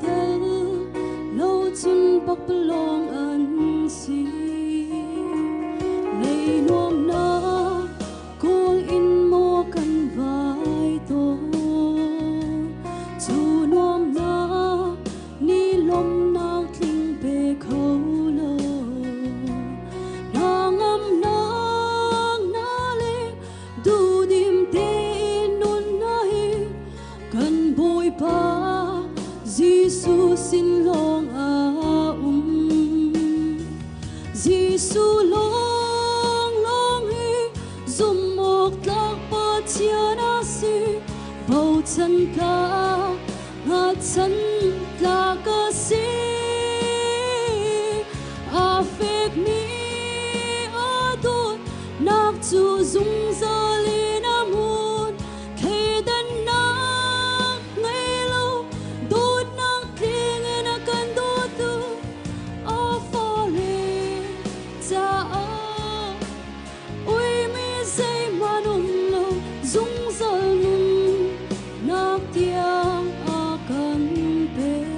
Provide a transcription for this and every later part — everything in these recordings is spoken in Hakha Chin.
Tel lo cun pakpalawng an si. Lei nuamnak kawl in maw kan vai tawn. Cu nuamnak ni lawmhnak tling pe kho lo. Hna ngamnak na le duhdim tein nun na hi kan Bawipa Jesuh sin lawng ah um. Jesuh lawng lawng hi zumh awk tlak Pathian a si. Bochan tlak, hngatchan tlak a si. Aa fekmi a dawtnak cu zungzal in a hmun. Thleidannak ngei lo dawtnak tling in a kan dawtu a fale caah uimi zeihmanh um lo zungzal nunnak tiang a kan pek.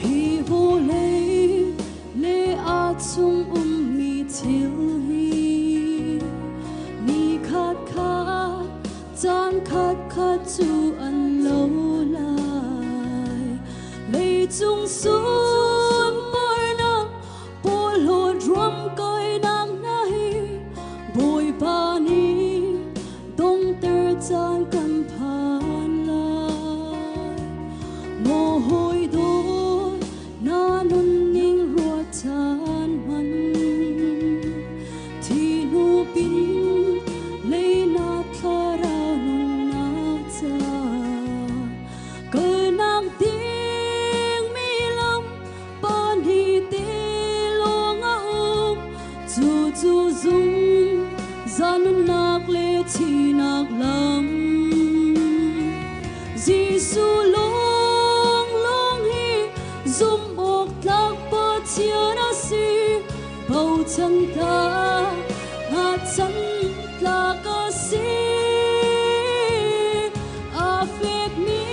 Hi vawlei le a chung ummi thil hi ni khat khat caan khat khat cu an lo lai. Leicung sunparnak porhlawt ruamkainak hna hi Bawipa nih dongter caan kan phan lai. Maw hawi dawt na nunning ruat caan hman thi hnu pin lei na thlarau nunnak ca kalnak ding mi lam pahnih te lawng a um cu cu zung zanunnak le thihnak lam. Jesuh lawng lawng hi zumh awk tlak Pathian a si. Bochan tlak hngatchan tlak a si. Aa fekmi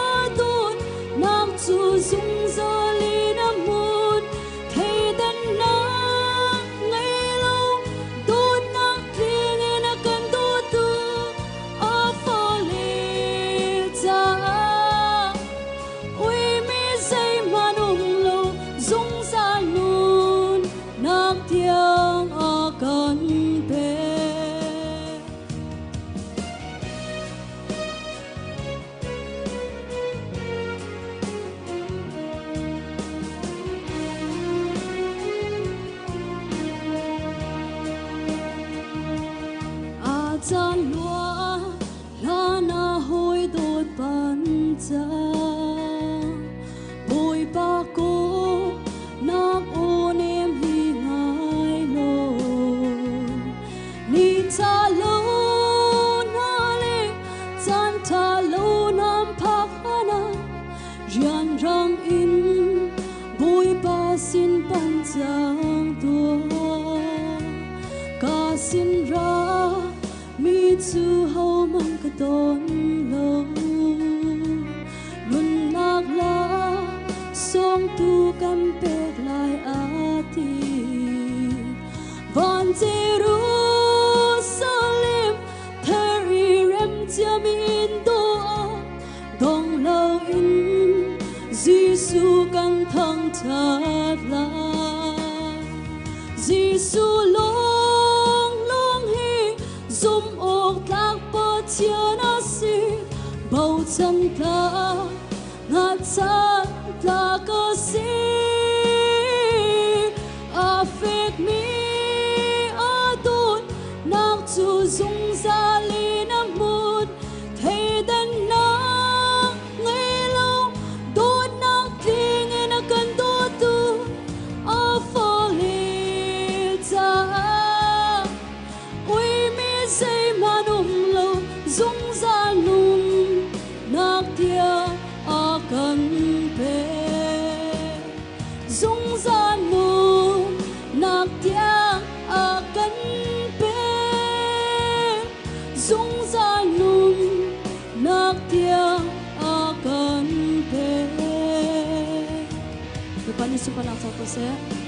a dawtnak cu zungzal in a hmun. Thleidannak ngei lo dawtnak tling in a kan dawtu a fale caah uimi zeihmanh um lo zungzal nunnak tiang a kan pek. A caan lua hlan ah hawi dawt ban cang Bawipa ko nak aw nem hi ngai law ni tha lo na le caan tha lo nam phak hana rianrang in Bawipa sin pan cang tuah ka sin ra mi cu hohmanh ka ton lo nunnak la sawngtu kan pek lai a ti van Jerusalem thar i rem ciamin dawh dong loin Jesuh kan thangṭhat lai. Jesuh lawng lawng hi zumh awk tlak Pathian a si. Bochan tlak, hngatchan tlak a si. A fekmi a dawtnak cu zungzal in a hmun. Thleidannak ngei lo dawtnak tling in a kan dawtu a fale caah uimi zeihmanh um lo zungzal nunnak tiang a kan. sunparnak co ko seh.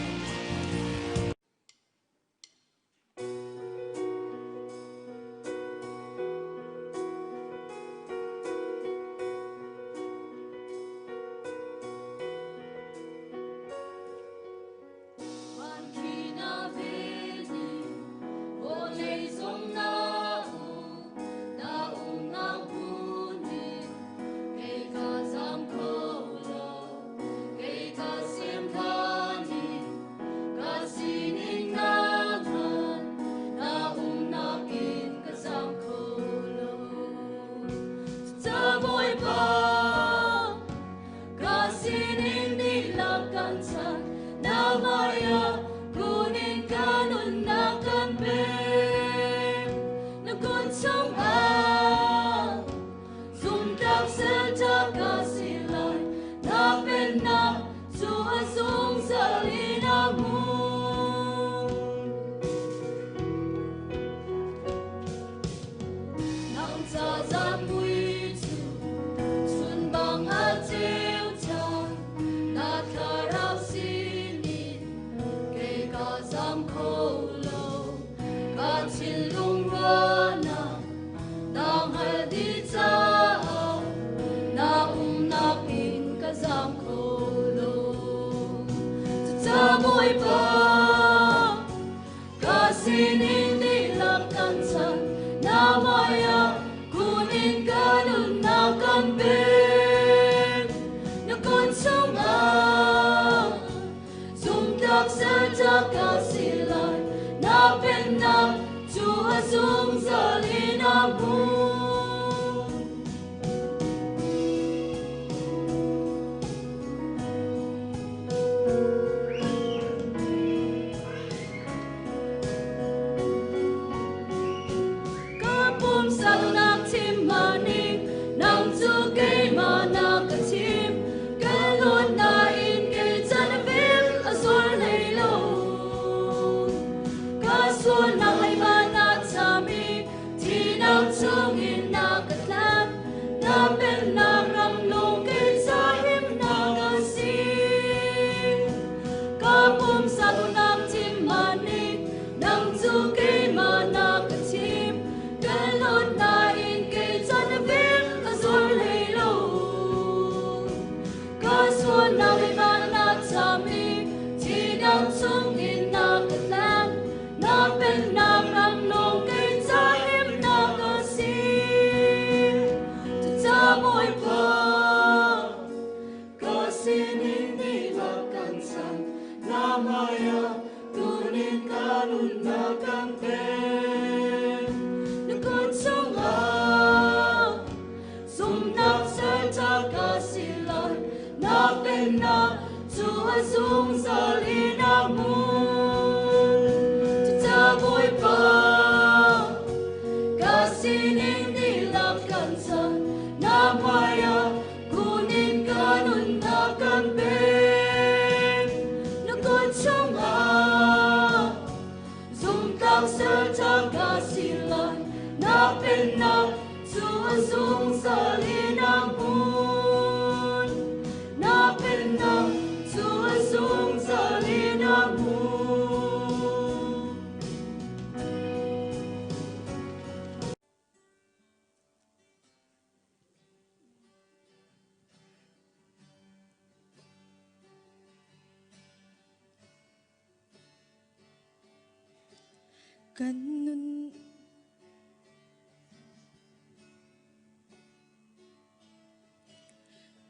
Kan nun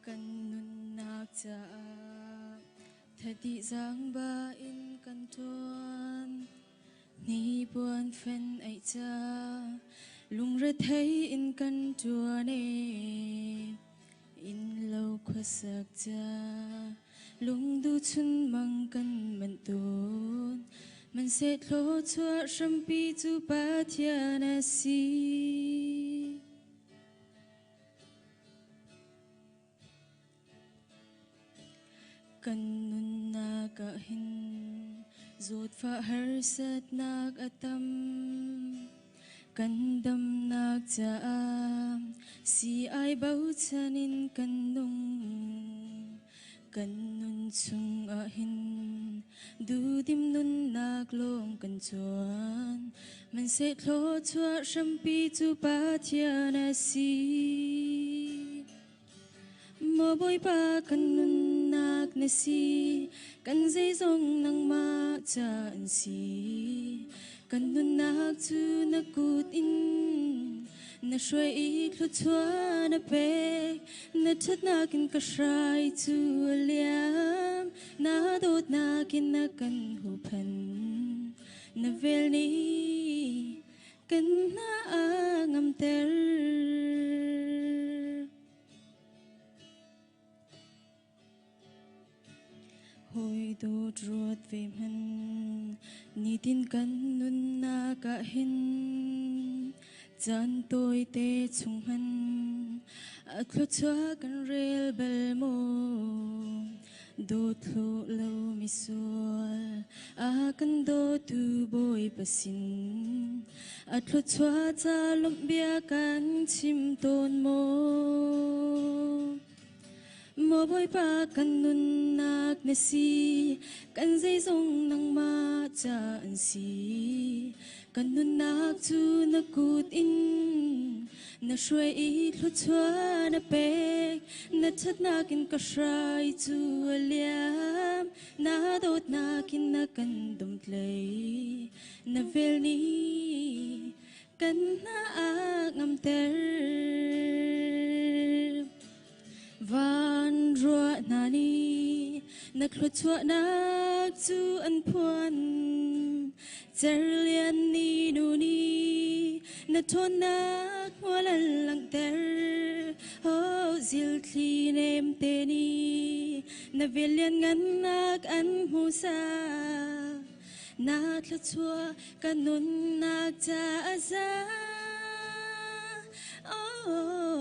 Kan nunnak caah thadi zaangba in kan ṭuan. Hnipuan fen aih ca lungrethei in kan ṭuan i innlo khuasak ca lungduh chunmang kan manh tawn. Hmanhseh thluachuah hrampi cu Pathian a si. Kan nunnak ah hin zawtfah harsatnak a tam. Kan damnak caah sii-ai bochan in kan nung. Kan nun chung ahhin duhdim nunnak lawng kan cuan. Hmanhseh thluachuah hrampi cu Pathian a si. Maw Bawipa kan nunnak na si, kan zeizong nangmah ca an si. Kan nunnak cu na kut in na hruai i thluachuah na pek. Na ṭhatnak in ka hrai cu a liam, na dawtnak in na kan huhphenh. Na vel nih kan hna a ngamter. Hawi dawt ruat ve hmanh, nitin kan nunnak ah hin caan tawite chung hmanh a thluachuah kan rel bal maw? Dawt hlawh lo misual a kan dawtu Bawipa sin a thluachuah ca lawmh bia kan chim tawn maw? Maw Bawipa kan nunnak na si, kan zeizong nangmah ca an si. Kan nunnak cu na kut in na hruai i thluachuah na pek. Na ṭhatnak in ka hrai cu a liam, na dawtnak in na kan domtlei. Na vel nih kan hna a ngamter. Van ruah hna nih na thluachuahnak cu an phuan. Cerlian ni nu nih na ṭhawnnak hmual an langhter. Oh, zilthli nemte nih na vel lianngannak an hmuhsak. Na thluachuah ka nunnak ca a za. Oh.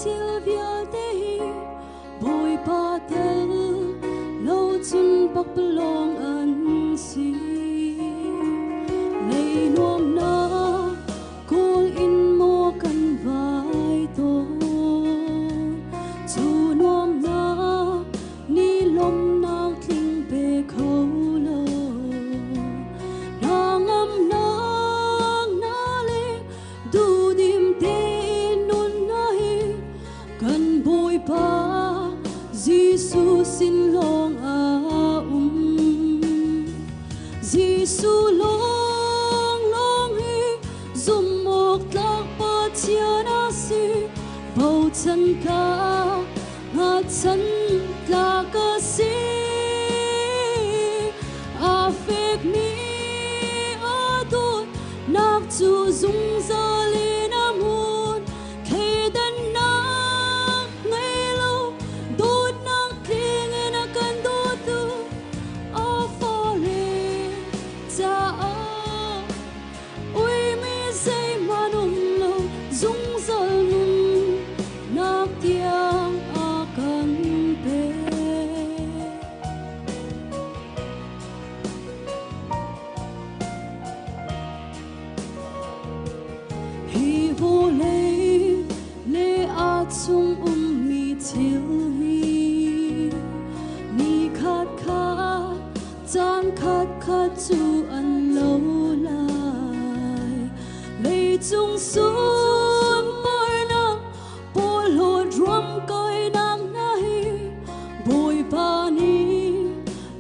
thil vialte hi Bawipa tel lo cun pakpalawng an si. Lei nuamnak kawl in maw kan vai tawn. Cu nuamnak ni lawmnak tling pe kho lo. Na ngamnak na le duhdim tein nun na hi kan Bawipa Jesuh sin lawng ah um. Jesuh lawng lawng hi zumh awk tlak Pathian a si. Bochan tlak, hngatchan tlak a si. Aa fekmi a dawtnak cu zungzal in a hmun. Thleidannak ngei lo dawtnak tling in a kan dawtu a fale caah uimi zeihmanh um lo zungzal nunnak tiang a kan pek. Hi vawlei le a chung ummi thil hi ni khat khat caan khat khat cu an lo lai. Leicung sunparnak porhlawt ruamkainak hna hi Bawipa nih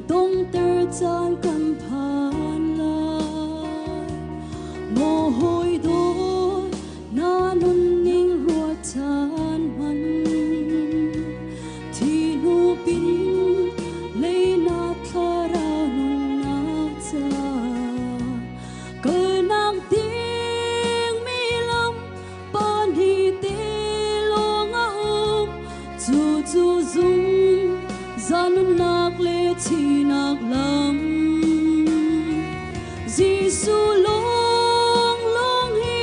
dongter caan kan phan lai. Maw hawi dawt na nunning ruat caan hman. Thi hnu pin lei na thlarau nunnak ca kalnak ding mi lam pahnih te lawng a um. Cu cu zungzal nunnak le thihnak lam. Jesuh lawng lawng hi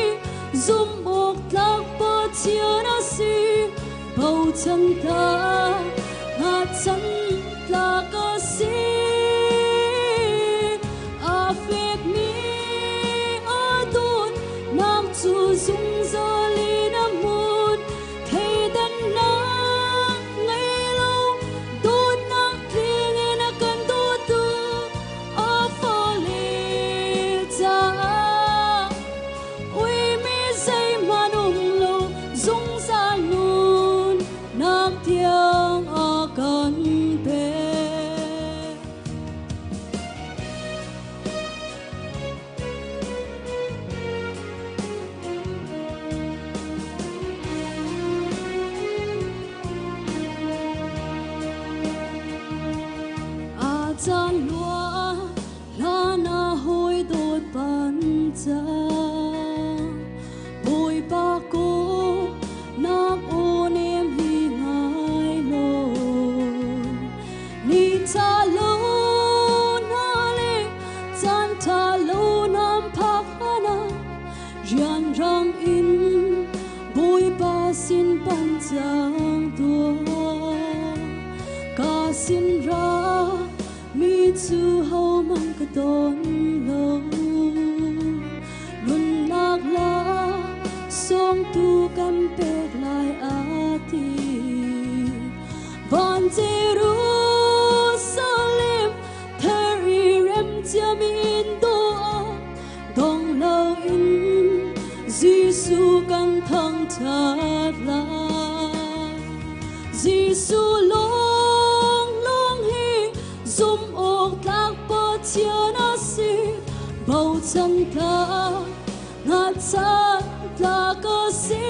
zumh awk tlak Pathian a si. Bochan tlak, hngatchan tlak a si. Aa fekmi a dawtnak cu zungzal in a hmun. Thleidannak ngei lo dawtnak tling in a kan dawtu a fale caah uimi zeihmanh um lo zungzal nunnak tiang a kan pek. A caan lua hlan ah hawi dawt ban cang. Bawipa ko nak aw nem hi ngai law. Ni tha lo na le caan tha lo nam phak hlan ah rianrang in Bawipa sin pan cang tuah. Ka sin ra mi cu hohmanh ka ton lo. Nunnak la sawngtu kan pek lai a ti. Van Jerusalem thar i rem ciami in dawh dong loin Jesuh kan thangṭhat lai. Jesuh lawng lawng hi zumh awk tlak Pathian a si. Bochan tlak, hngatchan tlak a si.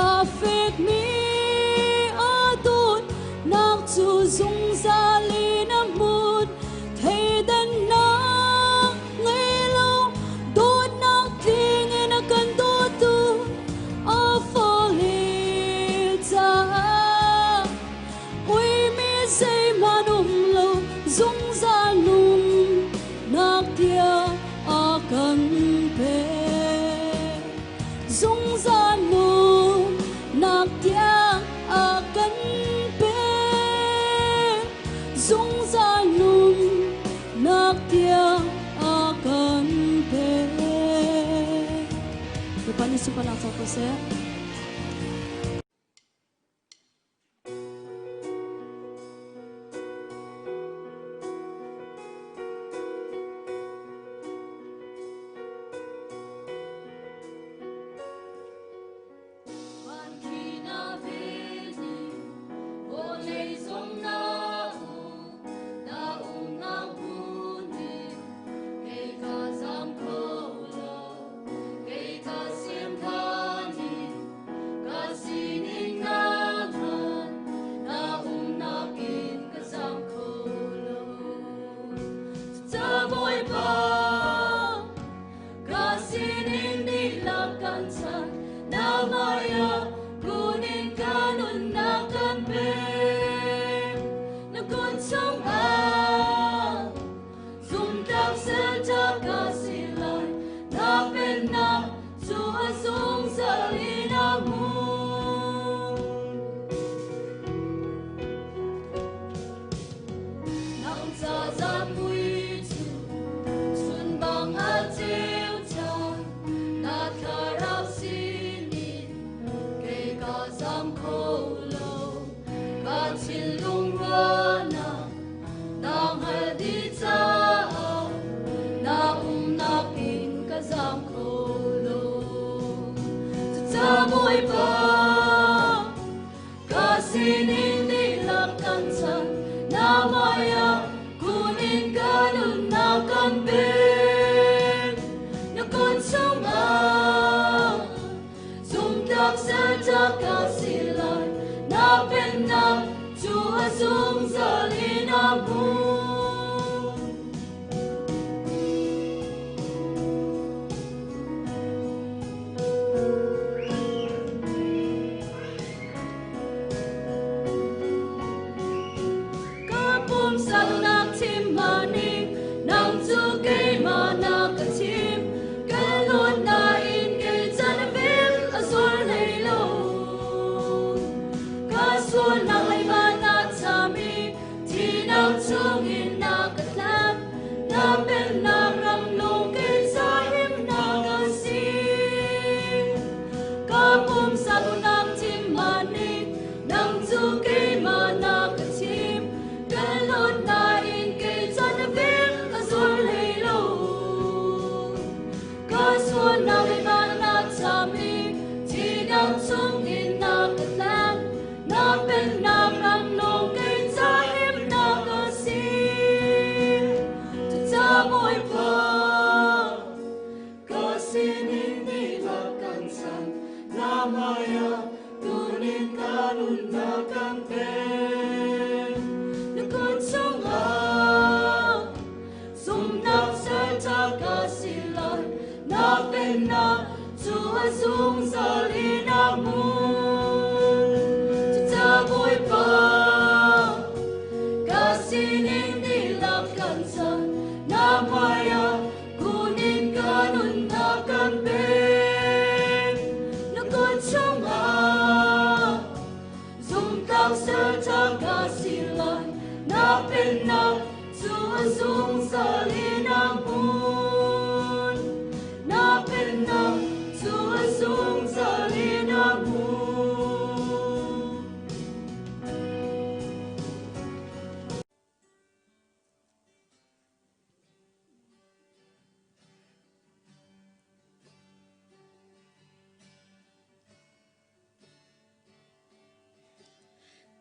Aa fekmi a dawtnak cu zungzal in a hmun. Thleidannak ngei lo dawtnak tling in a kan dawtu a fale caah uimi zeihmanh um lo zungzal nunnak tiang a kan pek. Sunparnak co ko seh.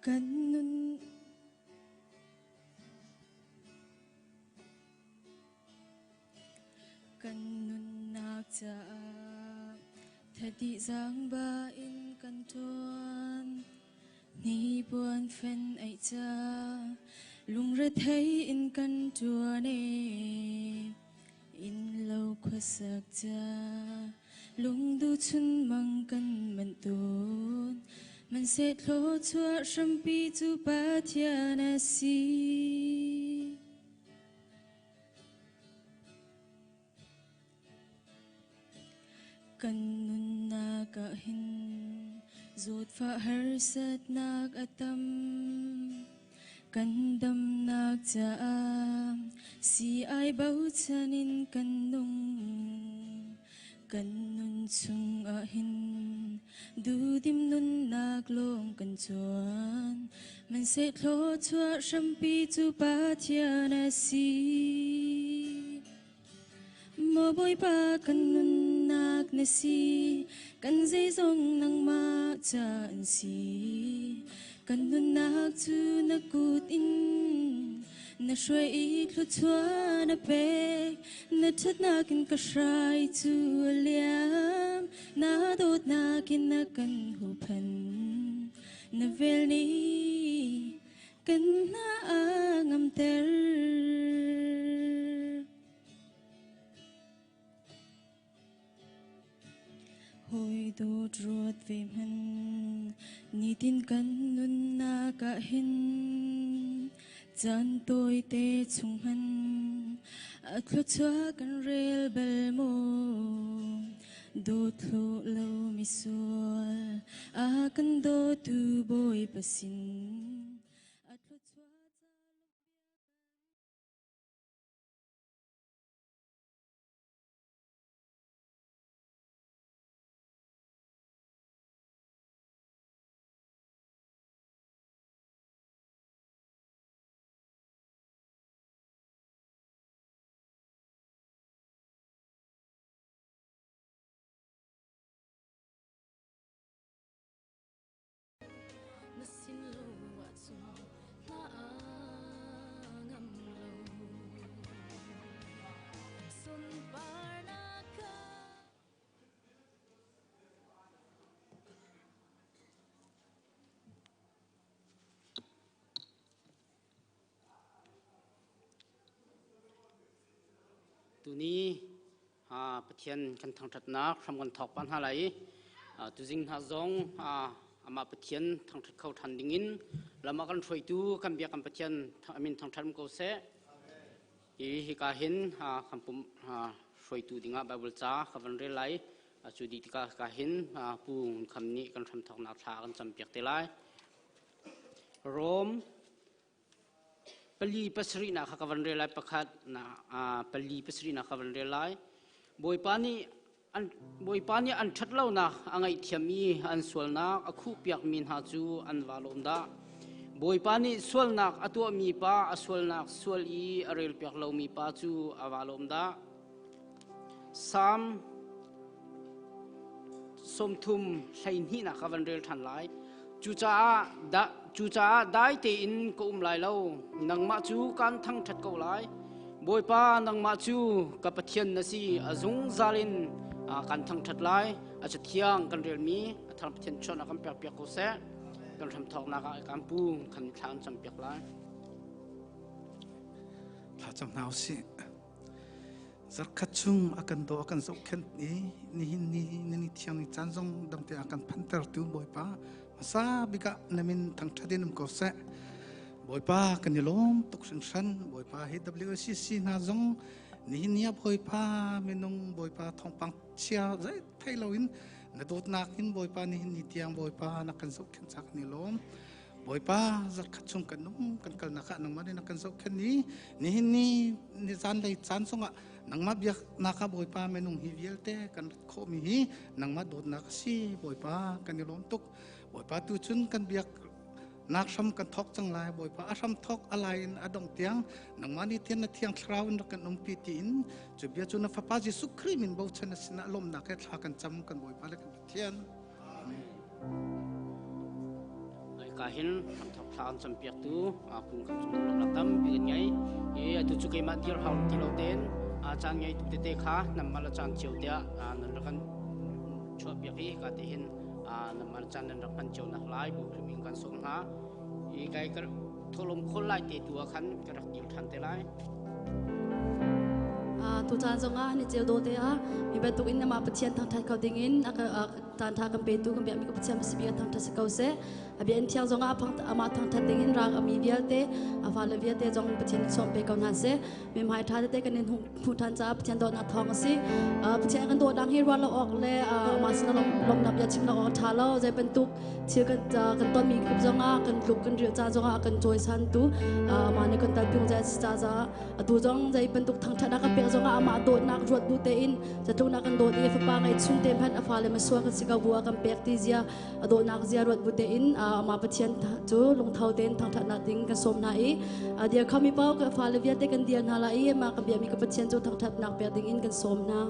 Kan nun Kan nunnak caah thadi zaangba in kan ṭuan. Hnipuan fen aih ca lungrethei in kan ṭuan i innlo khuasak ca lungduh chunmang kan manh tawn. Hmanhseh thluachuah hrampi cu Pathian a si. Kan nunnak ah hin zawtfah harsatnak a tam. Kan damnak caah sii-ai bochan in kan nung. Kan nun chungah hin duhdim nunnak lawng kan cuan. Hmanhseh thluachuah hrampi cu Pathian a si. Maw Bawipa kan nunnak na si, kan zeizong nangmah ca an si. Kan nunnak cu na kut in na hruai i thluachuah na pek. Na ṭhatnak in ka hrai cu a liam, na dawtnak in na kan huhphenh. Na vel nih kan hna a ngamter. Hawi dawt ruat ve hmanh, nitin kan nunnak ah hin caan tawite chung hmanh a thluachuah kan rel bal maw? Dawt thlu lo misual a kan dawtu Bawipa sin a thluachuah ca Na sin lo ahcun na ngam lo. Sunparnak ka Tuni Pathian kan thangṭhatnak hram kan thawk pah hna lai i tuzing hna zong amah Pathian thangṭhat kho ṭhan dingin lam a kan hruaitu kan biak kan Pathian amin thangṭhat um ko seh. Hi hika hin kan pum hruaitu dingah Bible ca ka van rel lai. Cu dih tikah hika hin Pu Ngun Kham nih kan hramthawknak thla kan campiak te lai. Rom Pali pasarihnak kha ka van rel lai pakhat na pali pasarihnak ka van rel lai. Bawipa nih an Bawipa nih an ṭhat lonak a ngaihthiam i an sualnak a khuhpiakmi hna cu an va lawm dah. Bawipa nih sualnak a tuahmi pa a sualnak sual i a relpiak lomi pa cu a va lawm dah. Salm 30 hleihnihnak ka van rel ṭhan lai. Cucaah dai tein ka um lai lo. Nangmah cu kaan thangṭhat ko lai. Bawipa, nangmah cu ka Pathian na si. A zungzal in kan thangṭhat lai. A cathiang kan relmi a thar Pathian chawnh a kan pekpiak ko seh. Kan hramthawknak ah kan pu kan thla an campiak lai. Thla cam hna usih. Zarkhat chung a kan daw a kan zohkhenh i nihin ni na ni thiang ni caan zong damte a kan phantertu Bawipa hmasa bik ah na min thangṭhat in um ko seh. Bawipa kan i lawm tuk hringhran. Bawipa hi WCC hna zong nihin ni ah Bawipa minung Bawipa thawngpang chia zei thei loin na dawtnak in Bawipa nihin ni tiang Bawipa na kan zohkhenh ca kan i lawm. Bawipa zarkhat chung kan um kan kalnak ah nangmah nih na kan zohkhenh i nihin ni ni zanlei caan zongah nangmah biaknak ah Bawipa minung hi vialte kan rat khawhmi hi nangmah dawtnak a si Bawipa kan i lawm tuk Bawipa tu cun kan biak nak hram kan thawk cang lai Bawipa a hram thawk a lai in a dong tiang nangmah nih thian na thiang thlarau in rak kan umpi tiin cu bia cu na fapa Jesuh Khrih min bochan a sinah lawmnak he thla kan cam kan Bawipa le kan Pathian. Ka hin hramthok thla an campiaktu pung kan cung lawmnak tampi kan ngei. I atu cu keimah dir hau ti lo tein caan ngei tu tete kha namah le caan cio tiah nan rak kan chuahpiak i ka te hin namah le caan nan rak hman cio nak lai bu hrim in kan sawm hna. I kai ka tholom khol lai te tu ah khan ka rak dil ṭhan te lai. Tu caan zongah ni ceu do te ah mi bantuk in nama Pathian thangṭhat kho dingin a Caan tha kan petu kan biakmi ka Pathian si bia thangthat si ko seh. A bia in thiang zong ah amah thangthat ding in rang ami vialte a fale vialte zong Pathian sawm pe ko hna seh. Mi hmai tha tete kan in hmuh than caah Pathian dawtnak thawng a si. Pathian kan dawtnak hi ruat lo awk le amah sin lawmhnak bia chim lo awk tha lo. Zei bantuk thil kan kan tonmi kip zong ah kan tluk kan rial ca zong ah kan cawisan tu amah nih kan talpiung zai si ca atu zong zei bantuk thangthatnak kan pek zong ah amah dawtnak ruat bu tein zatluknak kan dawt i fapa ngai chun te hmanh a fale masual kan si ko bu ah kan pek ti zia a dawtnak zia ruat bu tein amah Pathian cu lungtho tein thangthatnak ding kan sawm hna i dir khomi paoh ka fale vialte kan dir hna lai i amah kan biami ka Pathian cu thangthatnak pek ding in kan sawm hna.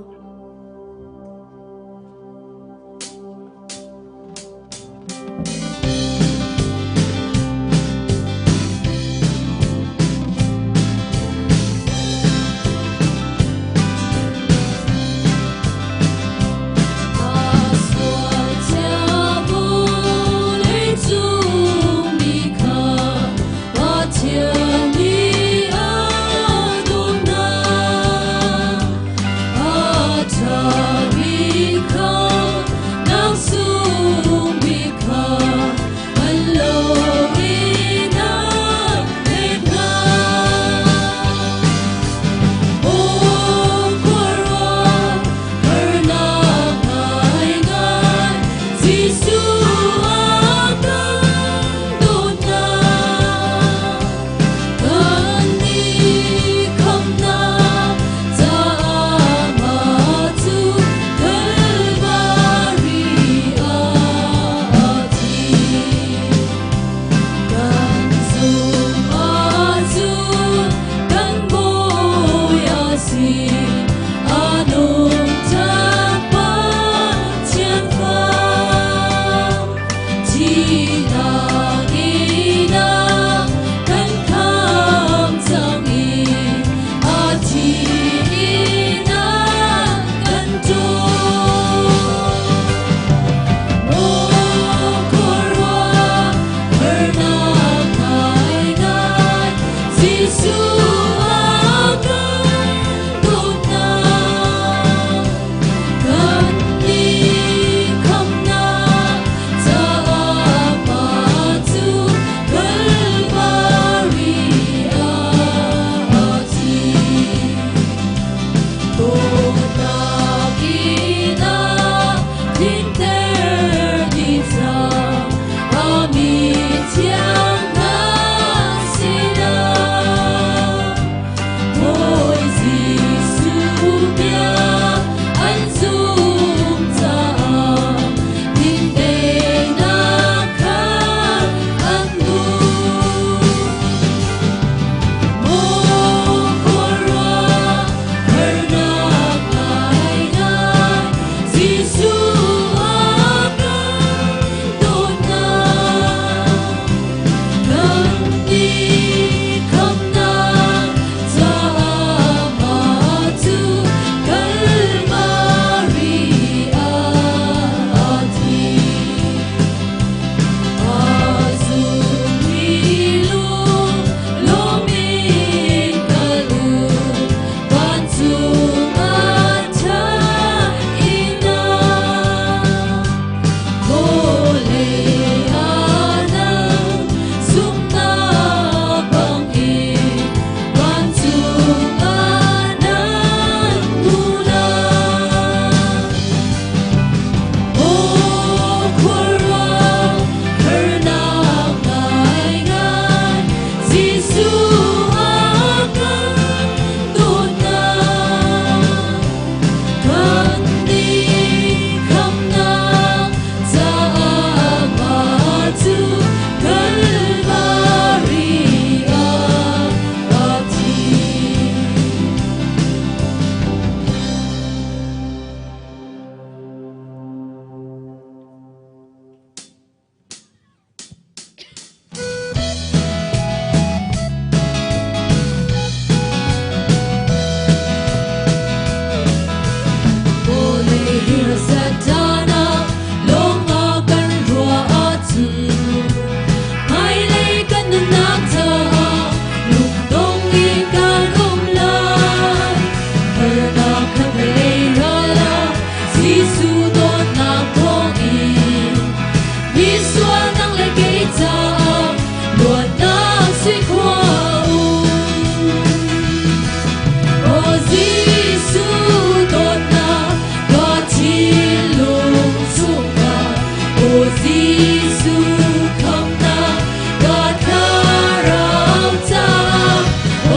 Jesuh khamnak ka thlarau caah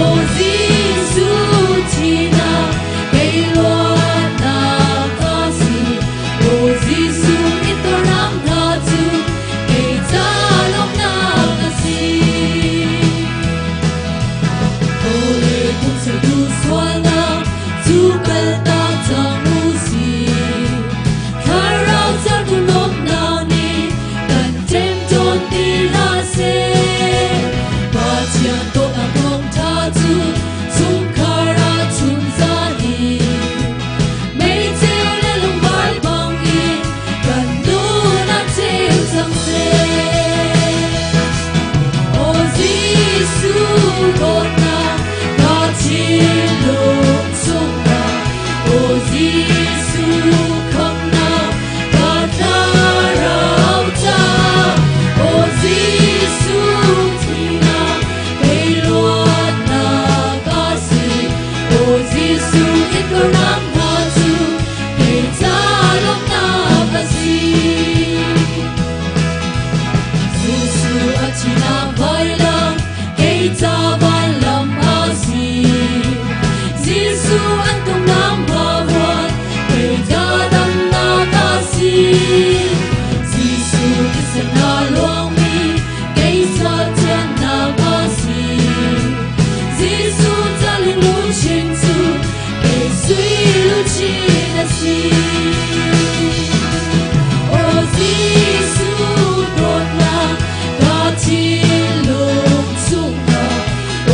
Aw Jesuh thihnak kei luatnak a si Aw Jesuh intuarnak hna cu kei ca lawmhnak a si. Awle pumsertu sualnak cu kaltak cang u sih. Thlarau sertu lawmhnak nih kan ṭemṭawn ti hlah seh. Pathian dawtnak thawngṭha cu chungkhar ah chunzan in meiceu le lungvar bangin kan nun ah ceu cang seh. Aw Jesuh dawtnak ka thinlung chungah Aw Jesuh khamhnak ka thlarau caah Aw Jesuh thihnak kei luatnak a si Aw Jesuh intuarnak hna cu kei ca lawmhnak a si. Jesuh a thihnak vailam kei ca vanlam a si. Jesuh an tumnak hmavuan kei ca damnak a si. Jesuh thisen a luangmi kei ca thiannak a si. Jesuh ca lungluchin cu kei sui luchin a si. Aw Jesuh dawtnak ka thinlung chungah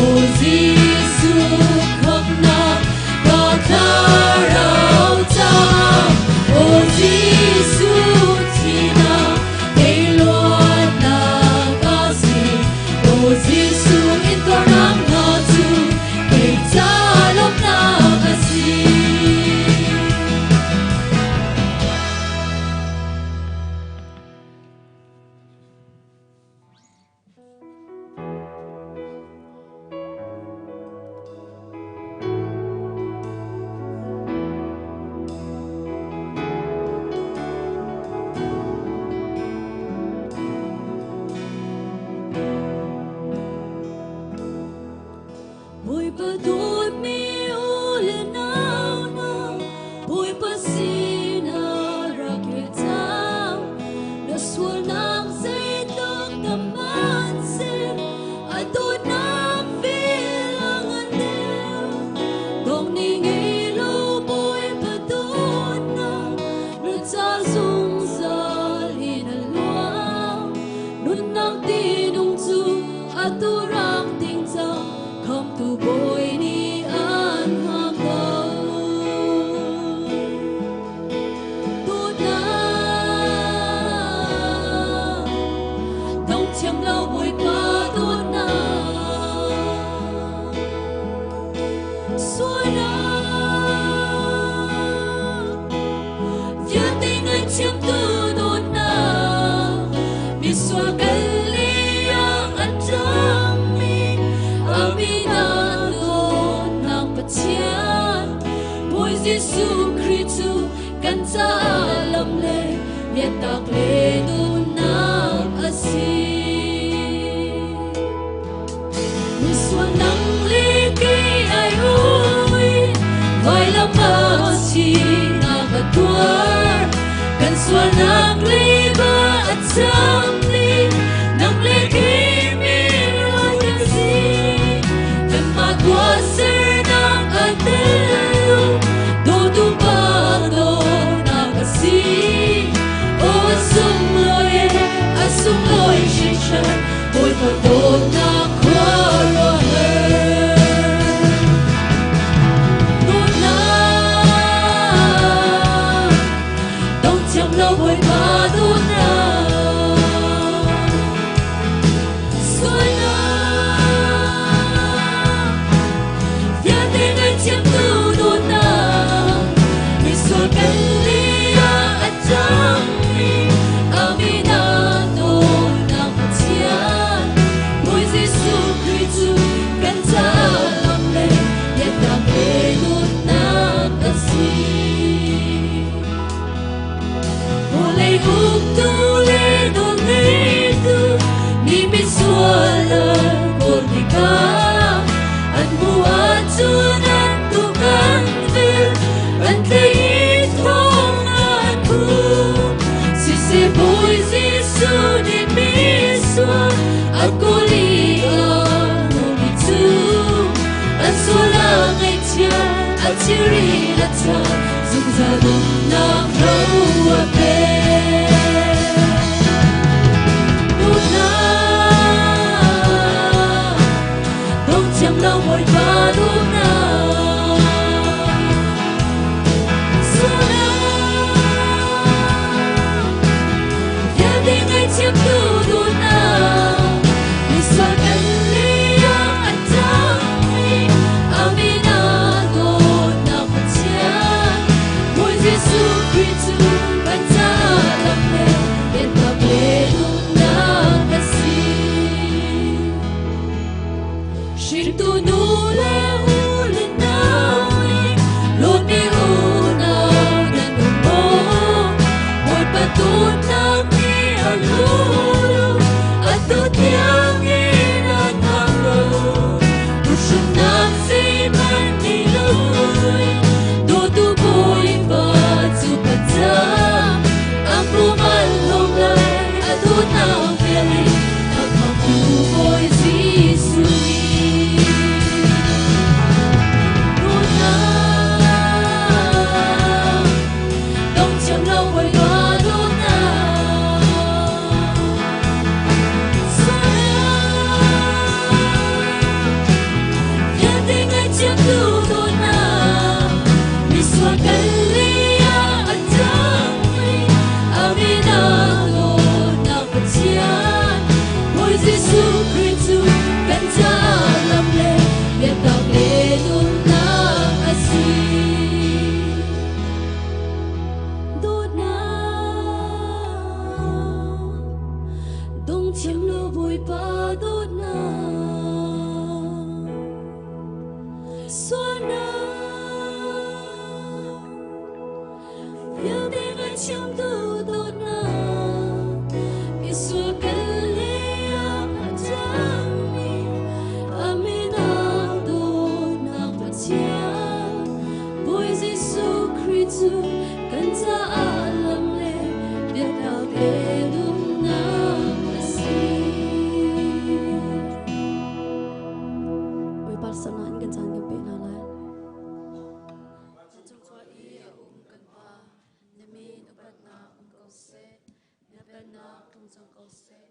Aw Jesuh khamhnak ka thlarau caah Aw Jesuh thihnak kei luatnak a si Aw Jesuh intuarnak hna cu kei ca lawmhnak a si. Bawipa dawtmi u le nau hna, Bawipa sinah rak kir cang. Na sualnak zeitluk tam hmanhseh, a dawtnak vel a ngan deuh. Dong nih ngei lo Bawipa dawtnak, na ca zungzal in a luang. Nunnak tinung cu atu rak ting cang, Khamhtu Bawi nih an hngak ko. Dawtnak, dong thiam lo Bawipa dawtnak. Sualnak, vialte ngaihthiamtu dawtnak, misual Galilee ah a ṭangmi a min ah dawtnak Pathian, Bawi Jesuh Khrih cu kan caah lam le biatak le nunnak a si. Misual nang le kei ai ui, vailam ah sinak a tuar. Kan sualnak leiba a cham dih, nang le kei mirual kan si. Kanmah tuahsernak a tel lo, dawtu pa dawtnak a si. Aw a sunglawi, a sunglawi hringhran, Bawipa dawtnak khuaruahhar. Dawtnak, dong thiam lo Bawipa dawtnak. ṭhan zungzal nunnak ro a pek. Dawtnak, dong thiam lo Bawipa dawtnak. Sualnak, vialte ngaihthiamtu dawtnak. Misual kan lei ah a ṭangmi Amen ah dawtnak Pathian. Bawi Jesuh Khrih cu kan caah lam le biatak le nunnak a si. Hringtu nu le u le nau nih lawmmi unau nan um maw? Bawipa dawtnak nih a lulu, atu tiangin a thang lo. Phuhrunnak zeihmanh nih lui, dawtu Bawipa cu ka ca. Ang rumal lo lai, a dawtnak vel in a khamhtu Bawi Jesuh nih. Dawtnak, dong thiam lo Bawipa dawtnak. Sualnak, vialte ngaihthiamtu dawtnak. Misual kan lei ah a ṭangmi Amen ah dawtnak Pathian. Bawi Jesuh Khrih cu kan caah lam le biatak le nunnak a si. Dawtnak, dong thiam lo Bawipa dawtnak. Sualnak, vialte ngaihthiamtu dawtnak. Misual kan lei ah a ṭangmi Amen ah dawtnak Pathian. Bawi Jesuh Khrih cu kan caah lam le biatak le nunnak a si. Bawipa sana in kan caan kan pe hna lai. Vancung i a um kan Pa, na min upatnak um ko seh, na pennak tlung cang ko seh.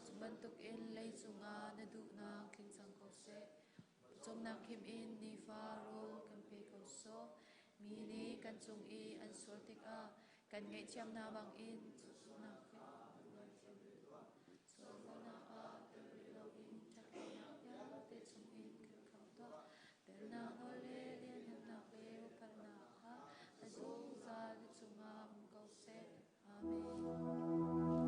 Cu bantukin leicung ah na duhnak tling cang ko seh. Cawmnak khim in nifa rawl kan pe ko sawh. Mi nih kan cung i an sual tikah kan ngaihthiamnak bangin nak Sualnak ah tel rih loin ṭhatlonak vialte chungin kan khamh tuah. Pennak nawl le lianhngannak le upatnak kha a zungzal na cungah um ko seh. Amen.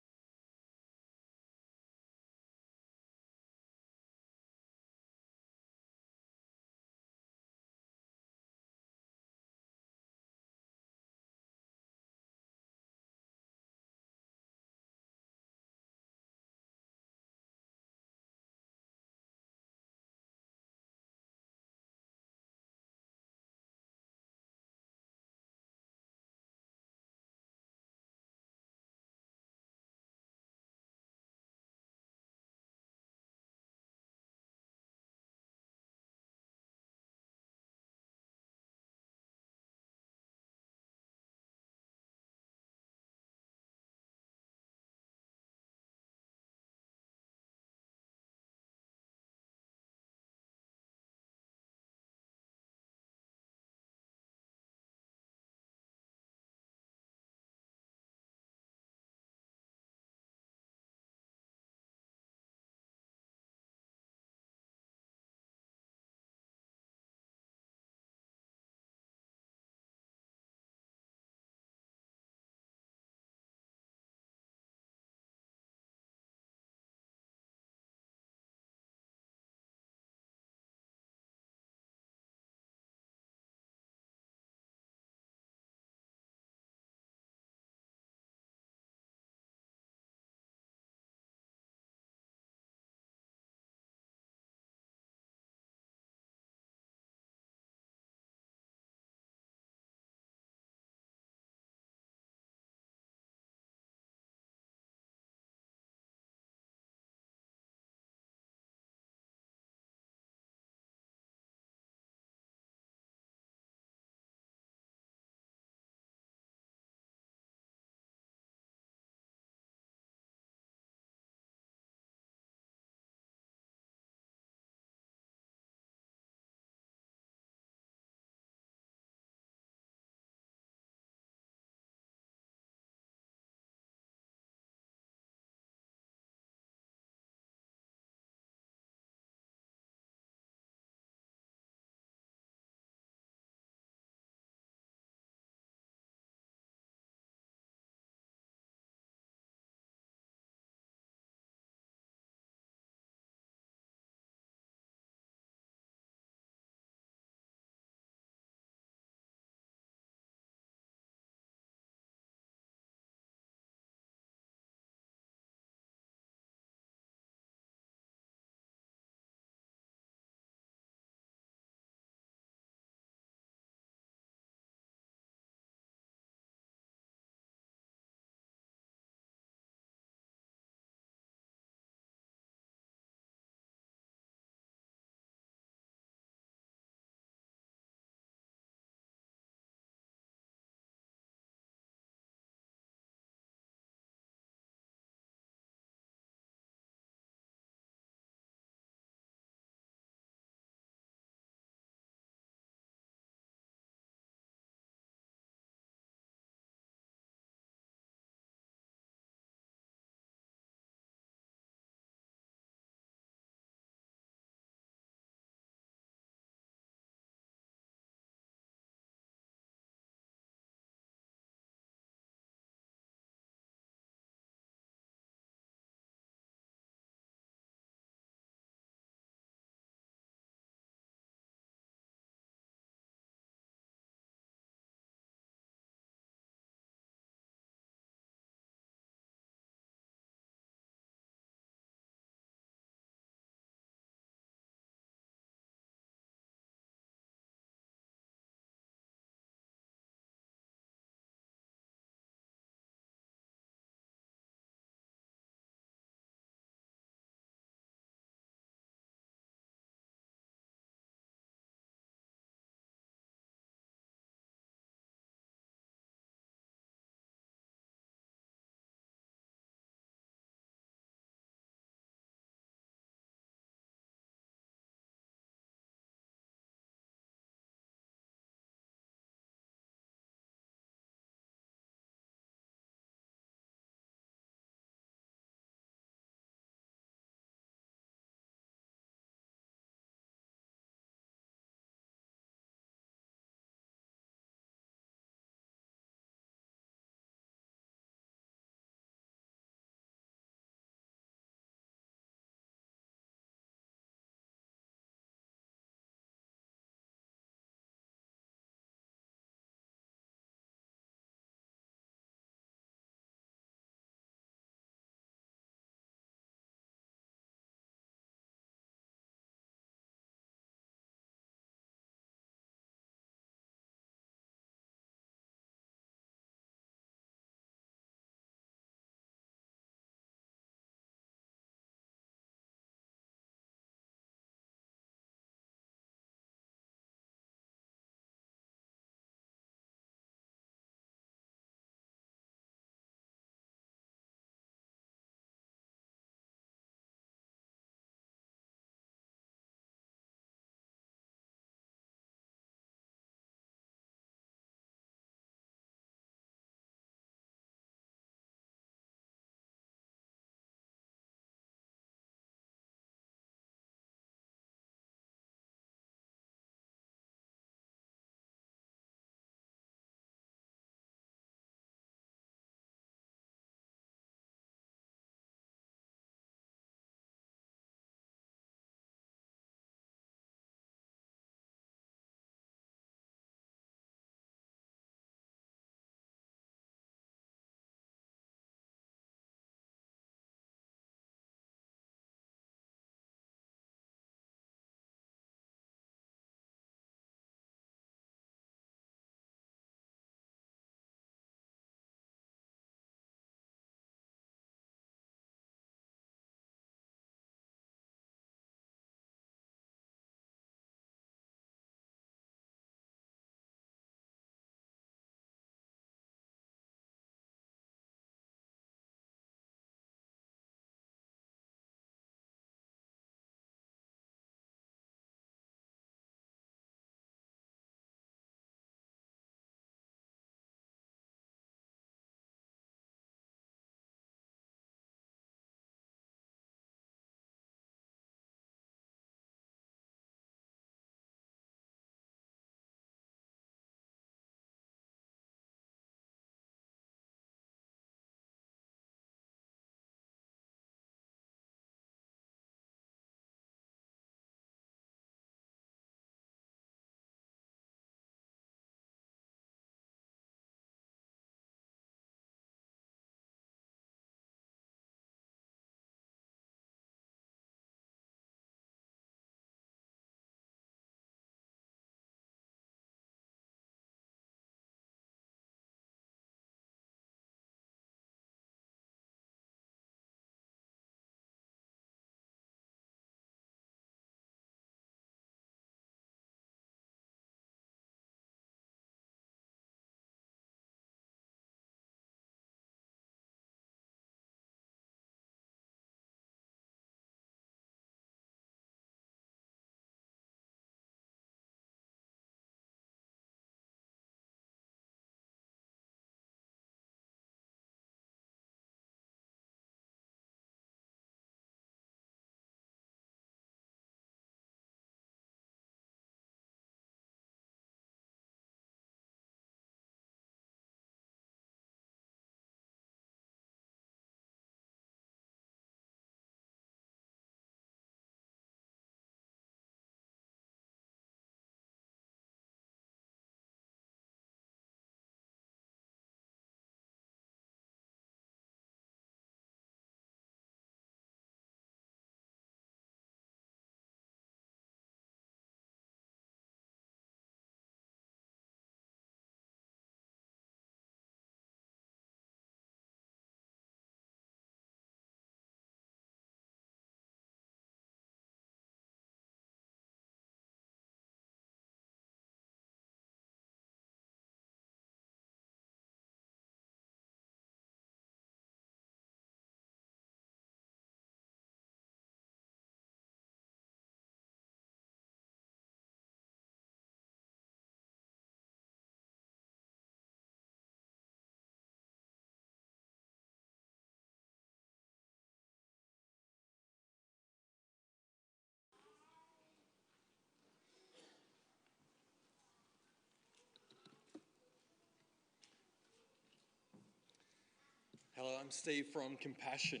Hello, I'm Steve from Compassion.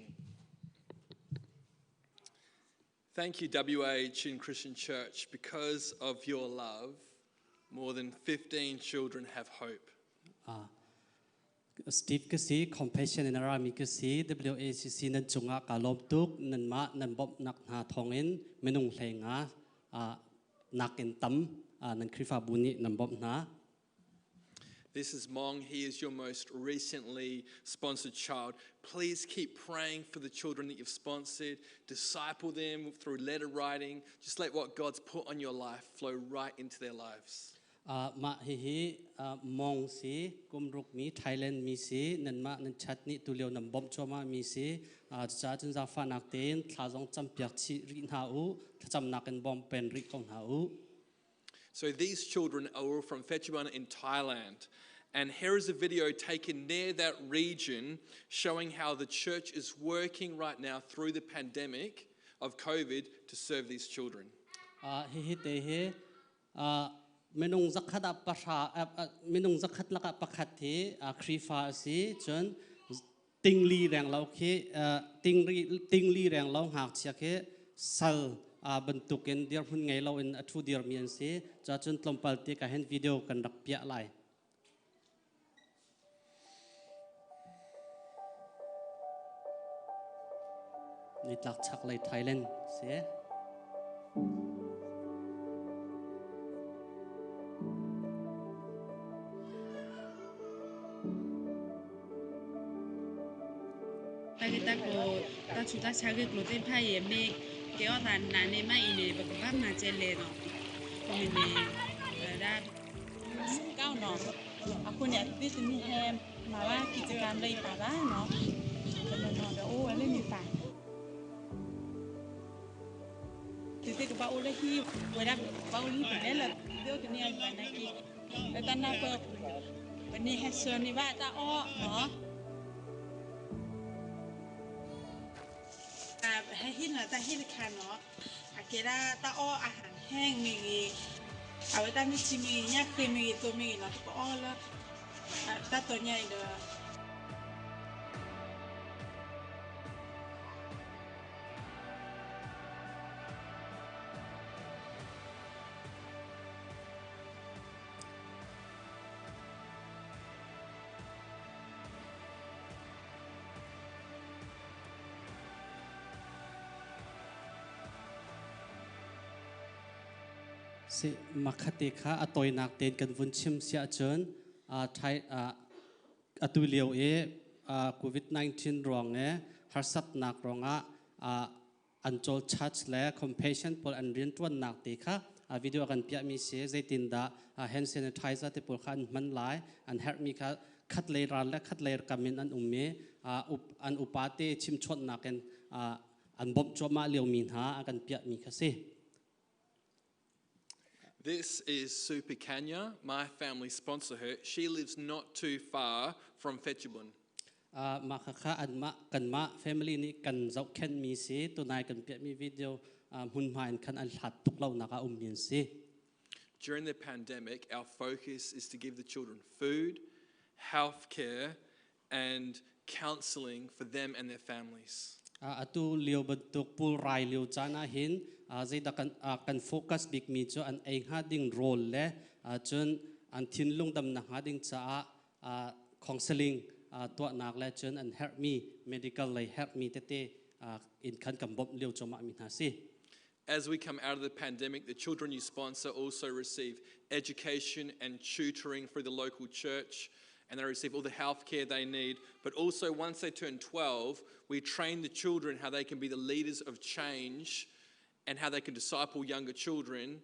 Thank you, WA Chin Christian Church. Because of your love, more than 15 children have hope. Steve ka si, Compassion in Arami ka si, WACC nan cungah ka lawm tuk, nanmah nan bawmhnak hna thawngin minung hlei nga nakin tam nan Khrihfabu nih nan bawmh hna. This is Mong. He is your most recently sponsored child. Please keep praying for the children that you've sponsored. Disciple them through letter writing. Just let what God's put on your life flow right into their lives. Mah hihi Mong si, kumruk mi, Thailand mi si, nanmah nan chat nih tulio nan bawmh cuahmah mi si. Cucaah cun zaangfahnak tein thla zong campiak chih rih hna u, thlacamnak in bawm pen rih ko hna u. So these children are all from Phetchabun in Thailand. And here is a video taken near that region showing how the church is working right now through the pandemic of COVID to serve these children. Hihi te hi minung zakhat ah pahra minung zakhat lakah pakhat hi Khrihfa a si, cun tingli reng lo khi tingli reng lo ngakchia khi sal bantukin dirhmun ngei lo in a ṭhu dirmi an si. Cun tlawmpal te ka hin video kan rak piah lai. Nitlak chaklei Thailand si. Ta ko ta chu ta cha ge klo te pha ye me ke o ta na ne ma ine ba ba ma che le no ko mi ne da เก้าเนาะอาคุณเนี่ยพี่จะมีแฮมมาว่ากิจกรรมเลยป่าบ้าเนาะเป็นนอนโอ้อะไรมีป่าติดกับบ้าโอเลยที่เวลาบ้าโอเลยเป็นเนี่ยเดี๋ยวจะเนี่ยวันนี้แล้วตอนนั้นเปิดวันนี้แฮชเชอร์นี่ว่าตาอ้อเนาะให้หินนะตาหินคันเนาะอาเกราตาอ้ออาหารแห้งมีเอาไว้ตั้งที่มีเนี่ยคือมีตัวมีเนาะก็อ้อแล้วตาตัวใหญ่เด้อ Si makhate kha a toinak tein kan vun chim siah cun Thai atu lio i COVID-19 ruang i harsatnak ruangah an cawl church le compassion pawl an rianṭuannak te kha video kan piahmi si. Zeitindah hand sanitizer te pawl kha an hman lai, an herhmi kha khat lei ral le khat lei kam in an um i an upa te chimchawnhnak in an bawmh cuahmah liomi hna a kan piahmi kha si. This is Super Kanya. My family sponsor her. She lives not too far from Phetchabun. Mah khakha anmah kanmah family nih kan zohkhenhmi si. Tunai kan piahmi video hmunhma in khan an hlat tuk lo nak ah ummi an si. During the pandemic, our focus is to give the children food, health care, and counseling for them and their families. Atu lio bantuk pulrai lio caan ah hin zeidah kan kan focus bikmi cu an ei hnga ding rawl le cun an thinlung damnak hnga ding caah counseling tuahnak le cun an herhmi medical lei herhmi tete in khan kan bawmh lio cuahmah mi hna si. As we come out of the pandemic, the children you sponsor also receive education and tutoring through the local church, and they receive all the health care they need. But also, once they turn 12, we train the children how they can be the leaders of change and how they can disciple younger children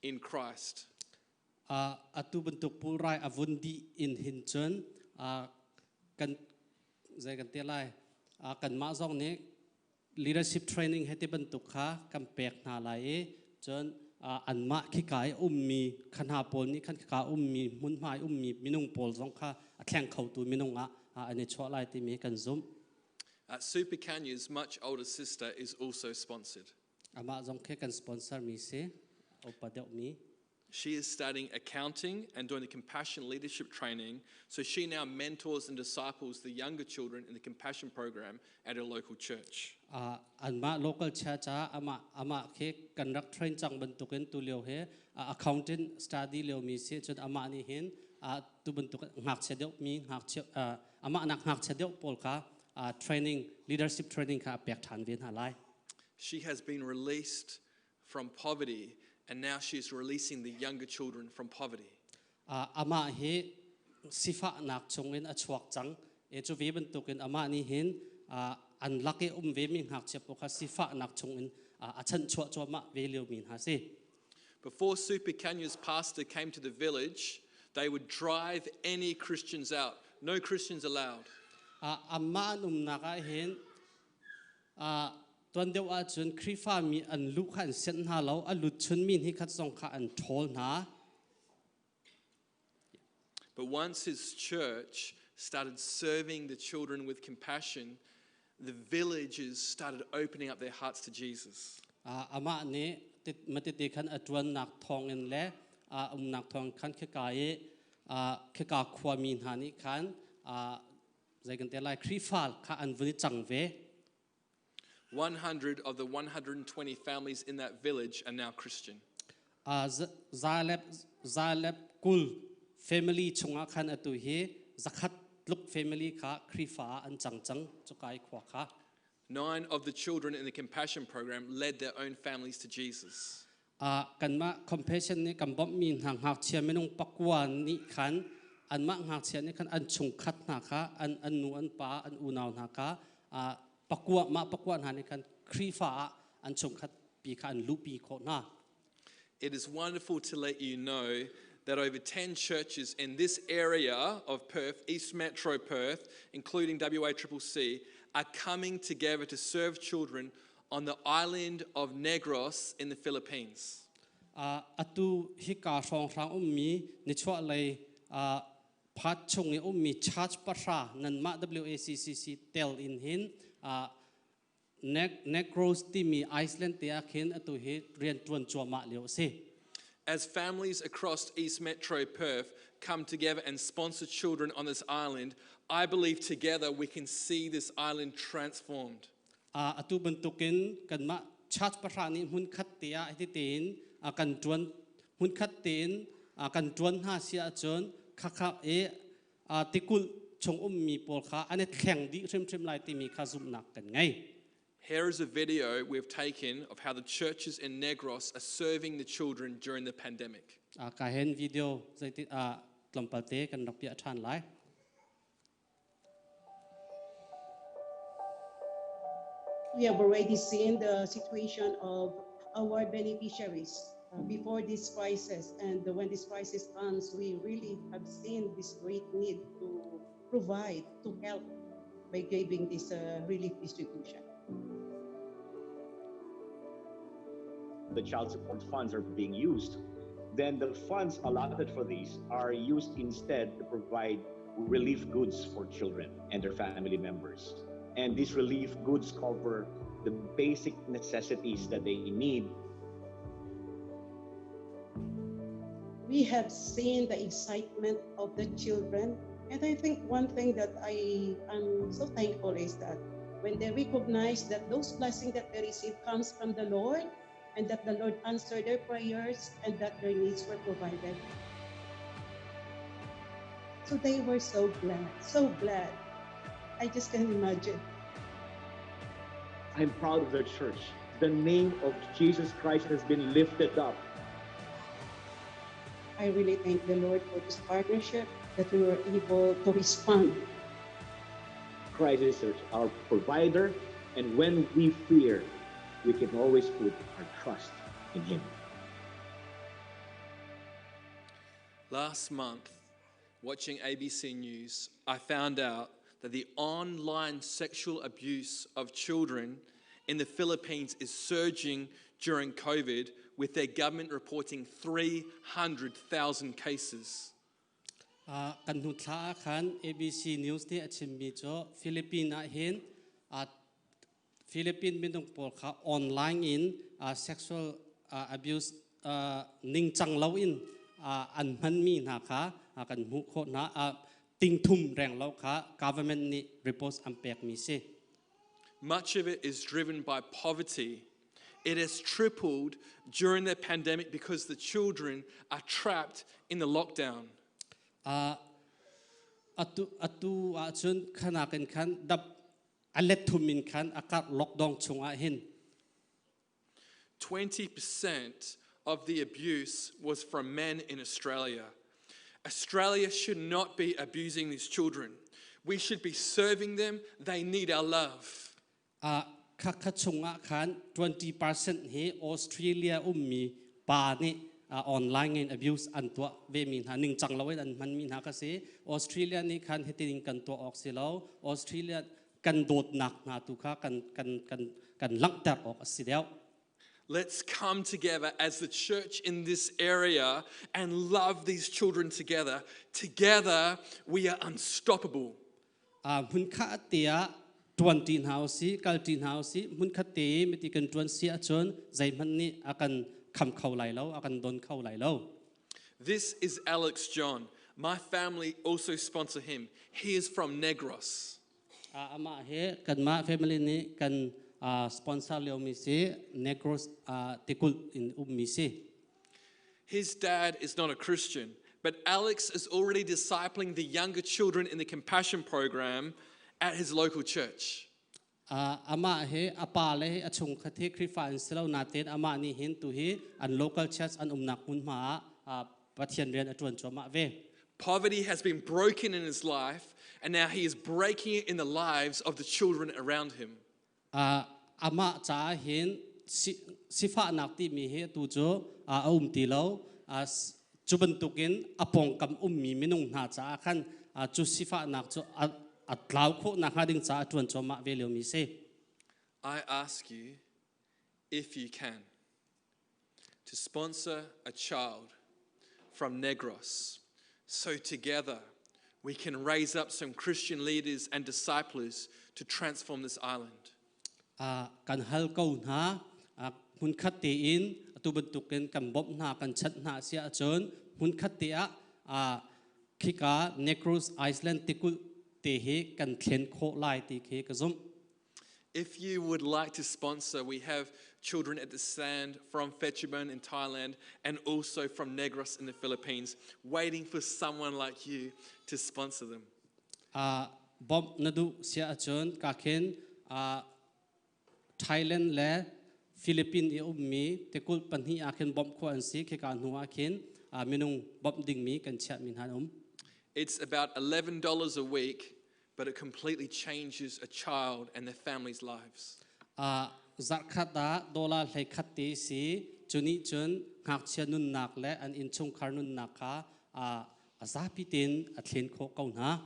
in Christ. Atu bantuk pulrai a vun dih in hin cun kan zei kan te lai, kanmah zong nih leadership training he ti bantuk kha kan pek hna lai i cun anmah khika i ummi kha hna pawl nih khan khika ummi hmunhma i ummi minung pawl zong kha a thleng khotu minung ah an i chuah lai timi kan zumh. Super Kanya's much older sister is also sponsored. Amah zong khi kan sponsor mi si, upa deuh mi. She is studying accounting and doing the compassion leadership training, so she now mentors and disciples the younger children in the compassion program at her local church. Anmah local church ah amah amah khi kan rak train cang bantukin tu lio he accountant study lio mi si cun amah nih hin tu bantuk ngakchia deuh mi ngakchia amah nak ngakchia deuh pawl kha training leadership training kha a pek ṭhan ve hna lai. She has been released from poverty and now she is releasing the younger children from poverty. Amah hi sifahnak chungin a chuak cang. E cu ve bantukin amah nih hin an lak i um ve mi ngakchia pawl kha sifahnak chungin a chanchuah cuahmah ve lio mi hna si. Before Super Kenya's pastor came to the village, they would drive any Christians out. No Christians allowed. Amah an umnak ah hin tuan deuh ahcun Khrihfa mi an luh kha an senh hna lo, a lut chunmi hi khat zong kha an ṭhawl hna. But once his church started serving the children with compassion, the villagers started opening up their hearts to Jesus. Amah nih matete khan a ṭuannak thawngin le umnak thawng khan khika i khika khuami hna nih khan zei kan te lai Khrihfa kha an vun i cang ve. 100 of the 120 families in that village are now Christian. Zalep zalep kul family chungah khan atu hi zakhat tluk family kha Khrihfa an cang cang cukai khua kha. 9 of the children in the compassion program led their own families to Jesus. Kanmah compassion nih kan bawmhmi hna ngakchia minung pakua nih khan anmah ngakchia nih khan an chungkhat hna kha an an nu an pa an unau hna kha pakua mah pakua hna nih khan Khrihfa ah an chungkhat pi kha an luhpi khawh hna. It is wonderful to let you know that over 10 churches in this area of Perth, East Metro Perth, including WACCC, are coming together to serve children on the island of Negros in the Philippines. Atu hika hrawnghrang ummi nichuahlei phat chung i ummi church pahra nanmah WACCC tel in hin Negros timi Iceland te ah khin atu hi rian ṭuan cuahmah lio a si. As families across East Metro Perth come together and sponsor children on this island, I believe together we can see this island transformed. Atu bantukin kanmah church pahra nih hmun khat te ah hiti tein kan ṭuan hmun khat tein kan ṭuan hna si ahcun khakha i tikulh chung ummi pawl kha an i thleng dih hrimhrim lai timi kha zumhnak kan ngei. Here is a video we've taken of how the churches in Negros are serving the children during the pandemic. Ka hen video zeiti tlawmpal te kan rak piah ṭhan lai. We have already seen the situation of our beneficiaries before this crisis. And when this crisis comes, we really have seen this great need to provide, to help by giving this relief distribution. The child support funds are being used, then the funds allotted for these are used instead to provide relief goods for children and their family members. And these relief goods cover the basic necessities that they need. We have seen the excitement of the children. And I think one thing that I am so thankful is that when they recognize that those blessings that they receive comes from the Lord, and that the Lord answered their prayers and that their needs were provided. So they were so glad, so glad. I just can't imagine. I'm proud of the church. The name of Jesus Christ has been lifted up. I really thank the Lord for this partnership, that we were able to respond. Christ is our provider, and when we fear, we can always put our trust in Him. Last month, watching ABC News, I found out that the online sexual abuse of children in the Philippines is surging during COVID, with their government reporting 300,000 cases. Kan hnu thla ah khan ABC News nih a chimmi cu Philippines ah hin Philippine minung pawl kha online in sexual abuse Ningcang loin an hmanmi hna kha kan hmuh khawh hna. Tingthum reng lo kha government nih report an pekmi si. Much of it is driven by poverty. It has tripled during the pandemic because the children are trapped in the lockdown. Atu ahcun khanakin khan dap a let thum in khan a karh lockdown chungah hin. 20% of the abuse was from men in Australia. Australia should not be abusing these children. We should be serving them. They need our love. Khakha chungah khan 20% hi Australia ummi pa nih online in abuse an tuah ve mi hna, ningcang loin an hman mi hna ka si. Australia nih khan hitin kan tuah awk si lo. Australia kan dawtnak hna tu kha kan kan kan kan langhter awk a si deuh. Let's come together as the church in this area and love these children together. Together, we are unstoppable. Hmun khat te ah tuan ti hna usi, kal ti hna usi, hmun khat te miti kan tuan si ahcun zeihmanh nih a kan kham kho lai lo, a kan don kho lai lo. This is Alex John. My family also sponsor him. He is from Negros. Amah he kanmah family nih kan sponsor liomi si, Negros tikulh in ummi si. His dad is not a Christian, but Alex is already discipling the younger children in the Compassion program at his local church. Amah he a pa le a chungkhat hi Khrihfa an si lo nain amah nih hin tu hi an local church an umnak hmunhma ah Pathian rian a ṭuan cuahmah ve. Poverty has been broken in his life, and now he is breaking it in the lives of the children around him. Amah caah hin sifahnak timi hi tu cu a um ti lo. Cu bantukin a pawngkam ummi minung hna caah khan cu sifahnak cu a tlau khawh nakhnga ding caah a ṭuan cuahmah ve liomi si. I ask you, if you can, to sponsor a child from Negros so together we can raise up some Christian leaders and disciples to transform this island. Kan hal ko hna, hmunkhat tein atu bantukin kan bawmh hna, kan chanh hna si ahcun hmunkhat te ah khika Negros Island tikulh te hi kan thlen khawh lai ti khi ka zumh. If you would like to sponsor, we have children at the stand from Phetchabun in Thailand and also from Negros in the Philippines, waiting for someone like you to sponsor them. Bawmh na duh sia ahcun ka khin Thailand le Philippines i ummi tikulh pahnih ah khin bawmh khawh an si. Khika hnu ah khin minung bawmh dingmi kan chiahmi hna an um. It's about $11 a week, but it completely changes a child and their family's lives. Zarhkhat ah dollar 11 te si. Cu nih cun ngakchia nunnak le an innchungkhar nunnak kha a zapi tein a thlen khawh ko hna.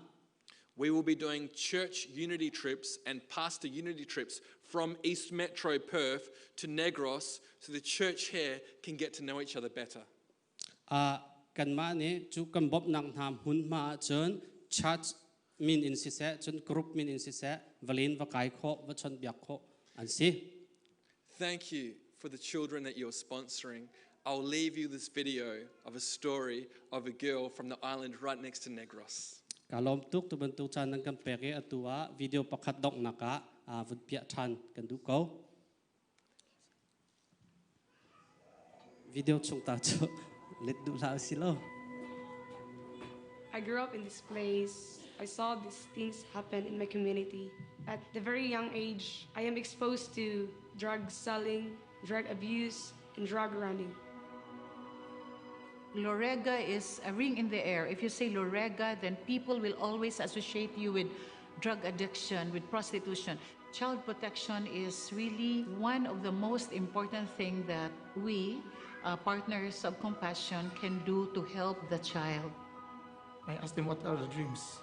We will be doing church unity trips and pastor unity trips from East Metro Perth to Negros so the church here can get to know each other better. Kanmah nih cu kan bawmhnak hna hmunhma ahcun church min in siseh, cun group min in siseh, va len va kai khawh, va chawnhbiak khawh an si. Thank you for the children that you're sponsoring. I'll leave you this video of a story of a girl from the island right next to Negros. Ka lawm tuk tu bantuk caan nan kan pek i atu ah video pakhat donghnak ah vun piah ṭhan kan duh ko. Video chung ta cu let duh hlah si lo. I grew up in this place. I saw these things happen in my community. At the very young age, I am exposed to drug selling, drug abuse, and drug running. Lorega is a ring in the air. If you say Lorega, then people will always associate you with drug addiction, with prostitution. Child protection is really one of the most important things that we, partners of compassion, can do to help the child. I asked them what are the dreams,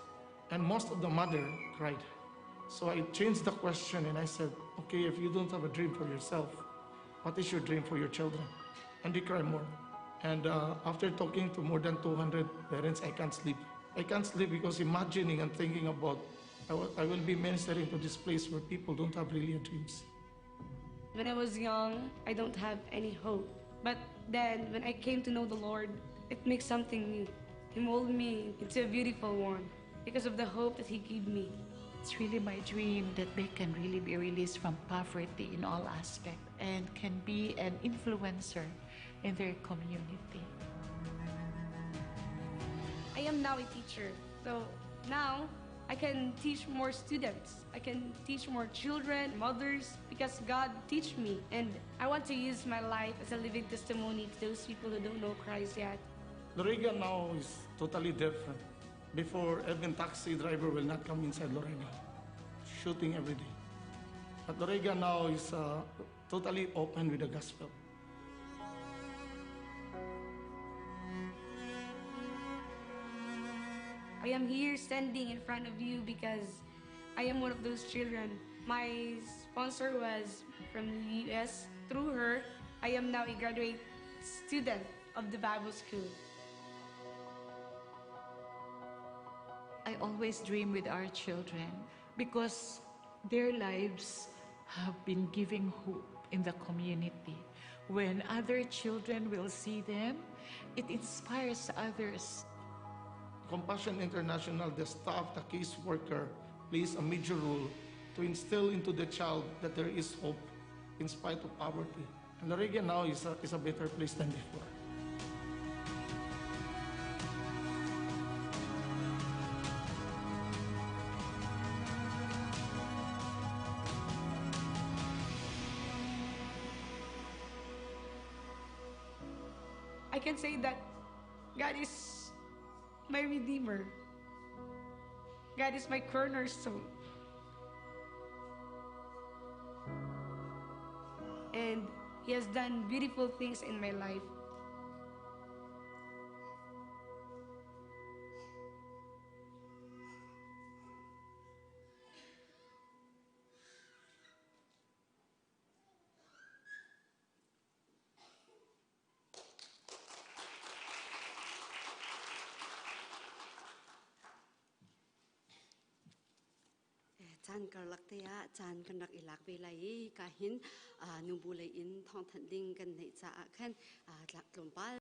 and most of the mother cried. So I changed the question and I said, okay, if you don't have a dream for yourself, what is your dream for your children? And they cry more. And after talking to more than 200 parents, I can't sleep. I can't sleep because imagining and thinking about I will be ministering to this place where people don't have really dreams. When I was young, I don't have any hope. But Then, when I came to know the Lord, it makes something new. He molded me into a beautiful one because of the hope that He gave me. It's really my dream that they can really be released from poverty in all aspects and can be an influencer in their community. I am now a teacher, so now I can teach more students. I can teach more children, mothers, because God teach me. And I want to use my life as a living testimony to those people who don't know Christ yet. Lorega now is totally different. Before, even taxi driver will not come inside Lorega, shooting every day. But Lorega now is totally open with the gospel. I am here standing in front of you because I am one of those children. My sponsor was from the US. Through her, I am now a graduate student of the Bible school. I always dream with our children because their lives have been giving hope in the community. When other children will see them, it inspires others. Compassion International, the staff, the case worker, plays a major role to instill into the child that there is hope in spite of poverty. And Lorega now is a better place than before. I can say that God is my Redeemer. God is my cornerstone. And He has done beautiful things in my life. Caan karlak te ah caan kan rak i lak ve lai i ka hin nubu lei in thawngthanh ding kan neih caah khan tlawmpal.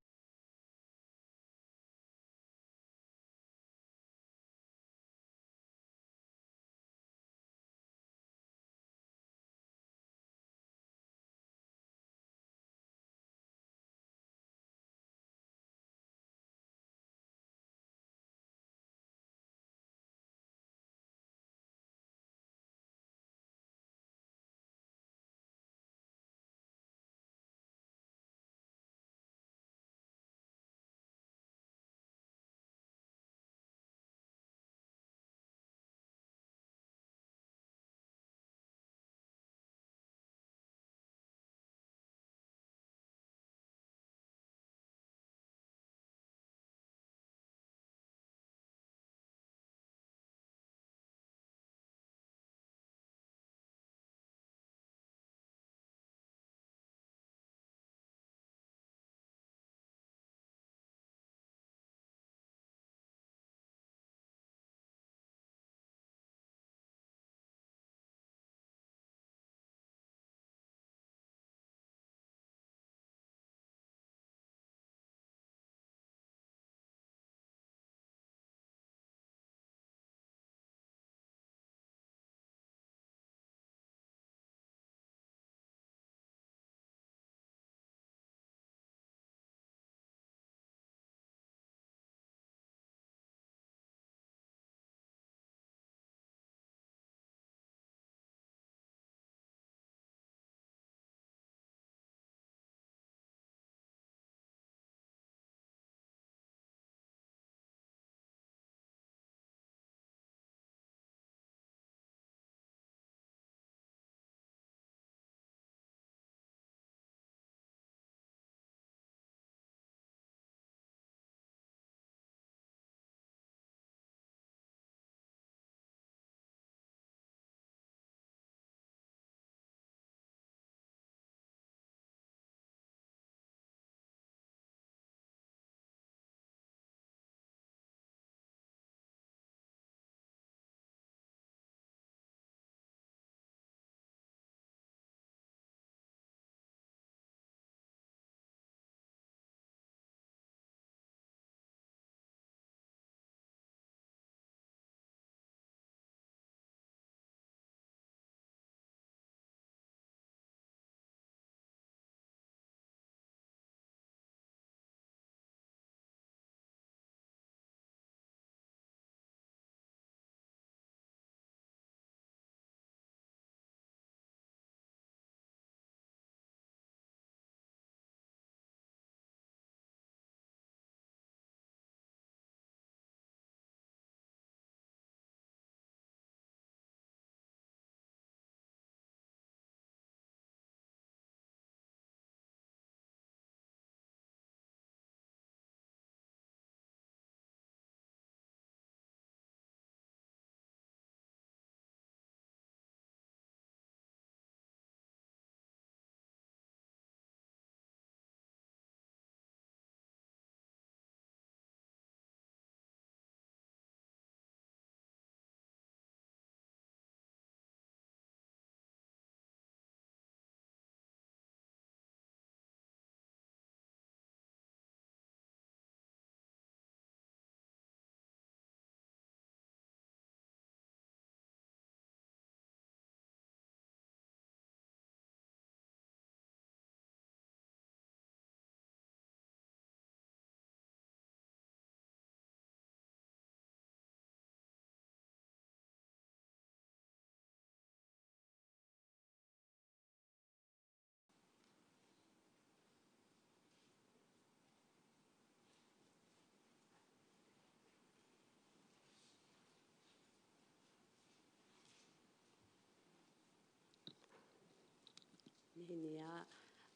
Nihin ni ah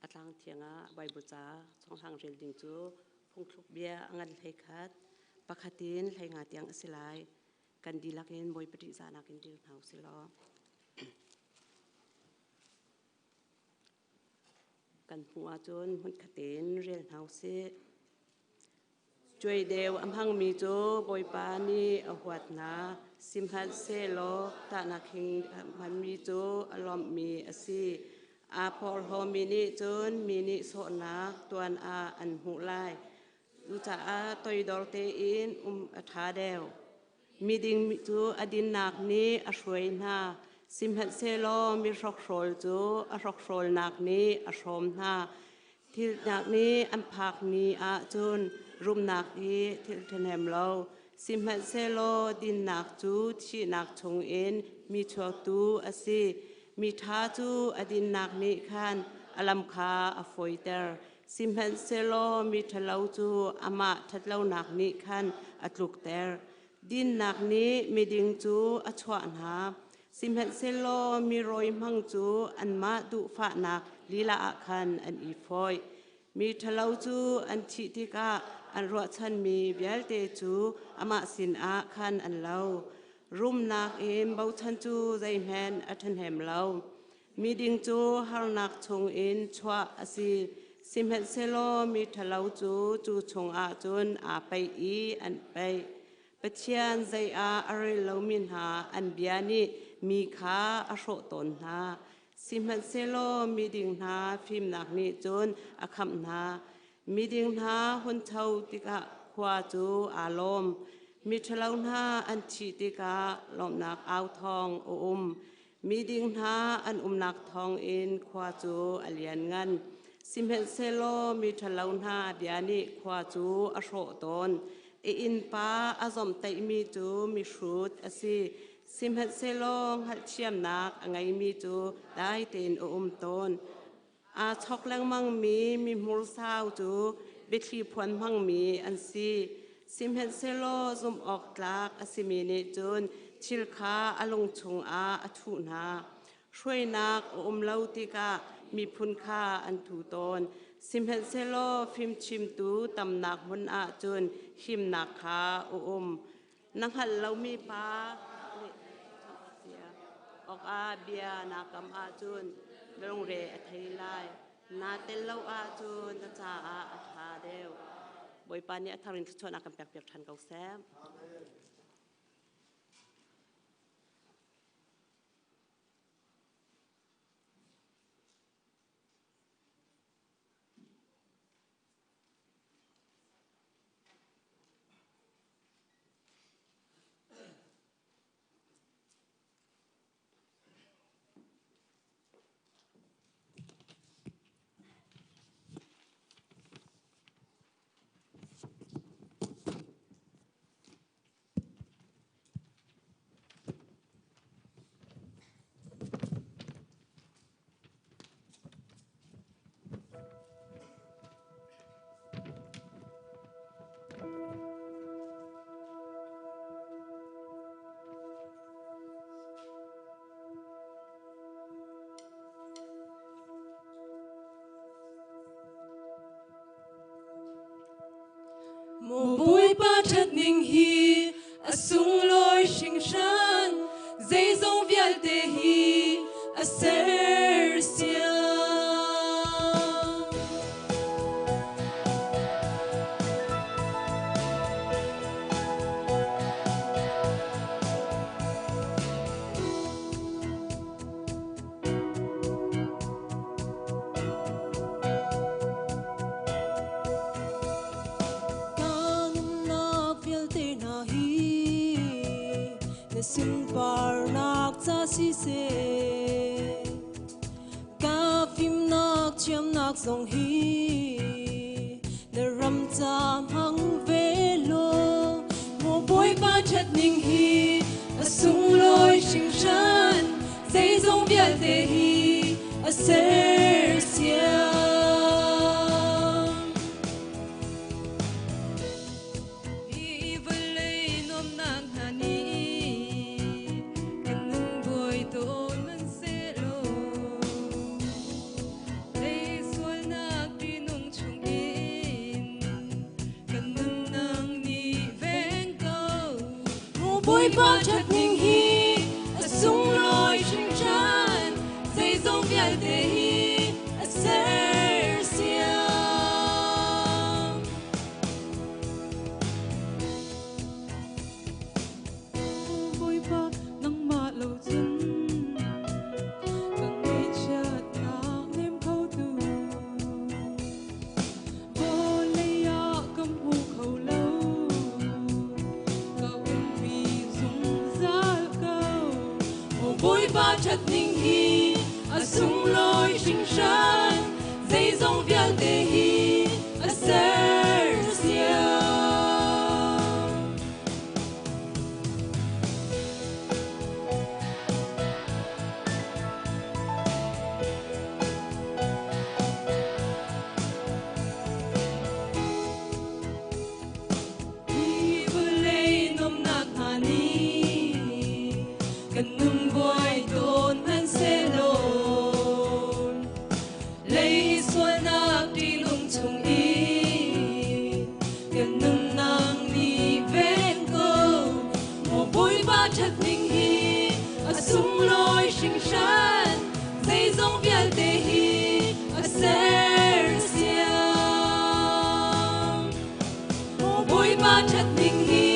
a tlang thiang ah Bible ca chonghlang rel ding cu phungthluk bia a ngan hlei khat pakhat in hlei nga tiang a si lai. Kan dihlak in Bawipa ṭihzahnak in dir hna usih law. Kan hmuh ahcun hmunkhat tein rel hna usih. Cuai deu a hmangmi cu Bawipa nih a huat hna, sihmanhsehlaw tahnak hing a hmanmi cu a lawmhmi a si. Aa porhlawmi nih cun mi nih sawhnak tuan ah an hmuh lai. Cucaah toidor tein um a ṭha deuh. Miding cu a dinnak nih a hruai hna, sihmanhsehlaw mi hrokhrawl cu a hrokhrawlnak nih a hrawm hna. Thilnak nih an phak ni ahcun rumnak hi thil ṭhahnem lo, sihmanhsehlaw dinnak cu thihnak chungin mi chuaktu a si. Miṭha cu a dinnak nih khan a lam kha a fawiter, Sihmanhsehlaw miṭhalo cu amah ṭhatlonak nih khan a tlukter. Dinnak nih miding cu a chuah hna. Sihmanhsehlaw mi rawi hmang cu anmah duhfahnak lila ah khan an i fawih. Mi ṭhalo cu an thih tikah an ruahchanmi vialte cu amah sinah khan an lo. Rumnak in bochan cu zeihmanh a ṭhahnem lo. Miding cu harnak chungin chuah a si, sihmanhsehlaw mi ṭhalo cu cu chungah cun aa paih i an paih. Pathian zei ah a rel lomi hna an bia nih mi kha a hrawh tawn hna. Sihmanhsehlaw miding hna fimnak nih cun a khamh hna. Miding hna huncho tikah khua cu aa lawm. Miṭhalo hna an thih tikah lawmhnak au thawng a um. Miding hna an umnak thawngin khua cu a lianngan. Sihmanhsehlaw mi ṭhalo hna bia nih khua cu a hrawh tawn. I innpa a zawmhtaihmi cu mihrut a si. Sihmanhsehlaw hngalhthiamnak a ngeimi cu dai tein a um tawn. Aa chok lengmangmi mi hmursau cu biathli phuan hmangmi an si. Sihmanhsehlaw zumh awk tlak a simi nih cun thil kha a lung chungah a thuh hna. Hruainak a um lo tikah miphun kha an thu tawn. Sihmanhsehlaw fimchimtu tamnak hmun ah cun himnak kha a um. Na hngalh lomi pa awkah bia naa kam ahcun na lungre a thei lai. Naa tel lo ahcun na caah a ṭha deuh. Bawipa nih a thar in thluachuahnak kan pekpiak ṭhan ko seh. Maw Bawipa ṭhatning hi a sunglawi hringhran, zeizong vialte hi a sersiam. Ka nunnak vialte hna hi na sunparnak ca siseh, ka fimnak thiamnak zong hi na ram ca hmang ve law. Maw Bawipa ṭhatning hi a sunglawi hringhran, zeizong vialte hi a sersiam. Hi vawlei nuamhnak hna nih kan nun buai tawn hmanhsehlaw. Bawipa ṭhatning hi a sunglawi hringhran, zeizong vialte hi a sersiam. Bawipa, nangmah lo cun ka ngaihchiatnak nem khotu vawlei ah ka hmu kho lo. Ka umpi zungzal ko. Maw Bawipa ṭhatning hi a sunglawi hringhran, zeizong vialte hi a sersiam. Hi vawlei nuamhnak hna nih kan nun buai tawn hmanhsehlaw lei sualnak ṭihnung chung i kan nunnak nih veng ko. Maw Bawipa ṭhatning hi a sunglawi hringhran, zeizong vialte hi a sersiam. Maw Bawipa ṭhatning hi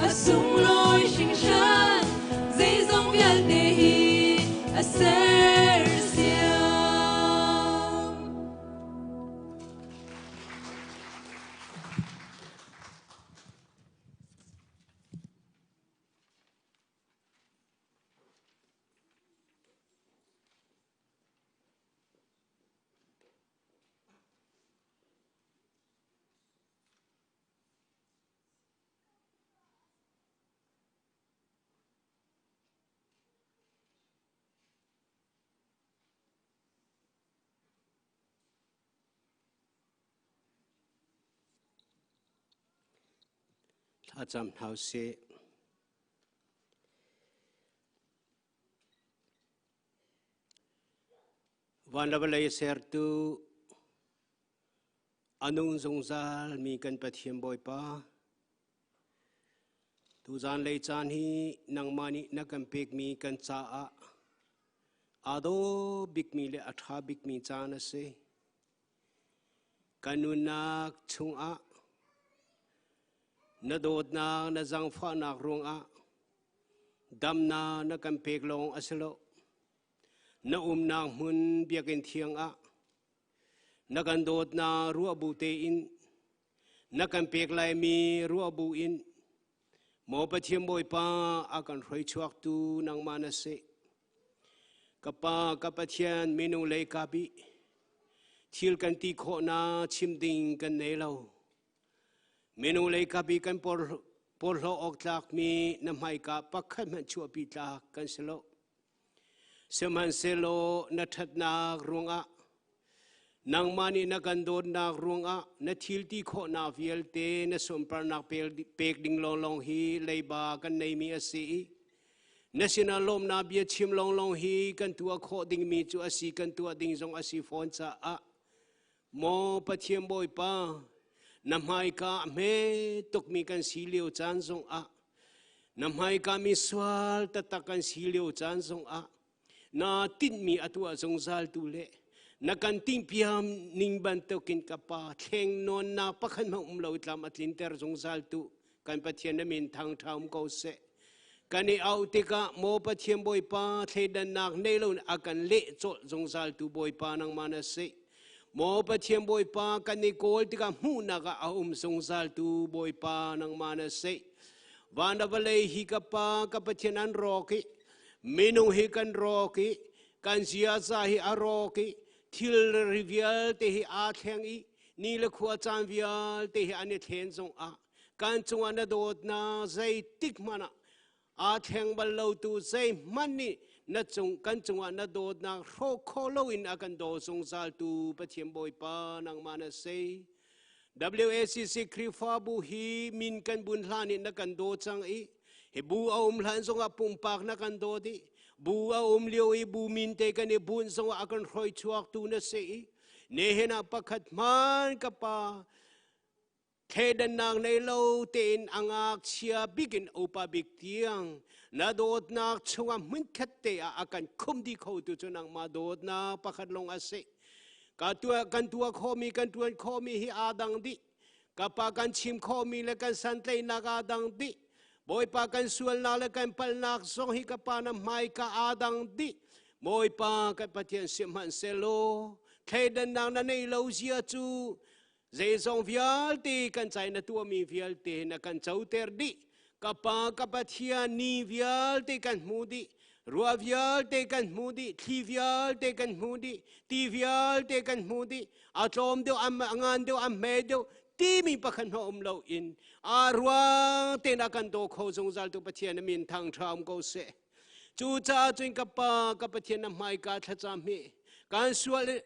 a sunglawi hringhran, zeizong vialte hi a sersiam. Thlacam hna usih. Van le vawlei sertu a nung zungzal mi kan Pathian Bawipa, tuzan lei caan hi nangmah nih na kan pekmi kan caah aa dawh bikmi le a ṭha bikmi caan a si. Kan nunnak chungah na dawtnak na zaangfahnak ruangah damnak na kan pek lawng a si lo. Na umnak hmun biakinn thiang ah na kan dawtnak ruah bu tein na kan pek laimi ruah bu in Maw Pathian Bawipa a kan hruai chuaktu nangmah na si. Ka Pa, ka Pathian minung lei ka bi thil kan ti khawh na chim ding kan nei lo. Minung lei ka bi kan porhlaw awk tlakmi na hmaika pakhat hmanh chuahpi tlak kan si lo. Sihmanhsehlaw na ṭhatnak ruangah nangmah nih na kan dawtnak ruangah na thil ti khawhnak vialte na sunparnak pek ding lawnglawng hi leiba kan neimi a si i na sinah lawmnak bia chim lawnglawng hi kan tuah khawh dingmi cu a si kan tuah ding zong a si fawn caah maw Pathian Bawipa na hmaika a hme tukmi kan si lio caan zongah Na hmaika mi sual taktak kan si lio caan zongah na tinhmi a tuah zungzal tu le na kan tinhpiam ning bantukin ka pa thleng nawnnak pakhat hmanh um lo tlam a tlinter zungzal tu kan Pathian na min thang ṭha um ko seh. Kan i auh tikah maw Pathian Bawipa thleidannak nei lo a kan leh cawlh zungzal tu Bawipa nangmah na si. Maw Pathian Bawipa kan i kawl tikah hmuhnak ah a um zungzal tu Bawipa nangmah na si. Van le vawlei hi ka Pa ka Pathian an rawk i minung hi kan rawk i kan ziaza hi a rawk i thil ri vialte hi aa thleng i ni le khua caan vialte hi an i thlen zongah kan cungah na dawtnak zeitik hmanh ah aa thleng bal lotu zeihmanh nih na cung kan cungah na dawtnak hrawh kho loin a kan daw zungzaltu Pathian Bawipa nangmah na si. WACC Khrihfabu hi min kan bun hlan in na kan daw cang i hi bu a um hlan zongah pumpak na kan daw dih bu a um lio i bu min te kan i bun zongah a kan hroi chuaktu na si i nihin ah pakhat hman ka pa. Thleidannak nei lo tein a ngakchia bik in upa bik tiang na dawtnak chungah hmunkhat te ah a kan khum dih khotu cu nangmah dawtnak pakhat lawng a si. Ka tuah kan tuah khawhmi kan tuan khawhmi hi aa dang dih. Ka pa kan chim khawhmi le kan santlaihnak aa dang dih. Bawipa kan sualnak le kan palhnak zong hi ka pa na hmaika aa dang dih. Bawipa kan Pathian sihmanhsehlaw thleidannak na nei lo zia cu Zeizong vialte kan cai na tuahmi vialte na kan coter dih. Ka Pa, ka Pathian, ni vialte kan hmu dih. Ruah vialte kan hmu dih, thli vialte kan hmu dih, ti vialte kan hmu dih. A tlawm deuh, a ngan deuh, a hme deuh, timi pakhat hna um lo in a ruang tein a kan daw kho zungzal tu Pathian a min thang ṭha um ko seh. Cucaah cun ka Pa, ka Pathian na hmaika thlacam hi kan sual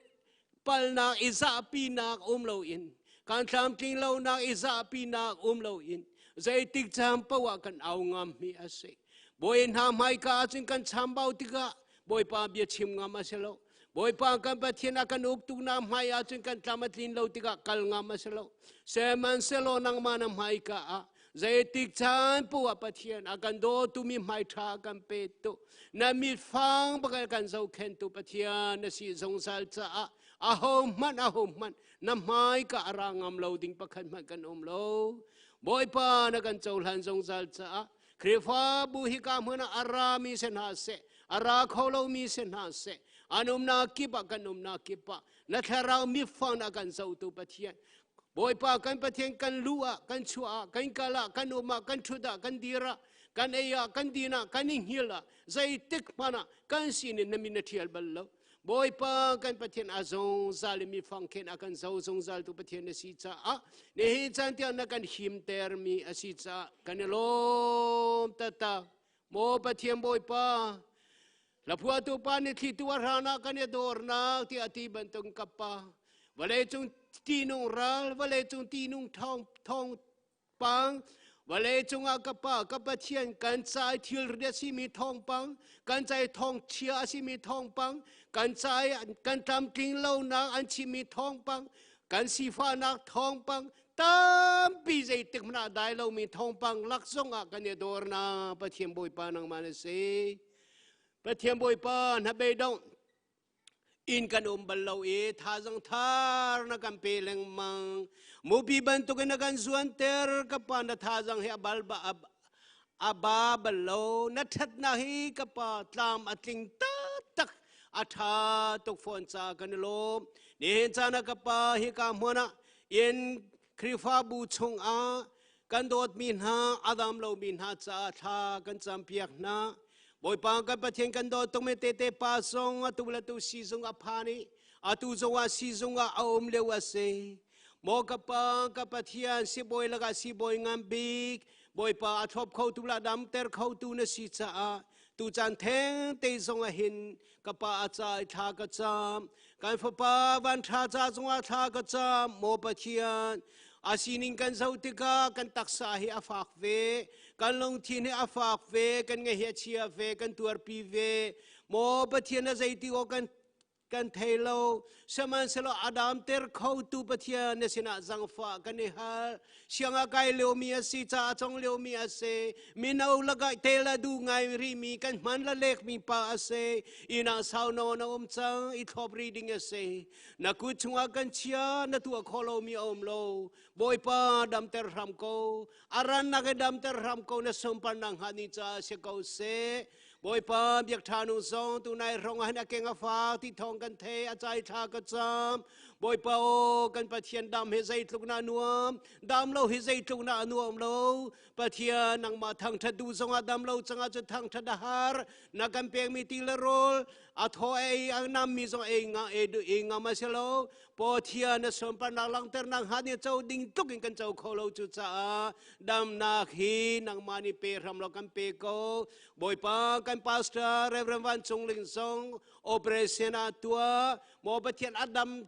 palnak i zahpinak um loin kan tlamtling lonak i zahpinak um loin zeitik caan paoh ah kan au ngam mi a si. Bawi hna hmaika ahcun kan chambau tikah Bawipa bia chim ngam a si lo. Bawipa kan Pathian a kan uktuknak hmai ahcun kan tlam a tlin lo tikah kal ngam a si lo. Sihmanhsehlaw nangmah na hmaika ah zeitik caan paoh ah Pathian a kan dawtu mi hmai ṭha kan pe tu na mitfang bakal kan zohkhentu Pathian na si zungzal caah ahohmanh ahohmanh na hmaika a ra ngam lo ding pakhat hmanh kan um lo. Bawipa na kan cohlan zungzal caah Khrihfabu hika hmun ah a rami si hna seh, a ra kho lomi si hna seh, an umnak kip ah kan umnak kip ah na thlarau mifang na kan zohtu Pathian Bawipa kan Pathian kan lu ah kan chuah ah kan kal ah kan um ah kan ṭhut ah kan dir ah kan ei ah kan din ah kan i hngil ah zeitik hmanh ah kan sinin na min na ṭhial bal lo. Bawipa kan Pathian a zungzal i mi fangkhen a kan zo zungzal tu Pathian na si caah nihin caan tiang na kan himter mi a si caah kan i lawm taktak. Maw Pathian Bawipa, hlaphuahtu pa nih thlitu a hran ah kan i dawrnak tiah a ti bantuk ka pa, vawleicung tinung ral, vawleicung tinung thawng thawng pang, vawleicung ah ka pa, ka Pathian kan cai thilri a simi thawngpang, kan cai thawngchia a simi thawngpang, kan cai kan tlamtling lonak an chimmi thawngpang, kan sifahnak thawngpang, tampi zeitik hmanh ah dai lomi thawngpang lak zongah kan i dawr na Pathian Bawipa nangmah na si. Pathian Bawipa na beidongh in kan um bal lo i thazang thar na kan pe lengmang. Mupi bantukin na kan zuanter ka pa na thazang hi a bal ba a ba bal lo na ṭhatnak hi ka pa tlam a tling taktak a ṭha tuk fawn ca kan i lawm. Nihin caan ah ka pa hi ka hmun ah in Khrihfabu chungah kan dawtmi hna a dam lomi hna caah thla kan campiak hna. Bawipa kan Pathian kan dawt tukmi tete pa zong atu le tu sizung a phan i atu zongah sizung ah a um lio a si. Maw ka pa ka Pathian sibawi lakah sibawi ngan bik Bawipa a thlop khotu la damter khotu na si caah tucaan theng te zong ah hin ka pa a ca i thla ka cam kan fapa van tha ca zongah thla ka cam maw Pathian a sining kan zoh tikah kan taksa hi a fak ve kan lungthin hi a fak ve kan ngaih hi a chia ve kan tuarpi ve maw Pathian a zeiti aw kan kan thei lo sihmanhsehlaw a damter khotu Pathian na sinah zangfah kan i hal siang a kai liomi a si ca a cong liomi a si mino lakah tel a duh ngai rihmi kan hman la lekmi pa a si inn ah sau nawn a um cang i thlop rih ding a si na kut chungah kan chia na tuah khawh lomi a um lo Bawipa damter hram ko a rannak i damter hram ko na sunparnak hnga ni caah si ko seh Bawipa biak ṭha nu zong tunai hrong ah hin a keng a fak ti thawng kan thei a cai thla ka cam Bawipa aw kan Pathian dam hi zeitluk na nuam dam lo hi zeitluk na nuam lo Pathian nangmah thangṭhat duh zongah dam lo cangah cu thangṭhat a har na kan pekmi ti le rawl a thaw ei a nammi zong ei nga ei du ei ngam a si lo Pathian na sunparnak langhternak hnga nih co ding tluk in kan co kho lo cu caah damnak hi nangmah nih pe hram lo kan pe ko Bawipa kan pastor Reverend Van Cung Ling zong operation ah tuah maw Pathian a dam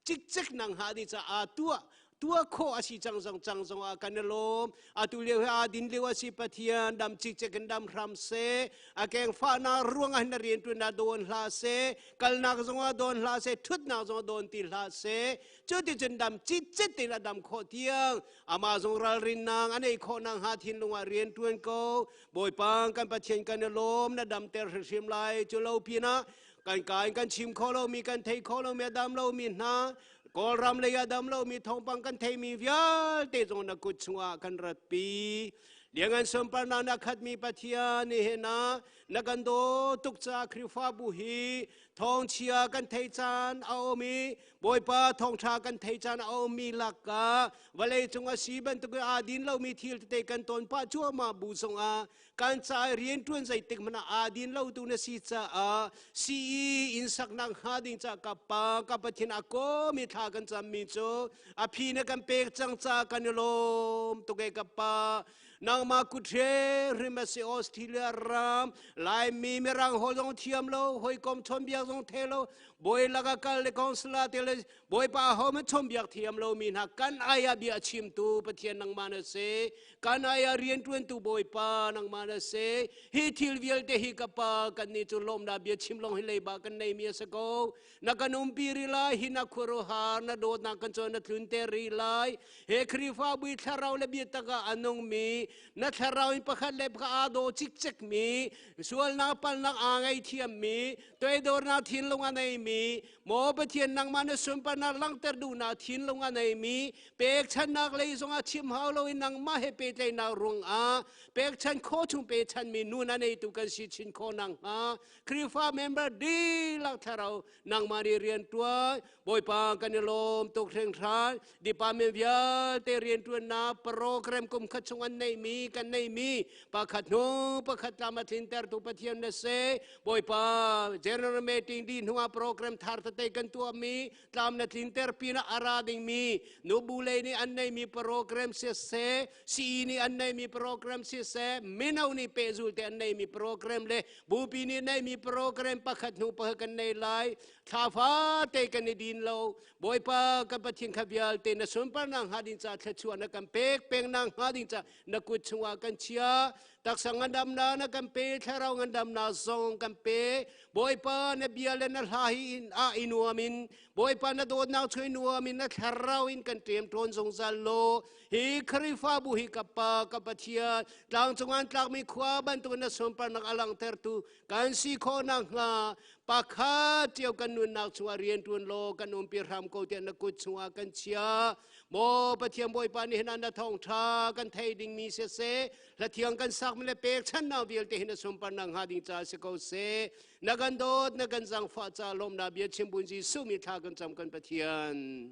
cikcek nang ha di caah tuah. Tua kho asi chang zong chang zong a kan lom. Atu lio hi a din lio asi Pathian dam chik chek in dam hram se. A keng fa na ruang ah na rian tuan na don hla se. Kalnak zong ah don hla se. Thutnak zong ah don ti hla se. Cu ti cun dam chit chet tin a dam kho tiang. Ama zong ralrin nang anei kho nang ha thin lung ah rian tuan ko. Bawipa kan Pathian kan i lawm na damter hrimhrim lai cu lo pinah kan ka in kan chim kho lomi kan thei kho lomi a dam lomi hna Kawlram lei a dam lomi thawngpang kan theimi vialte zong na kut chungah kan ratpi. Liangan sunparnak na khatmi Pathian nihin ah na kan daw tuk caah Khrihfabu hi thawngchia kan thei caan a um i Bawipa thawngṭha kan thei caan a ummi lakah vawlei cung a si bantuk in aa din lomi thil tete kan ton pah cuahmah bu zongah kan ca i rianṭuan zeitik hmanh ah aa din lotu na si caah sii inn saknak hnga ding ca ka Pa ka Pathian a kawm i thla kan cammi cu a phi na kan pek cang caah kan i lawm tuk e ka Pa. Nangmah kut hrim a si Australia ram Laimi mirang hawl zong thiam lo hawikom chawnbiak zong the lo bawi laka kal le councilor te le bawipa ho man chawnbiak thiam lo mi hna kan ai ah bia chimtu Pathian nangmah na si kan ai ah riantuantu bawipa nangmah na si hi thil vialte hi ka pa kan nih cu lawmnak bia chim long hi leiba kan nei mi a si ko na kan umpi ri lai hi na khuaruahhar na dawtnak kan cawn na tlun te ri lai he Khrihfabu i thlarau le biatak ah a nungmi na thlarau in pakhat le pakhat aa daw cikcek mi sualnak palnak aa ngei toidornak thinlung a neimi maw Pathian nangmah na sunparnak langhter duhnak thinlung a neimi pekchannak lei zongah chim hau loin nangmah he pehtlaihnak ruangah pekchan khawh chung pechanmi nun a neitu kan si chin khawh nakhnga Khrihfa member dihlak thlarau nangmah nih rian ṭuan Bawipa kan i lawm tuk hringhran department vialte rianṭuannak program kum khat chung an neihmi kan neihmi pakhat hnu pakhat tlam a tlintertu Pathian na si Bawipa general meeting dih hnuah program thar tete kan tuahmi tlam na tlinter pinah a ra dingmi nubu lei nih an neihmi program siseh CE nih an neihmi program siseh mino nih pehzul te an neihmi program le bupi nih neihmi program pakhat hnu pakhat kan nei lai thla fate kan i din lo Bawipa kan Pathian kha vialte na sunparnak hnga ding ca thluachuah na kan pek pengnak hnga ding ca na kut chungah kan chia taksa ngandamnak na kan pe thlarau ngandamnak zong kan pe Bawipa na bia le na hla hi in ah i nuam in Bawipa na dawtnak chung i nuam in na thlarau in kan ṭem ṭawn zungzal law hi Khrihfabu hi ka Pa ka Pathian tlang cungah an tlakmi khua bantuk na sunparnak a langhtertu kan si khawh nakhnga pakhat cio kan nunnak chungah rianṭuan law kan umpi hram ko tiah na kut chungah kan chia maw Pathian Bawipa nih hin na thawngṭha kan thei dingmi siseh hlathiang kan sakmi le pekchannak vialte hi na sunparnak hnga ding caah si ko seh na kan dawt na kan zangfah ca lawmnak bia chim bun Jesuh mi thla kan cam kan Pathian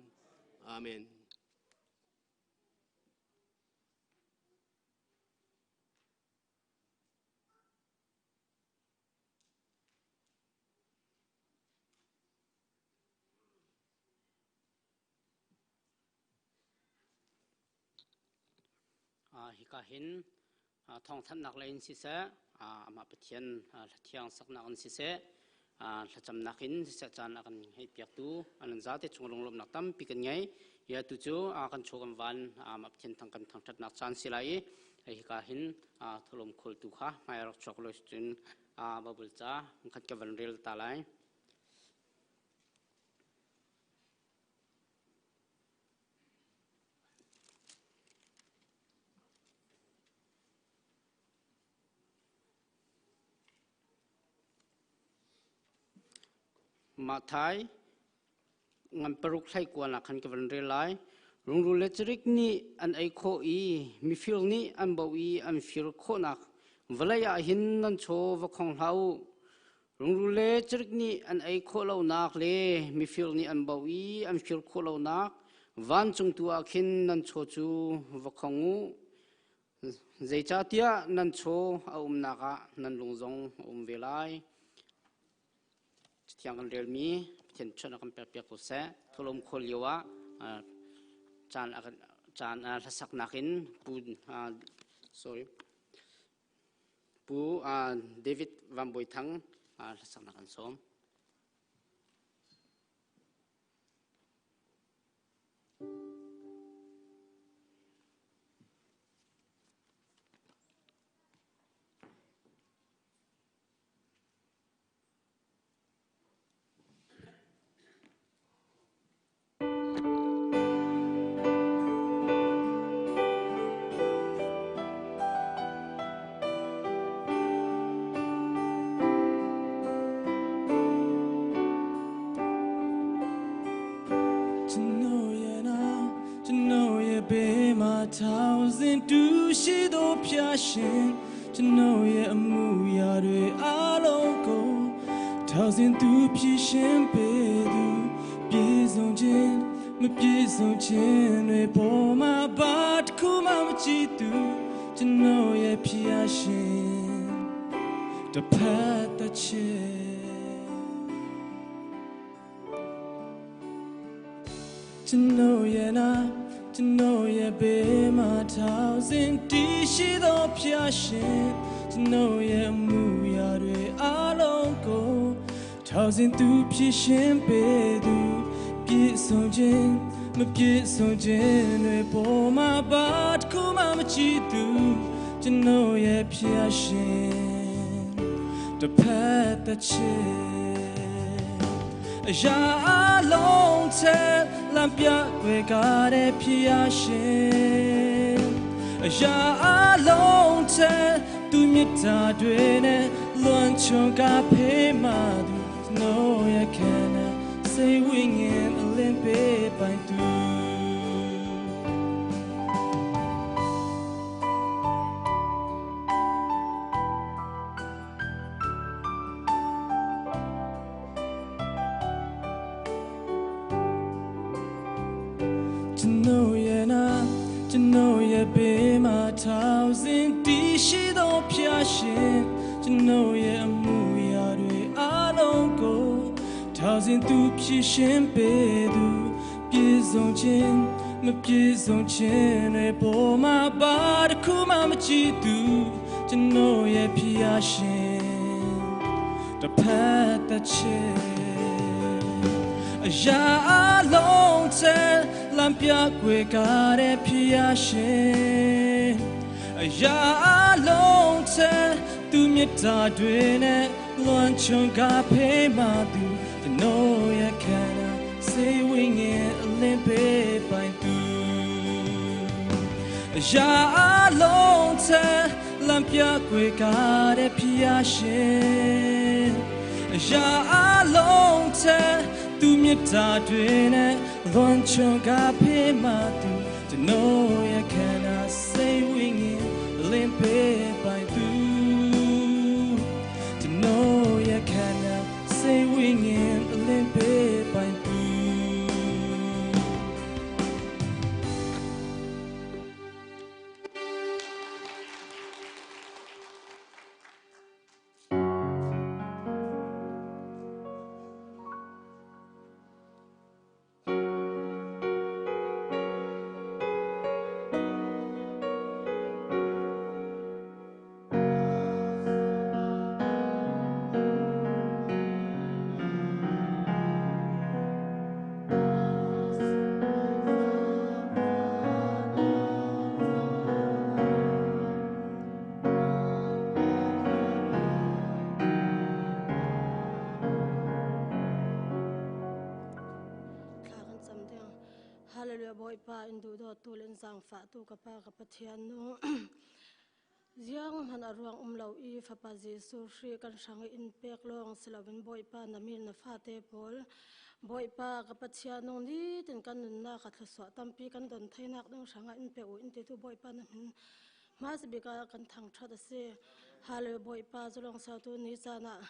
amen Hika hin thawngthanhnak lei in siseh, amah Pathian hlathiang saknak in siseh, thlacamnak in siseh caan a kan ngeihpiaktu an zate chung lunglawmhnak tampi kan ngei. Hi atu cu kan chaw kan van amah Pathian thang kan thangṭhatnak caan si lai i hika hin tholom khultu kha hmai rak chuak lo cun Bible ca khat ka van rel ta lai. Mathai ngan paruk hlei kual ah khan ka van rel lai. Rungrul le cirik nih an ei khawh i mifir nih an boh i an fir khawhnak vawlei ah hin nan chaw va khong hlah u. Rungrul le cirik nih an ei khawh lonak le mifir nih an boh i an fir khawh lonak vancung tu ah khin nan chaw cu va khong u. Zeicahtiah nan chaw a umnak ah nan lung zong a um ve lai. Cathiang kan relmi Pathian chawnh a kan pekpiak ko seh. Tholom khawl lio ah caan caan hlasaknak in Pu sorry Pu David Van Bawi Thang hlasaknak an sawm. ထောင်စဉ်တူရှိသောဖျားရှင်ကျွန်တော်ရဲ့အမှုရာတွေအလုံးကိုထောင်စဉ်သူဖြစ်ရှင်ပေးသူပြေဆုံးခြင်းမပြေဆုံးခြင်းတွေပေါ်မှာဘာတစ်ခုမှမကြည့်သူကျွန်တော်ရဲ့ဖျားရှင်တစ်ဖက်တစ်ချက်ကျွန်တော်ရဲ့နာကျွန်တော်ရဲ့ဘေးမှာထောင်စဉ်တည်ရှိသောဖျားရှင်ကျွန်တော်ရဲ့အမှုရာတွေအလုံးကိုထောင်စဉ်သူဖြစ်ရှင်ပေးသူပြည့်စုံခြင်းမပြည့်စုံခြင်းတွေပေါ်မှာဘာတစ်ခုမှမကြည့်သူကျွန်တော်ရဲ့ဖျားရှင်တစ်ဖက်တစ်ချက်အရာအလုံးထဲလမ်းပြွယ်ကားတဲ့ဖျားရှင်အရာအလုံးထဲသူမြတ်တာတွေနဲ့လွန်ချုံကဖေးမှသူကျွန်တော်ရဲ့ခန္ဓာစိတ်ဝိညာဉ်အလင်းပေးပိုင်သူကျွန်တော်ရဲ့နာကျွန်တော်ရဲ့ဘေးမှာထောင်စဉ်တည်ရှိသောဖျားရှင်ကျွန်တော်ရဲ့အမှုရာတွေအလုံးကိုထောင်စဉ်သူဖြစ်ရှင်ပေးသူပြေဆုံးခြင်းမပြေဆုံးခြင်းတွေပေါ်မှာဘာတစ်ခုမှမကြည့်သူကျွန်တော်ရဲ့ဖျားရှင်တစ်ဖက်တစ်ချက်အရာအလုံးထဲလမ်းပြွယ်ကားတဲ့ဖျားရှင်အရာအလုံးထဲသူမြတ်တာတွေနဲ့လွန်ချုံကဖေးမှသူကျွန်တော်ရဲ့ခန္ဓာစိတ်ဝိညာဉ်အလင်းပေးပိုင်သူအရာအလုံးထဲလမ်းပြွယ်ကားတဲ့ဖျားရှင်အရာအလုံးထဲသူမြတ်တာတွေနဲ့လွန်ချုံကဖေးမှသူကျွန်တော်ရဲ့ခန္ဓာစိတ်ဝိညာဉ်လင်းပေးပိုင်သူကျွန်တော်ရဲ့ခန္ဓာစိတ်ဝိညာဉ်လင်းပေးပိုင်သူ Thla kan cam ding. Hallelujah Bawipa in duh dawt tu le in zaangfah tu ka Pa ka Pathian nu. Ziang hmanh a ruang um lo i Fapa Jesuh Khrih kan hrang i in pek lawng si loin Bawipa na min na fate pawl Bawipa ka Pathian nung nitin kan nunnak a thluasuah tampi kan don theinak ding hrangah in pe u in ti tu Bawipa na min hmasabik ah kan thangṭhat a si. Hallelujah Bawipa zulong sertu ni caan ah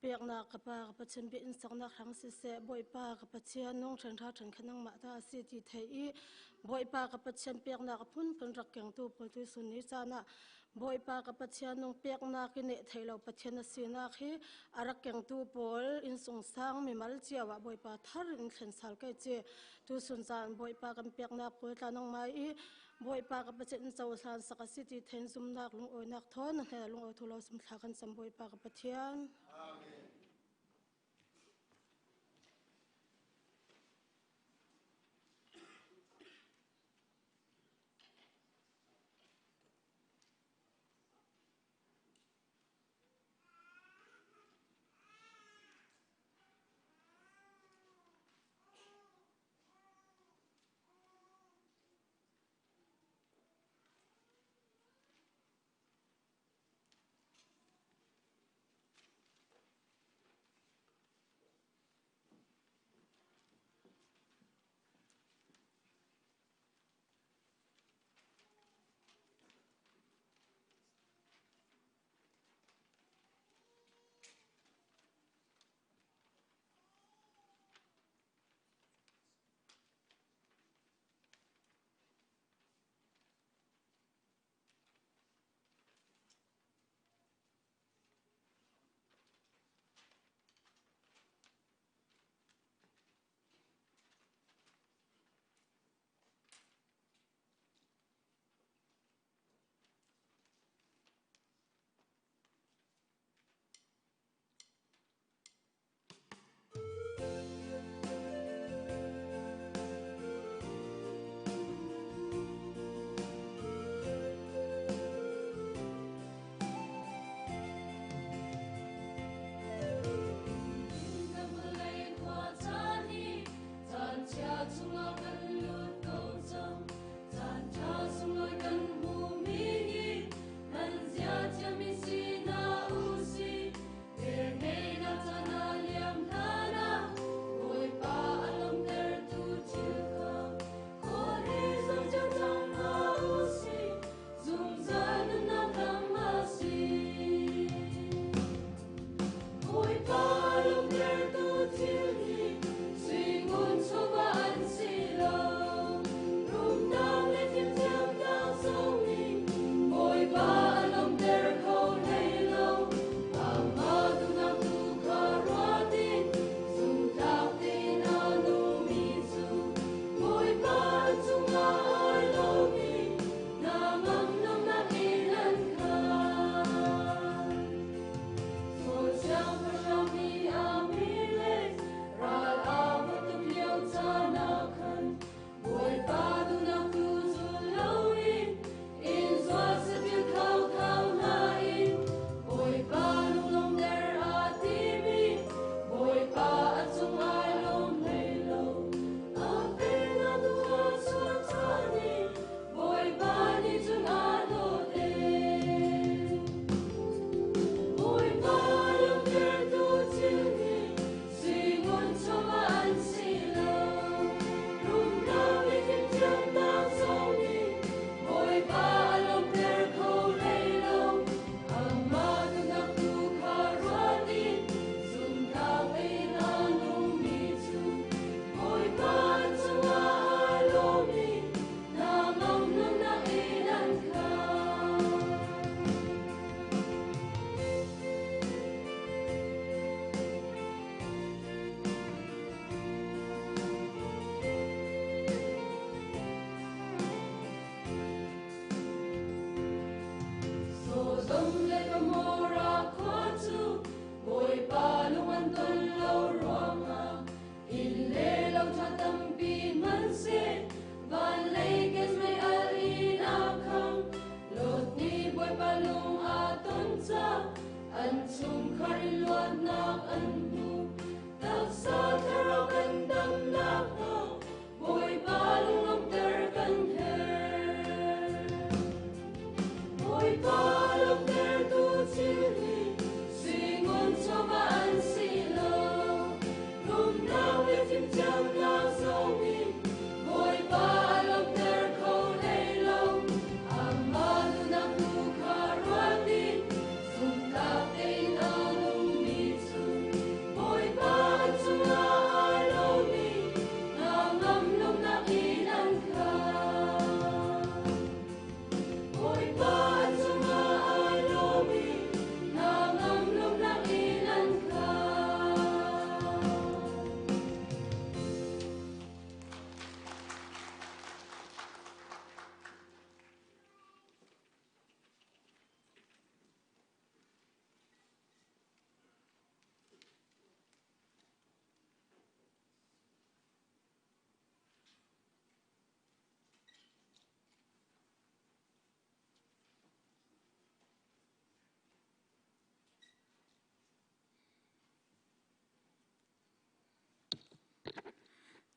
peknak ka pa ka Pathian bia in saknak hrang siseh Bawipa ka Pathian nung ṭhen hra ṭhen kha nangmah ta a si ti thei i Bawipa ka Pathian peknak a phunphun rak kengtu pawl tu sun ni caan ah Bawipa ka Pathian nung peknak i neh thei lo Pathian a sinak hi a rak kengtu pawl inn sungsang mimal cio ah Bawipa thar in thlen sal kai ci tu sun caan Bawipa kan peknak pawl tla nangmai i Bawipa ka Pathian in cohlan sak a si ti then zumnak lungawinak thawn na hnen lungawi thu lo sum thla kan cam Bawipa ka Pathian. Amen.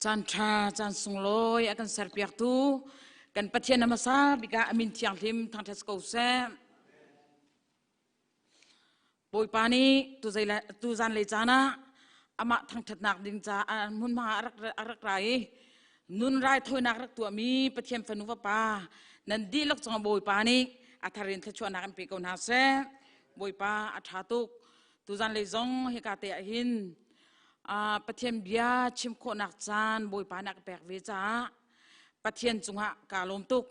Caan ṭha, caan sunglawi a kan serpiaktu kan Pathian a hmasa bik ah a min thianghlim thangṭhat ko seh. Bawipa nih tu zanlei caan ah amah thangṭhatnak ding caah hmunhma a rak ra i nun raithawinak rak tuahmi Pathian fanu fapa nan dihlak cungah Bawipa nih a thar in thluachuahnak in pe ko hna seh. Bawipa a ṭha tuk. Tuzan lei zong hika te ah hin Pathian bia chim khawhnak caan Bawipa nih a ka pek ve caah Pathian cungah kaa lawm tuk.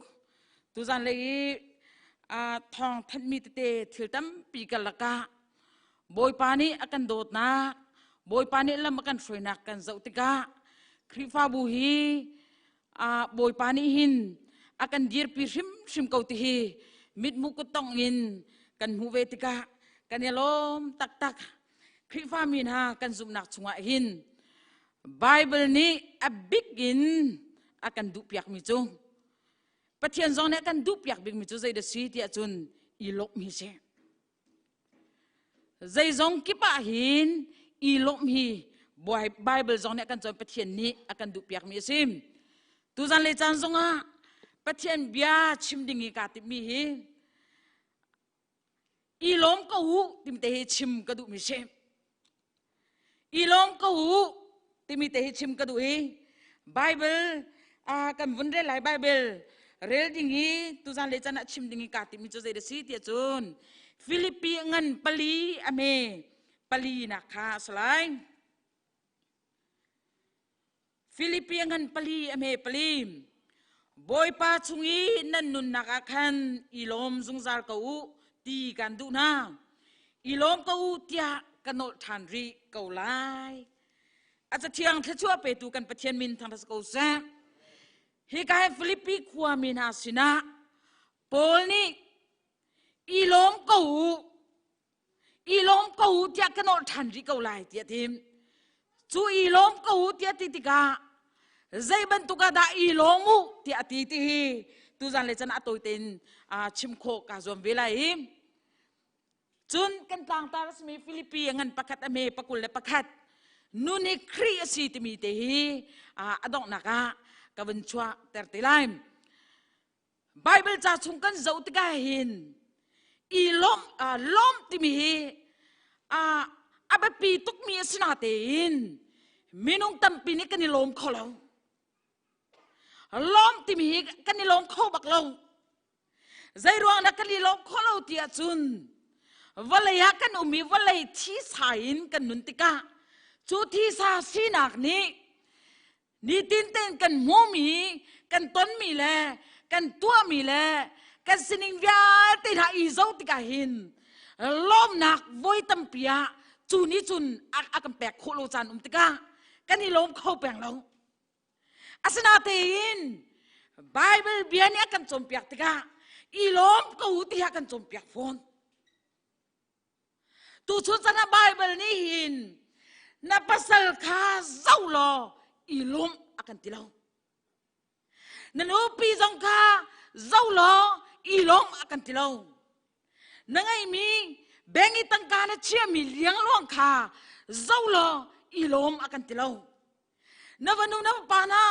Tuzan lei i thawng thanhmi tete thil tampi ka lakah Bawipa nih a kan dawtnak, Bawipa nih lam a kan hruainak kan zoh tikah Khrihfabu hi Bawipa nih hin a kan dirpi hrimhrim ko ti hi mithmuh kuttongh in kan hmuh ve tikah kan i lawm taktak. Khrihfami hna kan zumhnak chungah hin Bible nih a bik in a kan duhpiakmi cu Pathian zong nih a kan duhpiak bikmi cu zeidah si tiah cun i lawmh hi si. Zeizong kip ah hin i lawmh hi Bible zong nih a kan cawn Pathian nih a kan duhpiakmi a si. Tuzan le caan zongah Pathian bia chim ding i kaa timhmi hi i lawm ko u timi te hi chim ka duhmi si. I lawm ko u timi te hi chim ka duh i Bible kan vun rel lai Bible rel ding hi tuzan le chan ah chim ding hi kaa timmi cu zei da si tiah cun Filipi ngan pali a hme pali nak kha a si lai. Filipi ngan pali a hme pali Bawipa chung i nan nunnak ah khan i lawm zungzal ko u ti kan duh hna. I lawm ko u tiah ka nolh ṭhan rih ko lai. A cathiang thluachuah petu kan Pathian min thangṭhat ko seh. Hika hi Filipi khuami hna sinah Paul nih i lawm ko u i lawm ko u tiah ka nolh ṭhan rih ko lai tiah tim. Cu i lawm ko u tiah ti tikah zei bantuk ah dah i lawm u tiah a ti ti hi tuzan le can a tawi tein chim khawh kaa zuam ve lai i cun kan tlangtar a simi Filipi a ngan pakhat a hme pakul le pakhat nun hi Khrih a si timi te hi a donghnak ah ka vun chuah ter te lai. Bible ca chung kan zoh tikah hin i lawm lawm timi hi a biapi tukmi a si natein minung tampi nih kan i lawm kho lo. Lawm timi hi kan i lawm kho bak lo. Zei ruang dah kan i lawm kho lo ti ahcun vawlei ah kan um i vawlei thisa in kan nun tikah cu thisa sinak nih Nitin tein kan hmuhmi, kan tonmi le kan tuahmi le kan sining vialte hna i zoh tikah hin lawmnak voi tampi ah cu nih cun a kan pek khawh lo caan um tikah kan i lawm kho peng lo. Asinain Bible bia nih a kan cawnpiak tikah i lawm ko u ti a kan cawnpiak fawn. Tuchun chan ah Bible nih hin na pasal kha zoh law i lawm a kan ti lo. Na nupi zong kha zoh law i lawm a kan ti lo. Na ngeihmi bank i tangka na chiahmi liangluang kha zoh law i lawm a kan ti lo. Na vanu na pa hna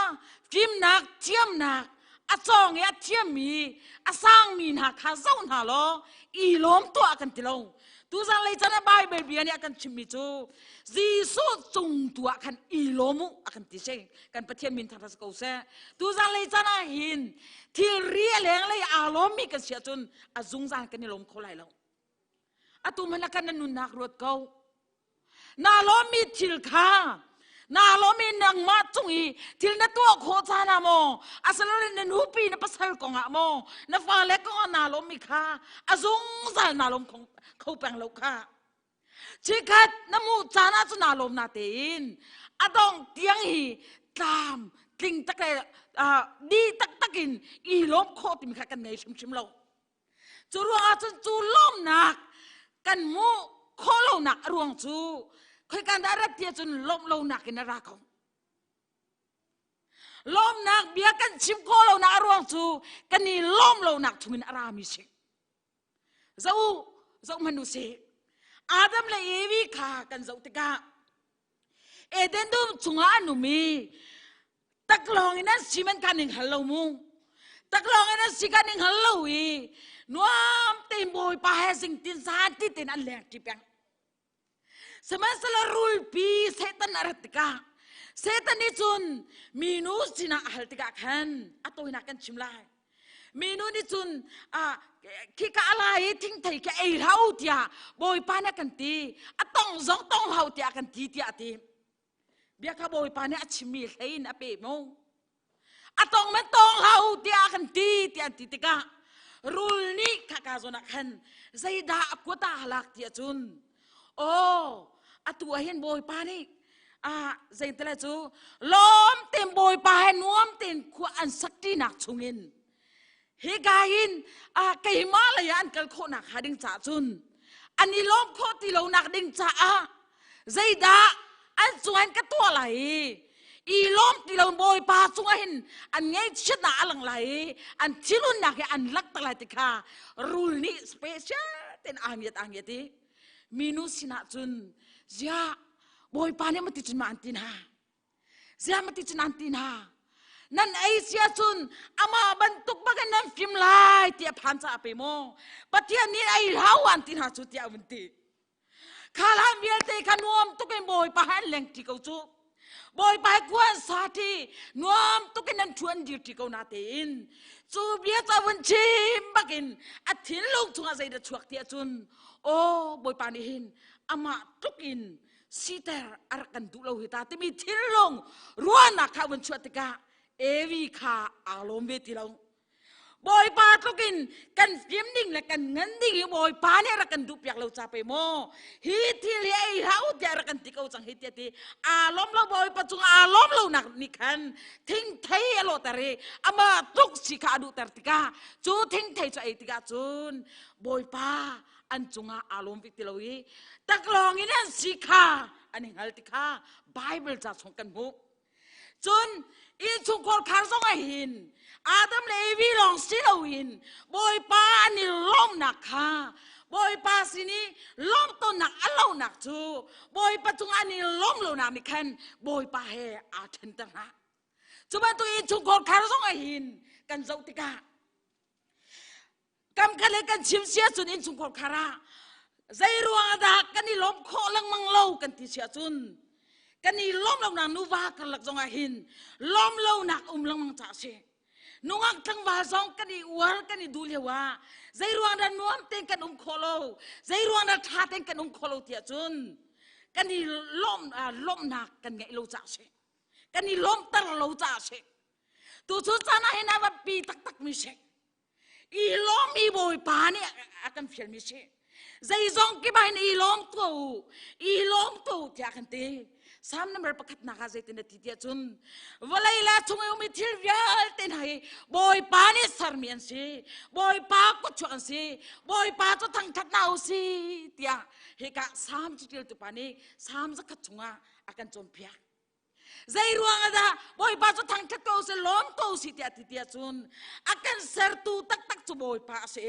fimnak thiamnak a cawng i a thiammi a sangmi hna kha zoh hna law i lawm tuah kan ti lo. Tuzan lei chan ah Bible bia nih a kan chimmi cu Jesuh cung tu ah khan i lawm u a kan ti si. Kan Pathian min thangṭhat ko seh. Tuzan lei chan ah hin thilri a lenglei aa lawmmi kan si ahcun a zungzal kan i lawm kho lai lo. Atu hmanh ah kan nunnak ruat ko. Naa lawmmi thil kha naa lawmmi nangmah cung i thil na tuah khawh caan ah maw asilole na nupi na pasal kongah maw na fale kongah naa lawmmi kha a zungzal naa lawm kho peng lo kha chikhat na hmuh caan ah cun naa lawm na tein a dong tiang hi tlam tling tak le di taktak in i lawm khawh timi kha kan ngei hrimhrim lo Cu ruangah cun cu lawmnak kan hmuh khawh lonak a ruang cu khoikan dah rat ti ahcun lawmh lonak in a ra ko. Lawmnak bia kan chim khawh lonak a ruang cu kan i lawm lonak chungin a rami si. Zoh zoh hmanh u sih. Adam le Evi kha kan zoh tikah Eden dum chungah an um i. Taklawng in an si man kan ning hal lo mu. Taklawng in an si kan ning hal lo i nuam tein Bawipa he zing tin zan ti tin an leng ṭi peng. Sihmanhsehlaw rulpi Satan a rat tikah Satan nih cun minu sinah a hal tikah khan a tawinak kan chim lai. Minu nih cun khika a lai i thingthei khi ei hlah u tiah Bawipa nih a kan ti. A tong zong tong hlah u tiah a kan ti tiah a ti. Bia kha Bawipa nih a chimmi hlei in a pe mu. A tong men tong hlah u tiah a kan ti tiah an ti tikah rul nih khaka zawn ah khan zeidah a kuat ah halak ti ahcun aw atu ah hin Bawipa nih ah zeitile cu lawm tein Bawipa he nuam tein khua an sak ṭinak chungin hika hin keimah lei ah an kal khawhnak hnga ding caah cun an i lawm khawh ti lonak ding caah zeidah an cungah hin ka tuah lai i i lawm ti lo Bawipa cungah hin an ngaihchiatnak a lang lai i an thinhunnak hi an langhter lai ti kha rul nih special tein aa ngiat aa ngiat i minu sinah cun ziah Bawipa nih mati cun ma an ti hna Ziah mati cun an ti hna? Nan ei sia cun amah bantuk bakin nan fim lai tiah phan caah pe maw? Pathian nih ei hlah an ti hna cu tiah a vun ti. Kha hlan vialte kha nuam tuk in Bawipa he an leng ṭi ko cu. Bawipa he kuan sa ṭi, nuam tuk in an ṭhu an dir ṭi ko na tein. Cu bia cu a vun chim bakin a thinlung chungah zeidah chuak ti ahcun, aw Bawipa nih hin amah tluk in siter a rak kan duh lo hi ta timi thinlung ruahnak kha vun chuah tikah Evi kha aa lawm ve ti lo. Bawipa tlukin kan fim ding le kan ngan ding hi Bawipa nih rak kan duh piak lo ca pe maw hi thil hi ei hlah u tiah rak kan ti ko cang hi tiah ti aa lawm lo Bawipa cung aa lawm lo nak nih khan thingthei a lawhter i amah tluk si kha a duhter tikah cu thingthei cu ei tikah cun Bawipa an cungah aa lawm bik ti lo i taklawng in an si kha an i hngal ti kha Bible ca chung kan hmuh. Cun innchungkhar khar zong ah hin Adam le Evi lawng si loin Bawipa an i lawmnak kha Bawipa sin i lawm tawnnak a lonak cu Bawipa cung an i lawm lonak nih khan Bawipa he aa ṭhenter hna. Cu bantuk innchungkhar khar zong ah hin kan zoh tikah Kam khat le kan chim si ahcun innchungkhar khar ah zei ruang dah kan i lawm khawh lengmang lo kan ti si ahcun kan i lawm lonak nuva karlak zong ah hin lawm lonak um lengmang ca a si. Nungak tlangval zong kan i uar kan i duh lio ah zei ruang dah nuam tein kan um khawh lo zei ruang dah ṭha tein kan um khawh lo ti ahcun kan i lawm lawmhnak kan ngeih lo caah a si. Kan i lawmter lo caah a si. Tuchun caan ah hin a va pi taktak mi si. I lawm i Bawipa nih a kan fialmi si. Zeizong kip ah hin i lawm ko u, i lawm ko tiah kan ti. Psalm number pakhatnak ah zeitin a ti tiah cun vawlei le chung i ummi thil vialte hna hi Bawipa nih sermi an si. Bawipa kutchuak an si. Bawipa cu thangṭhat hna u si tiah hika Psalm caṭialtu pa nih Psalm zakhat chungah a kan cawnpiak. Zei ruang ah dah Bawipa cu thangṭhat ko si lawm ko si tiah ti tiah cun a kan sertu taktak cu Bawipa a si.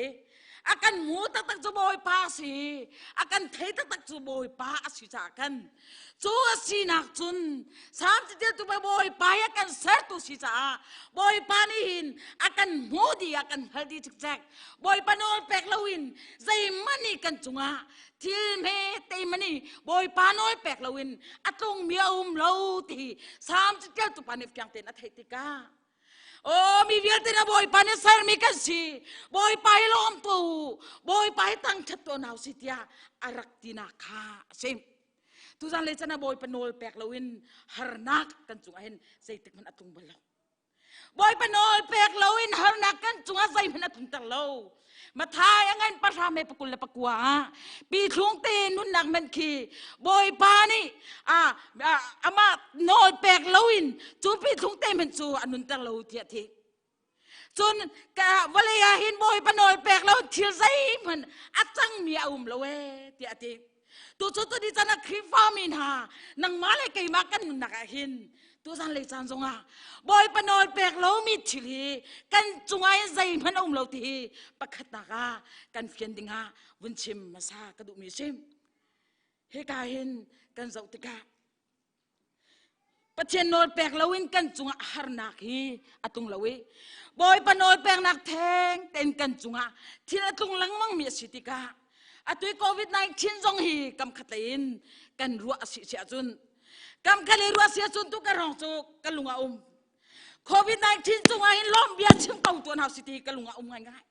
A kan hmu taktak cu Bawipa a si. A kan thei taktak cu Bawipa a si caah kan cu a sinak cun Salm caṭialtu pa Bawipa hi a kan sertu si caah Bawipa nih hin a kan hmu dih a kan hngal dih cikcek. Bawipa nawl pek loin zeihmanh nih kan cungah thil hme te mani bawipa nawl pek loin a tlungmi a um lo ti Salm caṭialtu pa nih fiang tein a theih tikah Oh mi vialte na bawipa nih sermi kan si bawipa hi lawm tu bawipa hi thangṭhat tu nau si tiah a rak tinak kha a si tuzan le chan ah bawipa nawl pek loin harnak kan cungah hin zeitik hmanh a tlung bal lo Bawipa nawl pek loin harnak kan cungah zeihmanh a tlunter lo. Mathai a ngan pahra me pakul le pakua ah pithlung te nunnak man khi Bawipa nih a amah nawl pek loin cu pithlung te man cu a nunter lo tiah thi. Cun ka vawlei ah hin Bawipa nawl pek lo thil zeihmanh a cangmi a um lo ee tiah a ti. Tu cu tuni chan ah Khrihfa mi hna nangmah le keimah kan nunnak ah hin tuzan lei caan zongah Bawipa nawl pek lomi thil hi kan cungah hin zeihmanh a um lo ti hi pakhatnak ah kan fian dingah vun chim hmasa ka duhmi a si. Hika hin kan zoh tikah. Pathian nawl pek loin kan cungah harnak hi a tlung lo i Bawipa nawl peknak theng tein kan cungah thil a tlung lengmang mi a si tikah atu COVID-19 zong hi kam khat lei in kan ruah a si si ahcun kam khat lei ruah si ahcun tu ka rong cu ka lung a um COVID-19 cungah hin lawm bia chim ko tuan hau si ti ka lung a um ngaingai.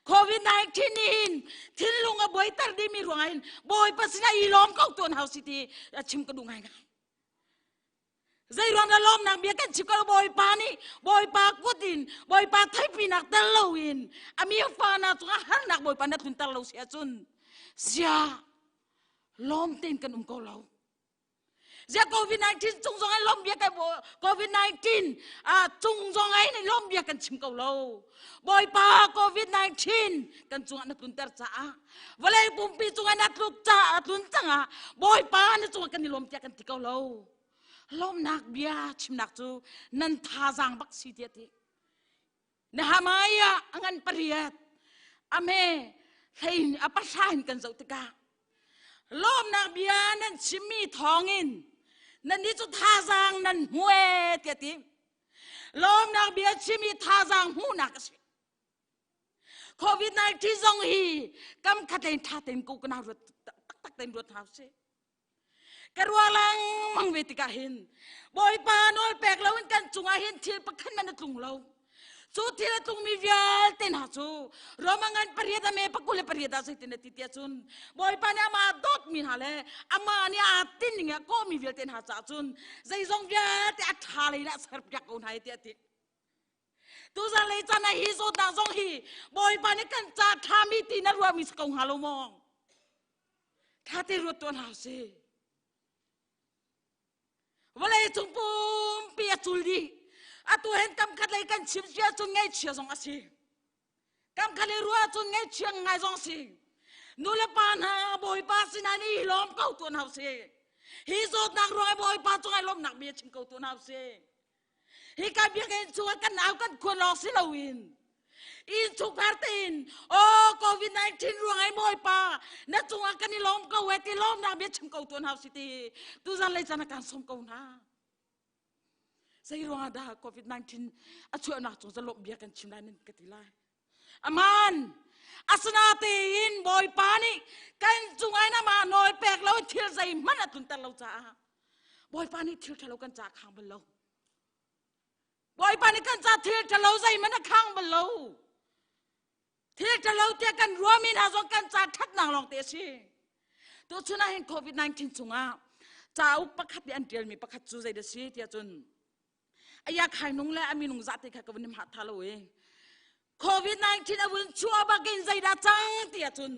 COVID-19 nih hin thinlung a buaiter dimi ruangah hin Bawipa sinah i lawm ko tuan hau si ti chim ka duh ngaingai. Zei ruang dah lawmnak bia kan chim ko Bawipa nih Bawipa kut in Bawipa theihpinak tel loin a mi fa na cungah harnak Bawipa na tlunter lo si ahcun zia lawm tein kan um ko lo. Zia COVID-19 cung zong ai lom bia kan COVID-19 cung zong ai ni lom bia kan chim ko lo. Bawipa COVID-19 kan cungah na tlunter caah vawlei pumpi cungah na tluk caah tlun cangah Bawipa na cungah kan i lom tiah kan ti ko lo. Lomnak bia chimnak cu nan thazaang bak si tiah ti. Nehemiah a ngan pariat ame hlei a pahra in kan zoh tikah lawmnak bia nan chimmi thawngin nannih cu thazaang nan hmu ee tiah ti lawmnak bia chimi thazaang hmuhnak a si COVID-19 zong hi kam khat tein tha tein ko kana ruat taktak tein ruat hau si Ka ruah lengmang ve tikah hin Bawipa nawl pek loin kan cungah hin thil pakhat man a tlung lo. Cu thil a tlungmi vialte hna cu Roma ngan pariat a me pakul le pariat ah zeitin a ti tiah cun Bawipa nih amah dawtmi hna le amah nih aa tinning ah kawhmi vialte hna caah cun zeizong vialte a ṭha lei in a serpiak ko hna i tiah a ti. Tuzan lei caan ah hi zawtnak zong hi Bawipa nih kan ca ṭhami ti na ruahmi si ko hnga lo maw? Tha te ruat tuah hna usih. Vawlei cung pumpi a cul dih. Atu hen kam khat lei kan chim cia cun ngaihchia zong a si. Kam khat lei ruah cun ngaihchia ngai zong a si. Nu le pa hna Bawipa sinah ni lawm ko tuah hna usih. Hi zawtnak ruang i Bawipa cungah lawmnak bia chim ko tuah hna usih. Hika biakinn chungah kan au kan khuan lawng si loin inn chungkhar tein oh COVID-19 ruang ai Bawipa na cungah kan i lawm ko e ti lawmnak bia chim ko tuan hau si ti tuzan lei caan ah kan sawm ko hna. Zei ruangah dah COVID-19 a chuahnak cung zalawm bia kan chim lai nan ka ti lai. Aman asinatein Bawipa nih kan cungah in amah nawl pek lo thil zeihmanh a tlunter lo caah Bawipa nih thil ṭhalo kan ca khang bal lo. Bawipa nih kan ca thil ṭhalo zeihmanh a khang bal lo. Thil ṭhalo tiah kan ruahmi hna zong kan ca ṭhatnak lawng te a si. Tuchun ah hin COVID-19 chungah cauk pakhat nih an ṭialmi pakhat cu zei dah si tiah cun aya khai nung le a minung zah te kha ka vun hma tha lo e COVID-19 a vun chuah bakin zeidah cang ti ahcun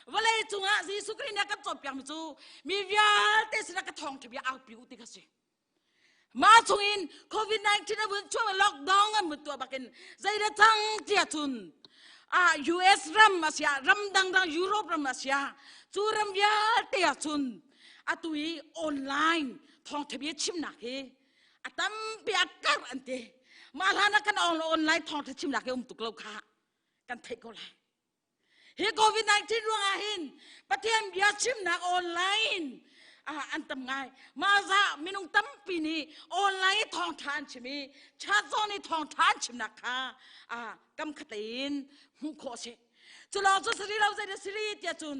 vawlei cungah Jesuh Khrih nih a kan cawnpiak mi cu mi vialte sinah ka thawngṭha bia aupi u ti kha si. Mah chungin COVID-19 a vun chuah lockdown an vun tuah bakin zeidah cang ti ahcun ah US ram asia ram dangdang Europe ram asia cu ram vialte ahcun atu i online thawngṭha bia chimnak hi a tampi a karh an ti mah hlan ah kan online thawngṭha chimnak hi um tuk lo kha kan theih ko lai hi covid-19 ruangah hin Pathian bia chimnak online an tam ngai mah za minung tampi nih online i thawngṭha an chim i chat zong nih thawngṭha an chimnak kha kam khatein hmuh khawh a si Cu lawng cu sari lo zei siri tiah cun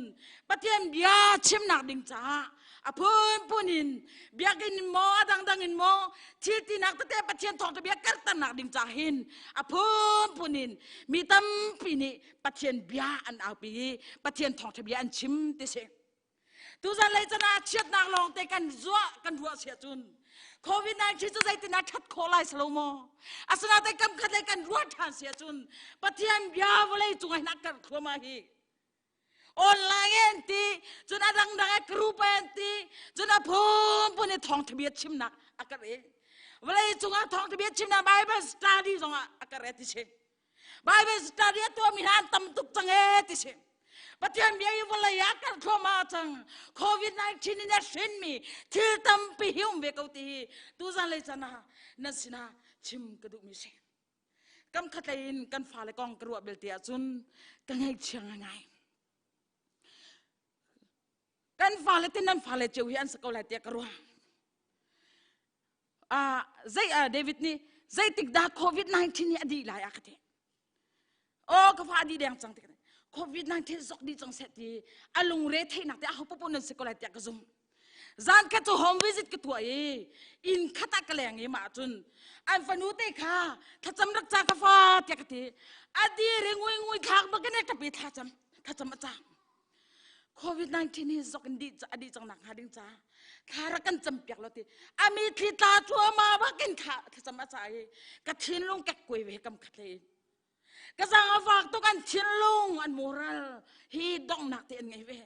Pathian bia chimnak ding caah a phunphun in biakinn in maw a dangdang in maw thil tinak tete Pathian thawngṭha bia karhternak ding caah hin a phunphun in mi tampi nih Pathian bia an aupi i Pathian thawngṭha bia an chim ti si. Tuzan lei can ah chiatnak lawng te kan zuah kan ruah sia cun COVID-19 cu zeitin ah ṭhat khawh lai salo maw? Asinain kam khat lei kan ruah ṭhan sia cun Pathian bia vawlei cungah hin a karh thluahmah hi. Online an ti, cun a dangdang e group an ti, cun a phunphun i thawngṭha bia chimnak a karh i vawlei cungah thawngṭha bia chimnak Bible study zongah a karh e ti si. Bible study a tuahmi hna an tam tuk cang ee ti si. Pathian bia i vawlei ah kal thluahmah cang. COVID-19 in a hrinmi thil tampi hi um ve ko ti hi tuzan lei chan ah nan sinah chim ka duhmi si. Kam khatlei in kan fale kong ka ruah belte ahcun ka ngaihchia ngaingai. Kan fale te nan fale cio hi an si ko lai tiah ka ruah. Zei David nih zeitik dah COVID-19 hi a dih lai a ka ti. Oh ka fa a dih deng cang ti ka ti. COVID-19 zok dih cang seh ti a lungre theihnak te aho popo nan si ko lai tiah ka zumh. Zan khat cu home visit ka tuah i inn khat ah ka leng i mah cun an fanu te kha thlacam rak ca ka fa tiah ka ti. A dir i ngui ngui thlak bak in ka pe thlacam thlacam a cang. COVID-19 hi zok in dih a dih cang nak hnga ding ca thla rak kan cam piak lo ti ami thli tla cuama bakin thla thlacam a ca i ka thinlung kek kuai ve kam khat le in ka zang a vak tuk an thinlung an moral hi donghnak te an ngei ve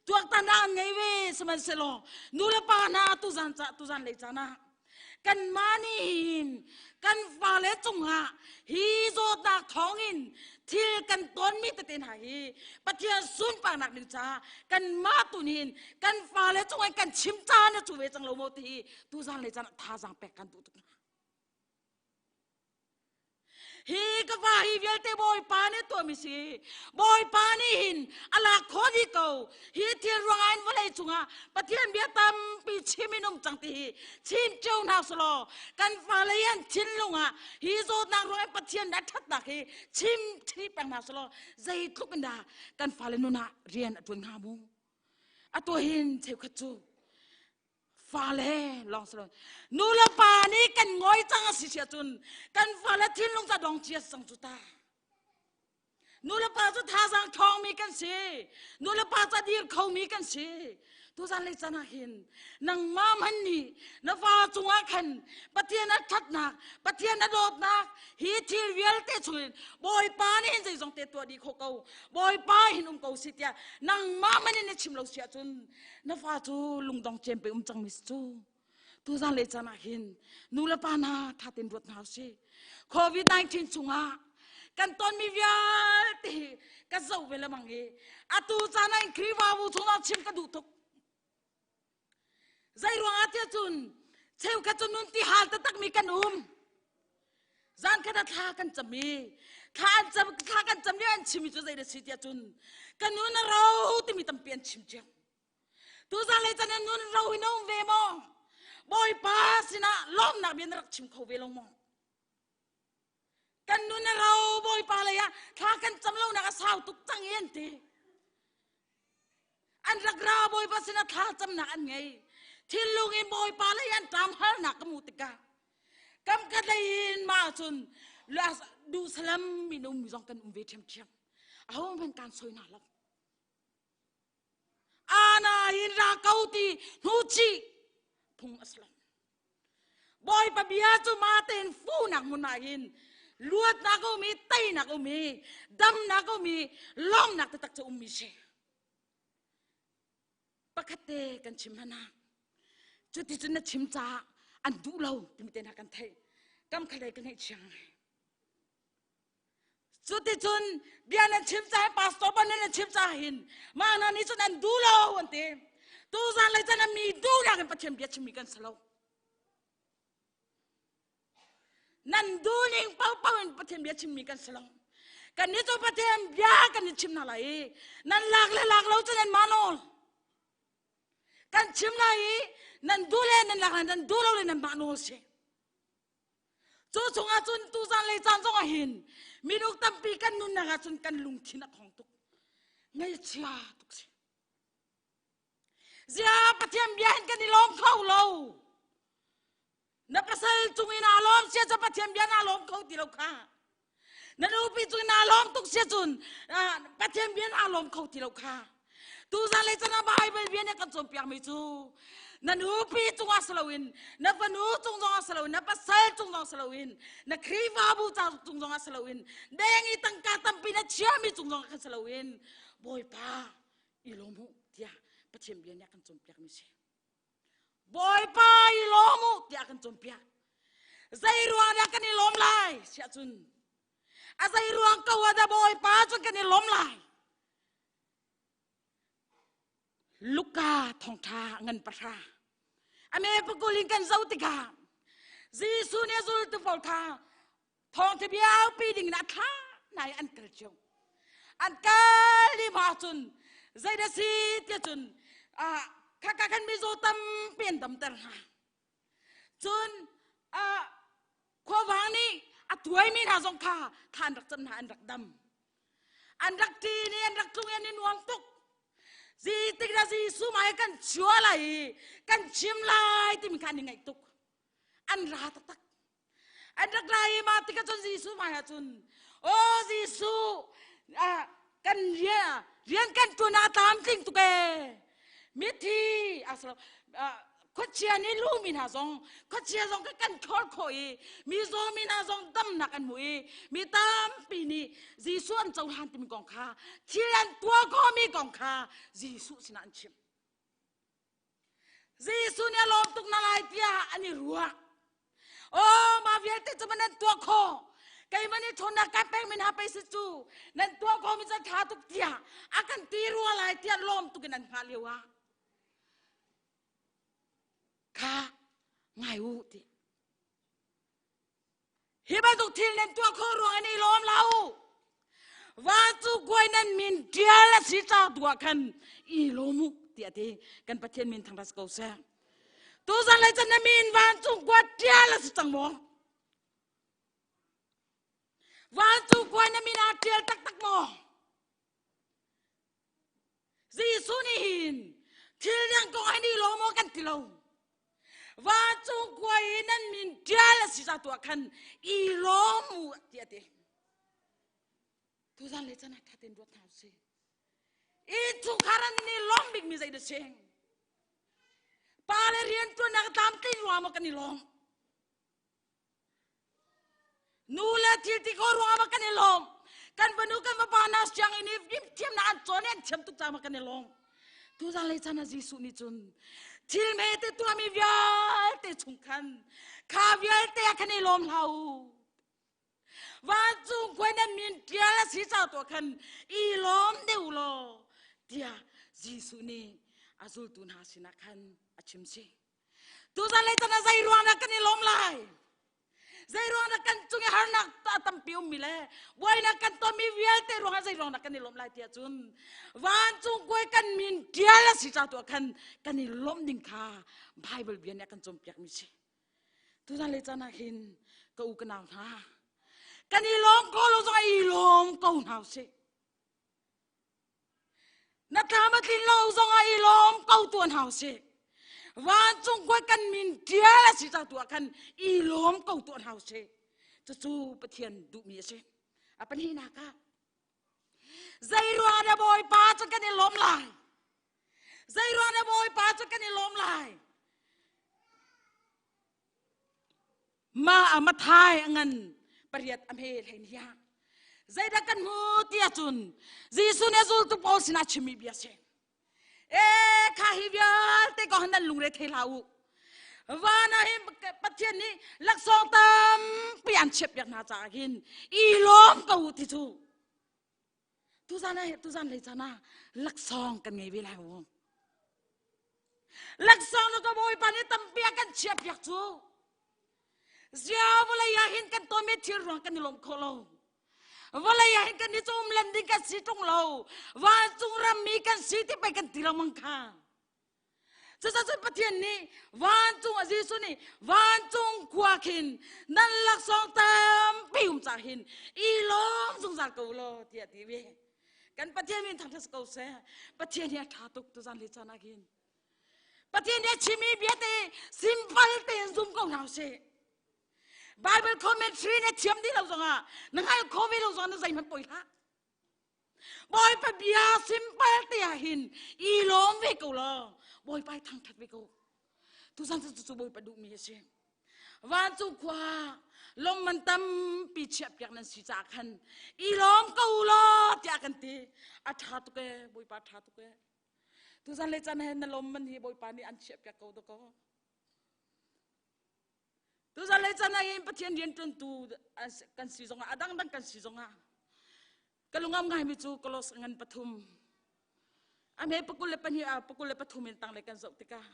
tuaktan an ngei ve sihmanhsehlaw nu le pa hna tuzan ca tuzan lei caan ah kanmah nih hin kan fale cungah hi zawtnak thawngin thil kan tonmi tete hna hi Pathian sunparnak ding caah kanmah tu nih hin kan fale cungah kan chim caan a cu ve cang lo maw ti hi tuzan le caan ah thazaang pek kan duh tuk hna. Hi ka va hi vialte Bawipa nih tuahmi si. Bawipa nih hin a lak khawh dih ko. Hi thil ruangah in vawlei cungah Pathian bia tampi chim in um cang ti hi chim cio hna selaw kan fale hi an thinlung ah hi zawtnak ruangah Pathian a ṭhatnak hi chim chih peng hna selaw zeitluk in dah kan fale nun ah rian a ṭuan hnga mu. Atu hin cheukhat cu fale lawng si lo nu le pa nih kan ngawi cang a si sia cun kan fale thinlung ca dong cia cang cu ta nu le pa cu thazaang ṭhawngmi kan si nu le pa ca dir khomi kan si tuzan lei caan ah hin nangmah man nih na fa cungah khan Pathian a ṭhatnak Pathian a dawtnak hi thil vialte chungin Bawipa nih hin zeizong te tuah dih khawh ko Bawipa hin um ko si tiah nangmah man in na chim lo si ahcun na fa cu lungdong cem pe um cang mi si cu tuzan le caan ah hin nu le pa hna tha ten ruat hna usih covid-19 chungah kan tonmi vialte hi ka zoh ve lemang i atu caan ah in Khrihfabu chungah chim ka duh tuk zei ruangah tiah cun cheukhat cu nun ti hal taktak mi kan um Zan khat ah thla kan cam i thla an cam thla kan cam lio an chim cu zei da si tiah cun ka nun a ro timi tampi an chim cio. Tuzan lei can nun ro hi na um ve maw? Bawipa sinah lawmnak bia na rak chim kho ve lo maw? Kan nun a ro Bawipa lei ah thla kan cam lonak a sau tuk cang i an ti. An rak ra Bawipa sinah thla camnak an ngei. Thinlung in Bawipa lei an ṭam halnak ka hmuh tikah kam ka lei in mah cun duh salam in um zong kan um ve ṭhiamṭhiam. Aho hmanh kan soi hna lo. Ana in ra ko ti hnu chih phung a si lo. Bawipa bia cu ma tein funak hmun ah hin luatnak a um i teinak a um i damnak a um i lawmnak taktak cu ummi si. Pakhat te kan chim hna. Cuti cun na chim caah an duh lo timi te hna kan theih. Kam khalei ka ngeih chiang ngai. Cuticun bia nan chim caah pastor ban nan chim caah hin mah hna nih cun an duh lo an ti. Tuzan lei cun mi duhnak in Pathian bia chimmi kan si lo. Nan duhning paohpaoh in Pathian bia chimmi kan si lo. Kan nih cu Pathian bia kan i chim hna lai i nan lak le lak lo cu nan mah nawl. Kan chim lai i nan duh le nan lak le nan duh lo le nan mah nawl si. Cu chungah cun tuzan le caan zongah hin minung tampi kan nunnak ah cun kan lungthin a khong tuk. Ngaihchia tuk si. Zia Pathian bia hin kan i lawm kho lo. Na pasal cung in aa lawm sia cu Pathian bia naa lawm kho ti lo kha. Na nupi cung in naa lawm tuk sia cun Pathian bia naa lawm kho ti lo kha. Tuzan le chan ah Bible bia nih kan cawnpiakmi cu na nupi cungah si loin na fanu cung zongah si loin na pasal cung zong si loin na Khrihfabu ca cung zongah si loin deng i tangka tampi na chiami cung zongah khan si loin Bawipa i lawm u tiah Pathian bia nih a kan cawnpiakmi si. Bawipa i lawm u tiah a kan cawnpiak. Zei ruang dah kan i lawm lai siah cun a zei ruang ko ah dah Bawipa cun kan i lawm lai. Luka thawngṭha ngan pahra. Ame pakul in kan zoh tikah Jesuh nih a zultu pawl kha thawngṭha bia aupi ding in a thlah hna i an kal cio. An kal dih hma cun zei dah si tiah cun Ah khaka khan mizaw tampi an damter hna. Cun ah khuavang nih a tuaimi hna zong kha thla an rak cam hna an rak dam. An rak ṭin i an rak tlung i an i nuam tuk. Zi tik dah Jesuh mai kan chua lai i kan chim lai timi kha an i ngaih tuk. An ra taktak. An rak ra i mah tikah cun Jesuh hmai ah cun aw Jesuh ah kan rian rian kan ṭuan ah tlamtling tuk ee mithi asalo khuachia nih lumi hna zong khuachia zong kan kan ṭhawl khawh i mi zawmi hna zong damnak an hmu i mi tampi nih Jesuh an cohlan timi kong kha thil an tuah khawhmi kong kha Jesuh sinah an chim. Jesuh nih a lawm tuk na lai tiah an i ruah. Aw mah vialte cu nan tuah khawh. Keimah nih ṭhawnnak kan pekmi hna pei si cu nan tuah khawhmi cu ṭha tuk tiah a kan ti rua lai tiah lawm tuk in an hngah lio ah kha ngai u ti. Hi bantuk thil nan tuah khawh ruang in i lawm lo. Vancung kuai nan min ṭial a si ca tu ah khan i lawm u tiah ti kan Pathian min thangṭhat ko seh. Tuzan lei cun na min vancung kua ṭial a si cang maw? Vancung kuai na min aa ṭial taktak maw? Jesuh nih hin thil dang kong ah ni lawm maw kan ti lo. Vancung khua i nan min ṭial a si ca tu ah khan i lawm u tiah a ti. Tuzan le chan ah ṭha tein ruat hna usih. Innchungkhar an i lawm bikmi zei dah si? Pa le rianṭuannak tlamtling ruang maw kan i lawm? Nu le thil ti ko ruang ah kan i lawm. Kan fanu kan fapa hna sianginn i fimthiamnak an cawn i an thiam tuk caah kan i lawm. Tuzan lei chan ah Jesuh nih cun thil hmete tuahmi vialte chung khan kha vialte ah khan i lawm hlah u. Vancung khua nan min ṭial a si ca tuah khan i lawm deuh law tiah Jesuh nih a zultu hna sinah khan a chim si. Tuzan lei tan ah zei ruang dah kan i lawm lai? Zei ruang dah kan cung i harnak tampi ummi le buainak kan tonmi vialte ruang ah zei ruang dah kan i lawm lai tiah cun vancung kuai kan min ṭial a si ca tu ah khan kan i lawmh ding kha Bible bia nih a kan cawnpiakmi si. Tuzan lei caan ah hin ka u ka nau hna kan i lawm ko lo zong i lawm ko hna usih. Na thlam a tlin lo zongah i lawm ko tuan hau si. Vancung khua kan min ṭial a si ca tu ah khan i lawm ko tuan hau si. Cucu Pathian duhmi a si. A pahnihnak ah zei ruang dah Bawipa cu kan i lawm lai? Zei ruang dah Bawipa cu kan i lawm lai? Ma a mathai a ngan pariat a hme hlei nia. Zeidah kan hmu ti ahcun Jesuh nih zultu pawl sinah chimmi bia si. E kha hi vialte ko nan lungre thei hlah u. Van ah hin Pathian nih laksawng tampi an chiahpiak hna caah hin i lawm ko u ti cu. Tuzan ah tuzan lei caan ah laksawng kan ngei ve lai u. Laksawng na ka Bawipa nih tampi a kan chiahpiak cu. Zia vawlei ah hin kan tonmi thil ruang kan i lawm kho lo. Vawlei ah hin kan i cum len ding kan si ṭung lo. Vancung rammi kan si ti pei kan ti lengmang kha. Cucaah Pathian nih vancung a Jesuh nih vancung khua khin nan laksawng tampi um cah hin i lawm zungzal ko law tiah ti ve. Kan Pathian min thangṭhat ko seh. Pathian hi a ṭha tuk tuzan le caan ah khin. Pathian nih a chimmi bia te simple tein zum ko hna usih. Bible commentary na thiam dih lo zongah na hngal kho ve lo zongah na zeihmanh poi hlah. Bawipa bia simple te ah hin i lawm ve ko law Bawipa i thangṭhat ve ko. Tuzan cu cu Bawipa duhmi a si. Vancung khua lawmman tampi chiahpiak nan si caah khan i lawm ko law tiah kan ti. A ṭha tuk ee, Bawipa a ṭha tuk ee. Tuzan le caan he na lawmman hi Bawipa nih an chiahpiak ko dakaw. Tuzan lei caan ah hin Pathian rianṭuantu kan si zongah a dangdang kan si zongah ka lungam ngaimi cu Kolos ngan pathum a hme pakul le pahnih a pakul le pathum in tanglei kan zoh tikah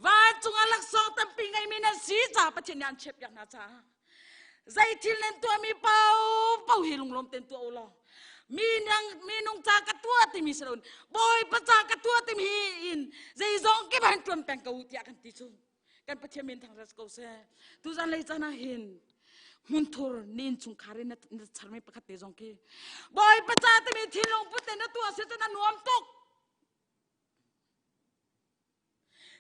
vancung ah laksawng tampi ngeimi nan si ca Pathian nih an chiahpiak hna caah zei thil nan tuahmi paohpaoh hi lunglawm tein tuah u law. Mi nang minung ca ka tuah timi si loin Bawipa ca ka tuah timi in zeizong kip han tuan peng ko tiah kan ti cu. Kan Pathian min thangṭhat ko seh. Tuzan lei caan ah hin hmunthur ni innchungkhar in na charmi pakhat te zong khi Bawipa ca timi thinlung put in na tuah si cun a nuam tuk.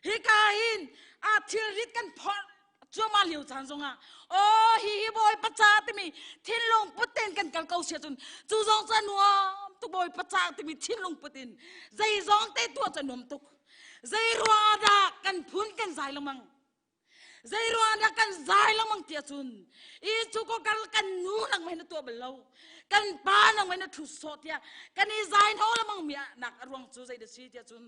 Hika hin a thilrit kan phorh cuahmah lio caan zongah aw hi hi Bawipa ca timi thinlung put tein kan kal ko sia cun cu zong cu a nuam tuk Bawipa ca timi thinlung put in zeizong te tuah cu a nuam tuk. Zei ruangah dah kan phun kan zai lengmang? Zei ruangah dah kan zai lengmang tiah cun i cu ko kal kan nu nang mei na tuah bal lo kan pa nang mei na thu sawh tiah kan i zai hno lengmang mi nak a ruang cu zei dah si tiah cun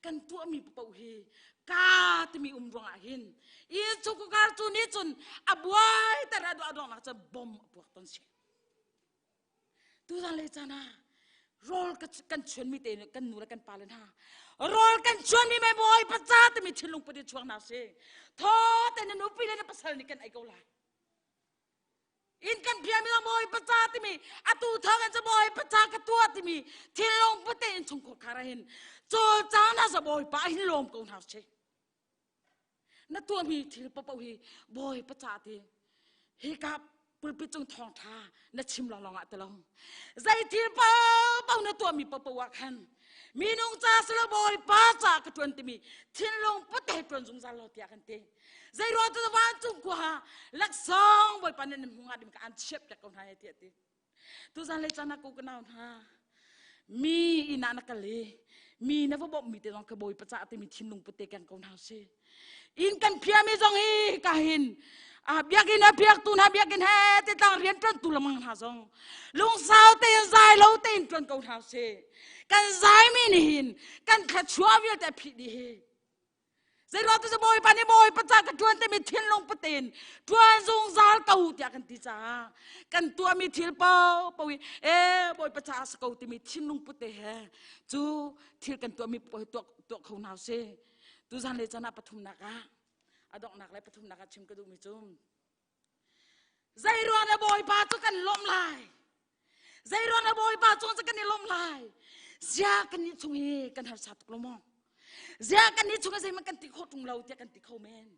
kan tuahmi paoh hi ka timi um ruangah hin i cu ko kar cu nih cun a buai ter a duah duang nak cu bom a puak ton si. Tuzan le caan ah rawl kan chuanmi te kan nu le kan pa le hna rawl kan chuanmi mai bawi paca timi thinlung put in chuak hna si thaw te na nupi le na pasal nih kan ei ko lai in kan phiami la bawi paca timi atu thawng in bawi paca ka tua timi thinlung put te in chungkhur khar hin cawlcang na za bawi pa hin lawm ko hna si Na tuahmi thil paohpaoh hi bawi paca ti hika pulpit cung thawngṭha na chim lawnglawng ah ti lo. Zei thil paohpaoh na tuahmi paohpaoh ah khan minung ca si lo bawipa ca ka ṭuan timi thinlung put he ṭuan zungzal lo tiah kan ti. Zei ruang cu vancung khua laksawng bawipa nih nan hmu hnga ding ka an chiap piak ko hna he tiah ti. Tuzan le caan ah ko ka nau hna mi inn ah na kal i mi na va bawmhmi te zong ka bawipa cah timi thinlung put te keng ko hna si. Inn kan phiami zong hi ka hin a biakinn a biaktu hna biakinn he te tlang rian ṭuan tu lengmang hna zong lungsau tein zai lo tein ṭuan ko hna si. Kan zaimi nih hin kan thluachuah vialte a phih dih hi. Zeiruang tu Bawipa nih Bawipa ca ka ṭuan timi thinlung patin ṭuan zungzal ko tiah kan ti caah kan tuahmi thil paohpaoh hi e Bawipa ca a si ko timi thinlung put te he cu thil kan tuahmi paoh hi tuah tuah kho hna usih. Tuzan le caan ah pathumnak ah a donghnak le pathumnak ah chim ka duhmi cu Zeiruang dah Bawipa cu kan lawmh lai? Zeiruang dah Bawipa cung cu kan i lawmh lai? Zia kan nih chung hi kan harsa tuk lo maw? Zia kan nih chung hi zeihmanh kan ti khawh ṭung lo tiah kan ti kho men.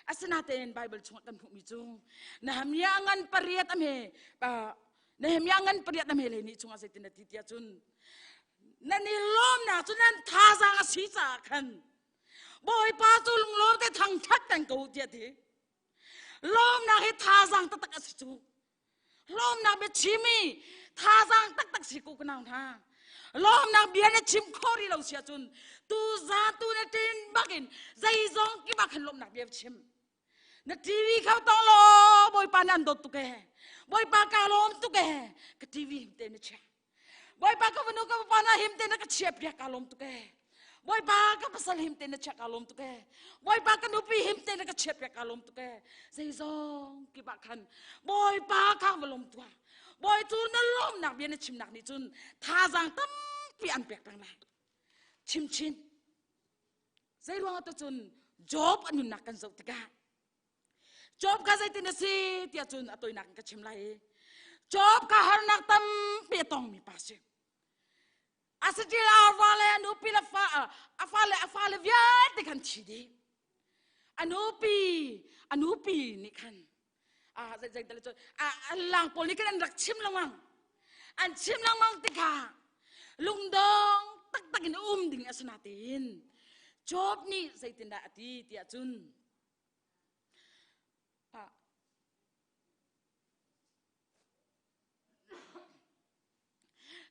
Asinain Bible chungah kan hmuhmi cu Nehemiah ngan pariat a hme Nehemiah ngan pariat a hme le nih chungah zeitin a ti tiah cun nan i lawmnak cu nan thazaang a si caah khan Bawipa cu lunglawm te thangṭhat peng ko tiah ti. Lawmnak hi thazaang taktak a si cu. Lawmnak bia chim i thazaang taktak si ko ka nau hna. Lawmnak bia na chim khawh rih lo si ahcun tu za tu na ṭin bakin zeizong kip ah khan lawmnak bia chim. Na TV kho tong law Bawipa nih an dawt tuk ee. Bawipa ka lawm tuk ee. Ka TV him te na chia. Bawipa ka fanu ka fapa na him te na ka chia piak ka lawm tuk ee. Bawipa ka pasal him te na chia ka lawm tuk ee. Bawipa ka nupi him te na ka chia piak ka lawm tuk ee. Zeizong kip ah khan Bawipa kha va lawm tuah. Bawi cu na lawmnak bia na chimnak nih cun thazaang tampi an pek peng lai. Chim chin. Zei ruangah to cun Job a nunnak kan zoh tikah Job kha zeitin a si tiah cun a toinak in ka chim lai i Job kha harnak tampi a tongmi pa si. A saṭil arva le a nupi le fa a fale a fale vialte khan thi dih. A nupi a nupi nih khan a zei zei cun a lang pawl nih khan an rak chim lengmang. An chim lengmang tikah lungdong taktak in um ding a si natein Job nih zeitindah a ti tiah cun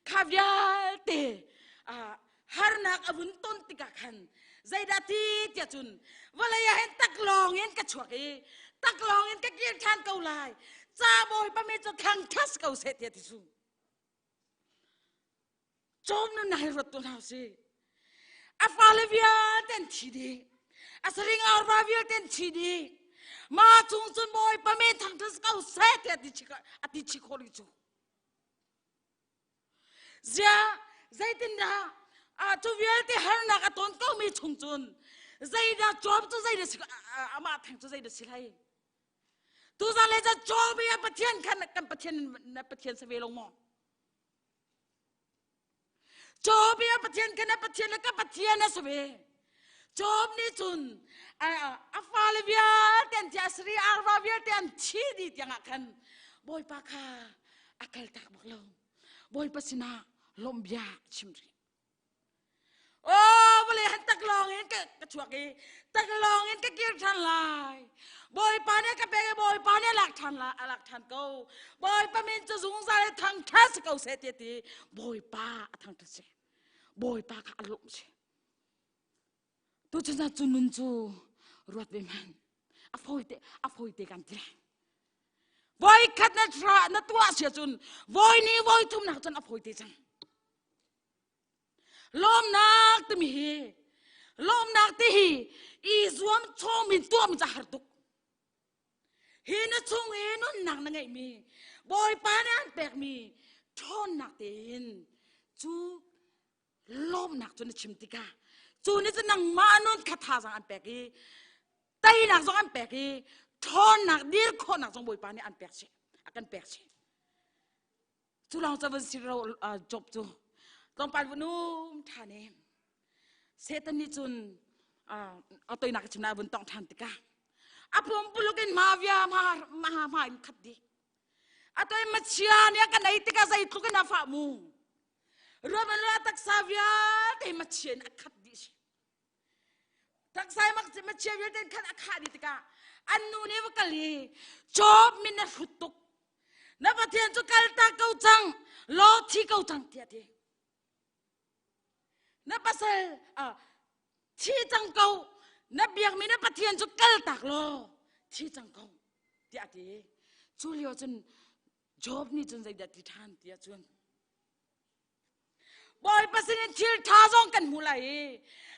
Kha vialte harnak a vun ton tikah khan zeidah ti tiah cun vawlei ah hin taklawng in ka chuak i taklawng in ka kir ṭhan ko lai ca bawipa mi cu thangṭhat ko seh tiah ti su. Cawm nun hi ruat tu hna usih. A fale vialte an thi dih. A saring arva vialte an thi dih. Ma cung cun Bawipa men thangṭhat ko seh tiah a ti chih khawh rih cu. Ziah zeitindah cu vialte harnak a ton komi chung cun zeidah cawm cu zeidah si amah theng cu zeidah si hlei. Tuzan le ca cawm i a Pathian khan kan Pathian na Pathian si ve lo maw? Job i a Pathian khan a Pathian le ka Pathian a si ve. Job nih cun a fale vialte an thi, a sari arva vialte an thi dih tiangah khan Bawipa kha a kaltak bak lo. Bawipa sinah lawmh bia a chim rih. Oh, vawlei han taklawng in ka chuak i taklawng in ka kir ṭhan lai. Bawipa nih ka pek i Bawipa nih a lak ṭhan la a lak ṭhan ko. Bawipa min cu zungzal i thangṭhat si ko seh ti ti Bawipa a thangṭhat si. Bawipa kha a lawmh si. Tuchun ah cu nun cu ruat ve hmanh. A fawi te a fawi te kan ti lai. Voi khat na tra na tuah sia cun voi ni voi thum nak cun a fawi te cang. Lawmnak timi hi lawmnak ti hi i zuam chawm in tuahmi ca har tuk. Hi na chung i nunnak na ngeihmi Bawipa nih an pekmi ṭhawnnak tein cu lawmnak cu na chim tikah cu nih cun nangmah nun kha thazaang an pek i teinak zong an pek i ṭhawnnak dir khawhnak zong Bawipa nih an pek chih a kan pek chih. Cu lawng ca vun si ro job cu tlawmpal vun um ṭhan i Satan nih cun a toinak chim na vun tong ṭhan tikah a pumpuluk in ma via ma ma ma in khat dih a toi machia nih a kan ei tikah zeitluk in a fah mu ruaman lo taksa vialte machia in a khat dih si Taksa machia vialte khan a khah dih tikah an nu nih va kal i Job min na hrut tuk na Pathian cu kal ta ko cang law thi ko cang tiah ti na pasal thi cang ko na biakmi na Pathian cu kal tak law thi cang ko tiah ti cu lio cun Job nih cun zeidah ti ṭhan tiah cun Bawipa sinin thil ṭha zong kan hmu lai i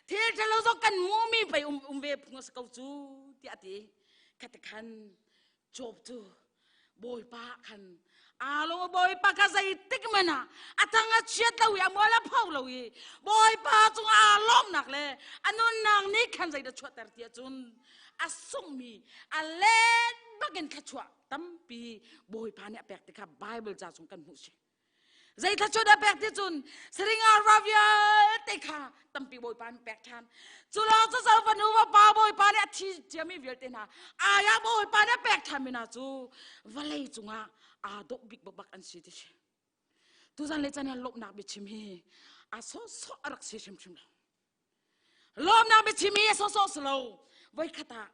thil ṭhalo zong kan hmumi pei um, um ve phung a si ko cu tiah a ti. Khati khan Job cu Bawipa khan aa lawm Bawipa kha zeitik hmanh ah a thang a chiat lo i a mual a pho lo i Bawipa cung aa lawmnak le a nunnak nih khan zeidah chuahter ti ahcun a sunghmi a let bakin thluachuah tampi Bawipa nih a pek ti kha Bible ca chung kan hmuh si. Zei thluachuah dah pek ti cun saringa ra vialte kha tampi Bawipa nih pek ṭhan. Cu lawng cu zo fanu va pa Bawipa nih a thi ciami vialte hna aiah Bawipa nih a pek ṭhanmi hna cu vawlei cungah aa dawh bik bakbak an si ti si. Tuzan le chan ah lawmhnak biachim hi a sawhsawh a rak si hrimhrim lo. Lawmhnak biachim hi a sawhsawh si lo. Voikhat ah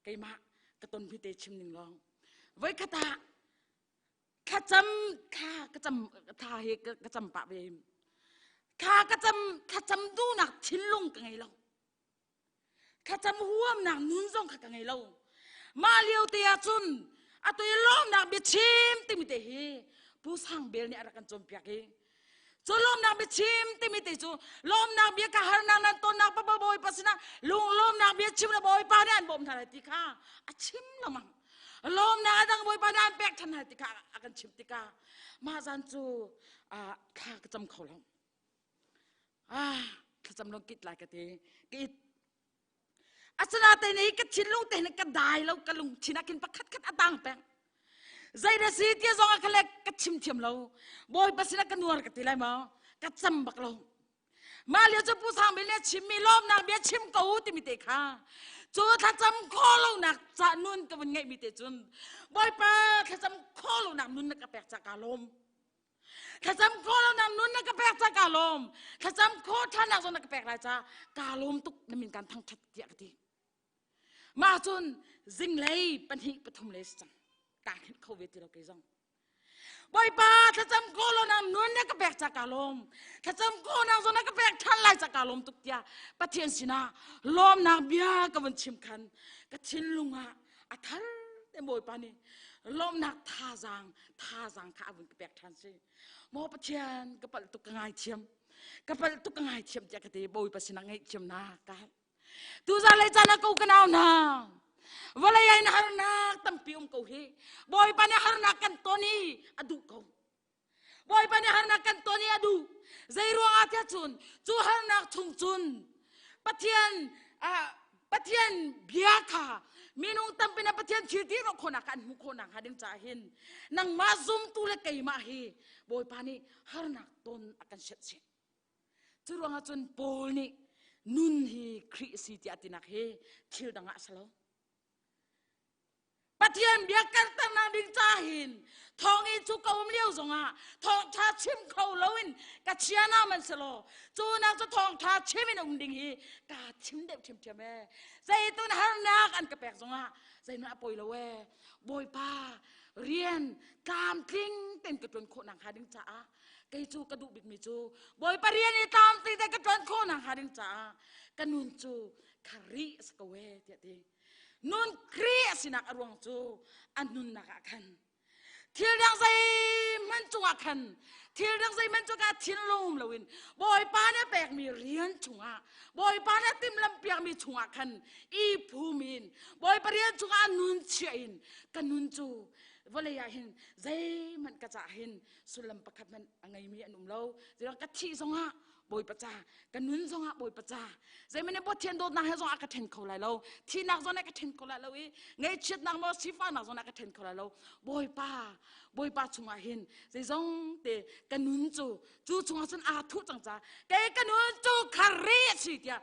keimah ka ton te chim ning lawng. Voikhat ah thlacam thla ka cam thla hi ka cam pah ve thla ka cam thlacam duhnak thinlung ka ngei lo thlacam huamnak nun zong kha ka ngei lo mah lio te ah cun atu i lawmnak biachim timi te hi pu sang bel nih a rak kan cawnpiak i cu lawmnak biachim timi te cu lawmnak bia ka harnak nan tonnak papa bawipa sinah lunglawmnak bia chim le bawipa nih an bawm hna lai ti kha a chim lengmang lawmnak a dang bawipa nih an pek ṭhan hna ti kha a kan chimh tikah mah zan cu thla ka cam kho lo ah thlacam long kit lai ka ti ka it Asinain hi ka thinlung te hin ka dai lo ka lungthin ah khin pakhat khat a tang peng. Zei na si ti zong ah kha ka chim thiam lo. Bawipa sinah ka nuar ka ti lai maw? Ka cam bak lo. Mah lio cu Pu Sang Bil nih chimmi lawmnak bia chim ko timi te kha cu thlacam khawh lonak ca nun ka vun ngeihmi te cun Bawipa thlacam khawh lonak nun na ka pek ca ka lawm. Thlacam khawh lo nak nun na ka pek ca kaa lawm. Thlacam khawh ṭhan nak zong na ka pek lai ca kaa lawm tuk na min kan thangṭhat tiah ka ti. Mah cun zinglei pahnih pathum le si cang. Kaa hngilh kho ve ti lo kei zong. Bawipa thlacam khawh lo nak nun na ka pek ca kaa lawm. Thlacam khawh nak zong na ka pek ṭhan lai ca kaa lawm tuk tiah Pathian sinah lawmnak bia ka vun chim khan ka thinlung ah a thar te Bawipa nih lawmnak thazaang thazaang kha a vun ka pek ṭhan si maw Pathian ka palh tuk ka ngaithiam ka palh tuk ka ngaithiam tiah ka ti Bawipa sinah ngaihthiamnak ka hal tuzan lei caan ah ko ka nau hna vawlei ah in harnak tampi um ko hi Bawipa nih harnak kan ton i a duh ko Bawipa nih harnak kan ton i a duh. Zei ruangah tiah cun cu harnak chung cun Pathian Pathian bia kha minung tampi na Pathian thil ti rawh khawhnak kha an hmuh khawh nakhnga ding caah hin nangmah zumtu le keimah hi Bawipa nih harnak ton a kan sianh chih. Cu ruangah cun Paul nih nun hi Khrih si tiah tinak hi thil dang ah a si lo. Pathian bia karternak ding ca hin thong i cu ka um lio zongah thawngtha chim kho loin ka chia na man selaw cu nak cu thawngtha chim in um ding hi ka thim deuh ṭhiamṭhiam e. Zeitun harnak an ka pek zongah zeihmanh a poi lo e. Bawipa rian tlamtling ten ka ṭuan khawh nak hnga ding caah kei cu ka duh bikmi cu Bawipa rian i tlamtling ten ka ṭuan khawh nak hnga ding caah ka nun cu Khrih a si ko e tiah ti. Nun Khrih a sinak a ruang cu a nunnak ah khan thil dang zeihmanh cungah khan, thil dang zeihmanh cungah thinlung um loin Bawipa nih a pekmi rian chungah, Bawipa nih a timhlamh piakmi chungah khan i phum in Bawipa rian chungah nun chiah in ka nun cu vawlei ah hin zeihmanh ka cah hin sullam pakhat hmanh a ngeimi an um lo. Ka thih zongah Bawipa ca, ka nun zongah Bawipa ca, zeimane Pathian dawtnak he zong a ka then kho lai lo, thihnak zong ka then kho lai lo i ngaihchiatnak maw sifahnak zong ka then kho lai lo. Bawipa, Bawipa chungah hin zeizong te ka nun cu cu chungah cun aa thuh cang ca kei ka nun cu khari a si tiah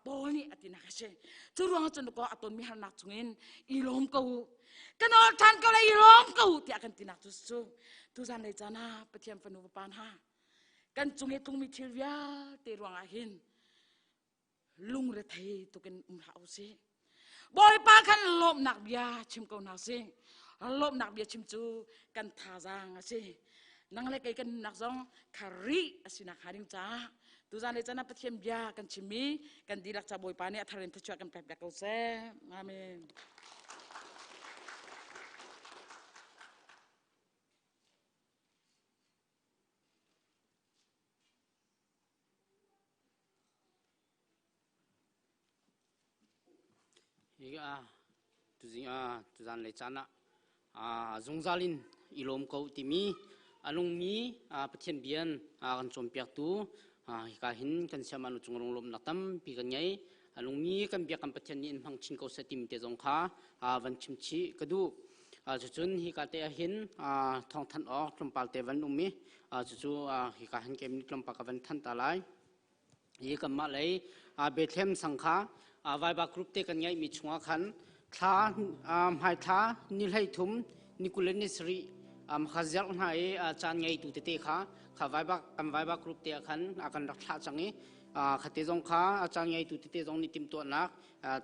Paul nih a tinak a si. Cu ruang cun ko a tonmi harnak chungin i lawm ko u, ka nawl ṭhan ko lai, i lawm ko u tiah kan tinak cu cu tuzan lei caan ah Pathian fanu vapa hna, kan cung i tlungmi thil vialte ruangah hin lungrethei tukin um hlah u sih. Bawipa khan lawmhnak bia chim ko hna sih. Lawmhnak bia chim cu kan thazaang a si. Nang le kei kan nunnak zong Khrih a sinak hnga ding caah tuzan le caan ah Pathian bia kan chimmi kan dihlak ca Bawipa nih a thar in thluachuah kan pek piak ko seh. Amen. Hi a tuzing a tuzan lei caan ah zungzal in i lawm ko timi a nungmi Pathian bian kan cawnpiaktu hika hin kan siam anu cung lunglawmnak tampi kan ngei. A nungmi kan biak kan Pathian nih in hmang chin ko seh timi te zong kha van chim chih ka duh. Cucun hika te ahhin thawngthanh awk tlawmpal te van um i cucu hika hin kem tlawmpal ka van thanh ta lai. Hi kanmah lei Bethlehem sang kha Viber group te kan ngeihmi chungah khan thla hmai thla ni 13 ni 27 kha zerh hna i caan ngeitu tete kha kha Viber kan Viber group te ah khan a kan rak thlah cang i khate zong kha caan ngeitu tete zong nih timhtuahnak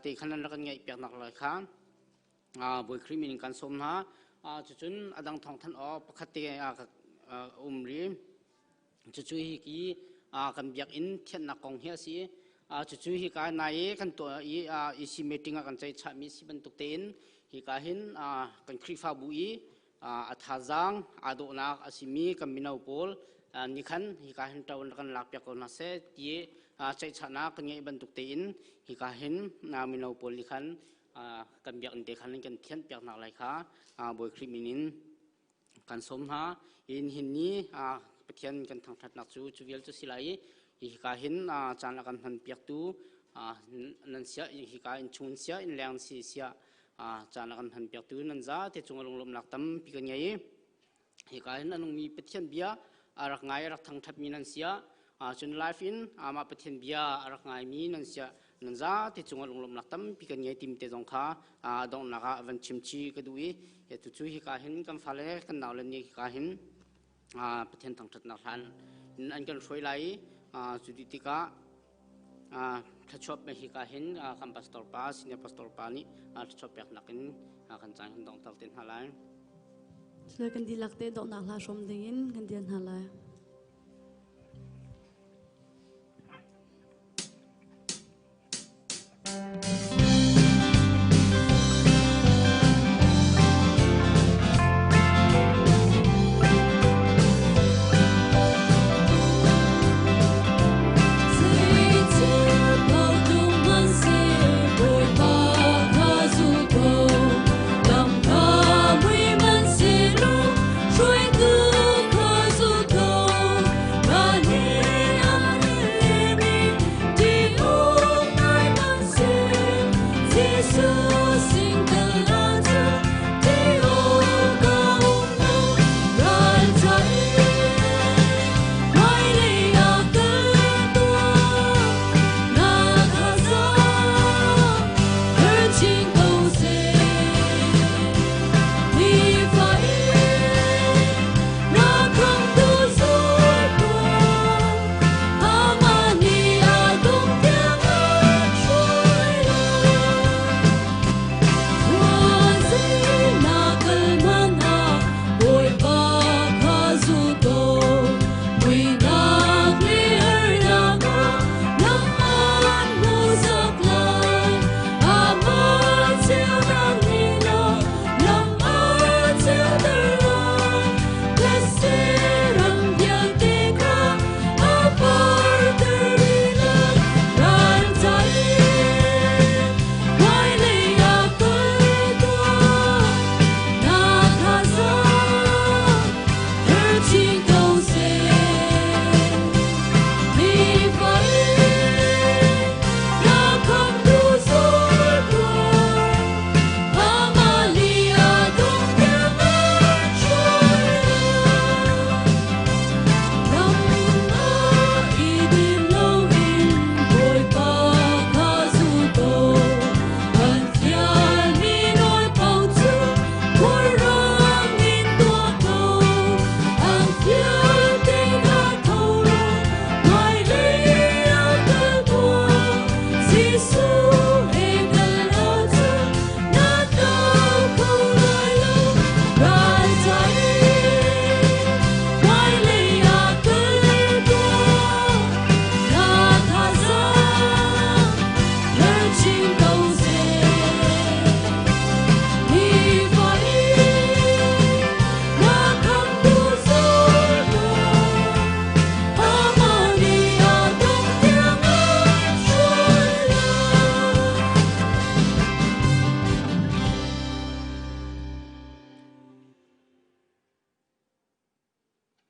te khan an rak kan ngeih piaknak lai kha Bawi Khrih min in kan sawm hna. Cucun a dang thawngthanh awk pakhat te um rih. Cucu hi ki kan biakinn thianhnak kong hi a si. Cucu hi ka nai i kan tuah i EC meeting ah kan ceihchahmi si bantuk tein hika hin kan Khrihfabu i a thazaang aa dawhnak a simi kan mino pawl nih khan hika hin ṭo kan lakpiak ko hna seh ti ceihchahnak kan ngeih bantuk tein hika hin mino pawl nih khan kan biakinn te khan kan thianh piak hna lai kha Bawi Khrih min in kan sawm hna. In hin ni Pathian kan thangṭhatnak cu cu vial cu si lai i hika hin caan a kan hman piaktu nan sia, hika in chung sia in leng si sia caan a kan hman piaktu nan za te cung lunglawmhnak tampi kan ngei. Hika hin a nungmi Pathian bia a rak ngai a rak thangṭhatmi nan sia, cun live in amah Pathian bia a rak ngaimi nan sia, nan zate cungah lunglawmhnak tampi kan ngei tim te zong kha donghnak ah van chim chi ka duh i tucu hika hin kan fale kan naule nih hika hin Pathian thangṭhatnak hlan in an kan hruai lai i cu dih tikah thluachuah pe hika hin kan pastor pa, senior pastor pa nih thluachuah peknak in kan caan kan dongter te hna lai. Sule kan dihlak te donghnak hla hrawm dingin kan dian hna lai.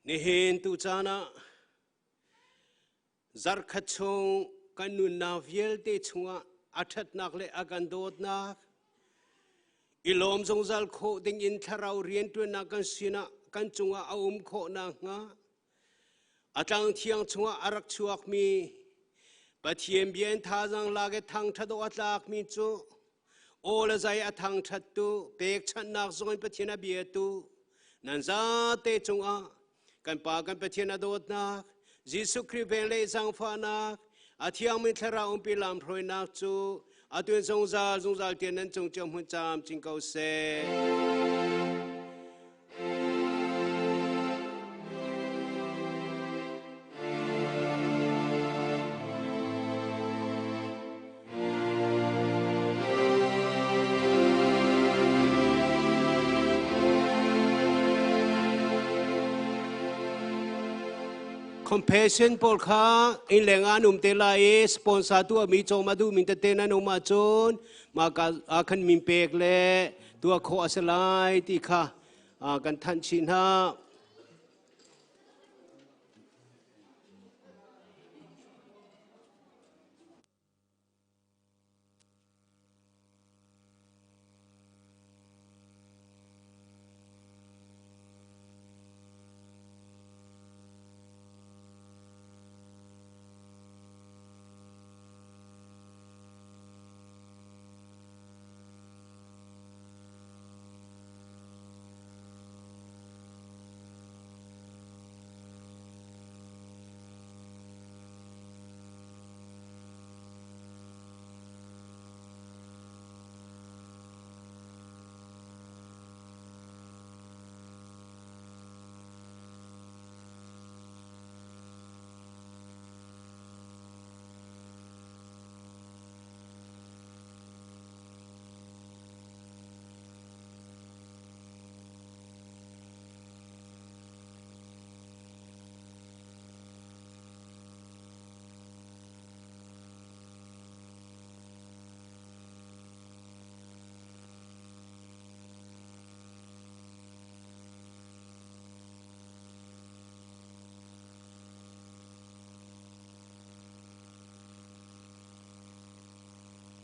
Nihin tu caan ah zarkhat chung kan nunnak vialte chungah a ṭhatnak le a kan dawtnak i lawm zungzal khawh ding in thlarau rianṭuannak kan sinah kan cungah a um khawh nakhnga a tlang thiang chungah a rak chuakmi Pathian bia in thazaang lak i thangṭhat awk a tlakmi cu aw le zai a thangṭhattu pekchanhnak zong in Pathian a biatu nan zate cungah kan Pa kan Pathian a dawtnak Jesuh Khrih vel le zaangfahnak a thiangmi thlarau umpi lamhruainak cu atu in zungzal zungzal tiang nan cung cio hmun camcin ko seh. Compassion pawl kha inn leng ah an um te lai i sponsor tu mi cawm a duh min tete nan um ahcun mah ka ah khan min pek le tuah khawh a si lai ti kha kan thanh chih hna.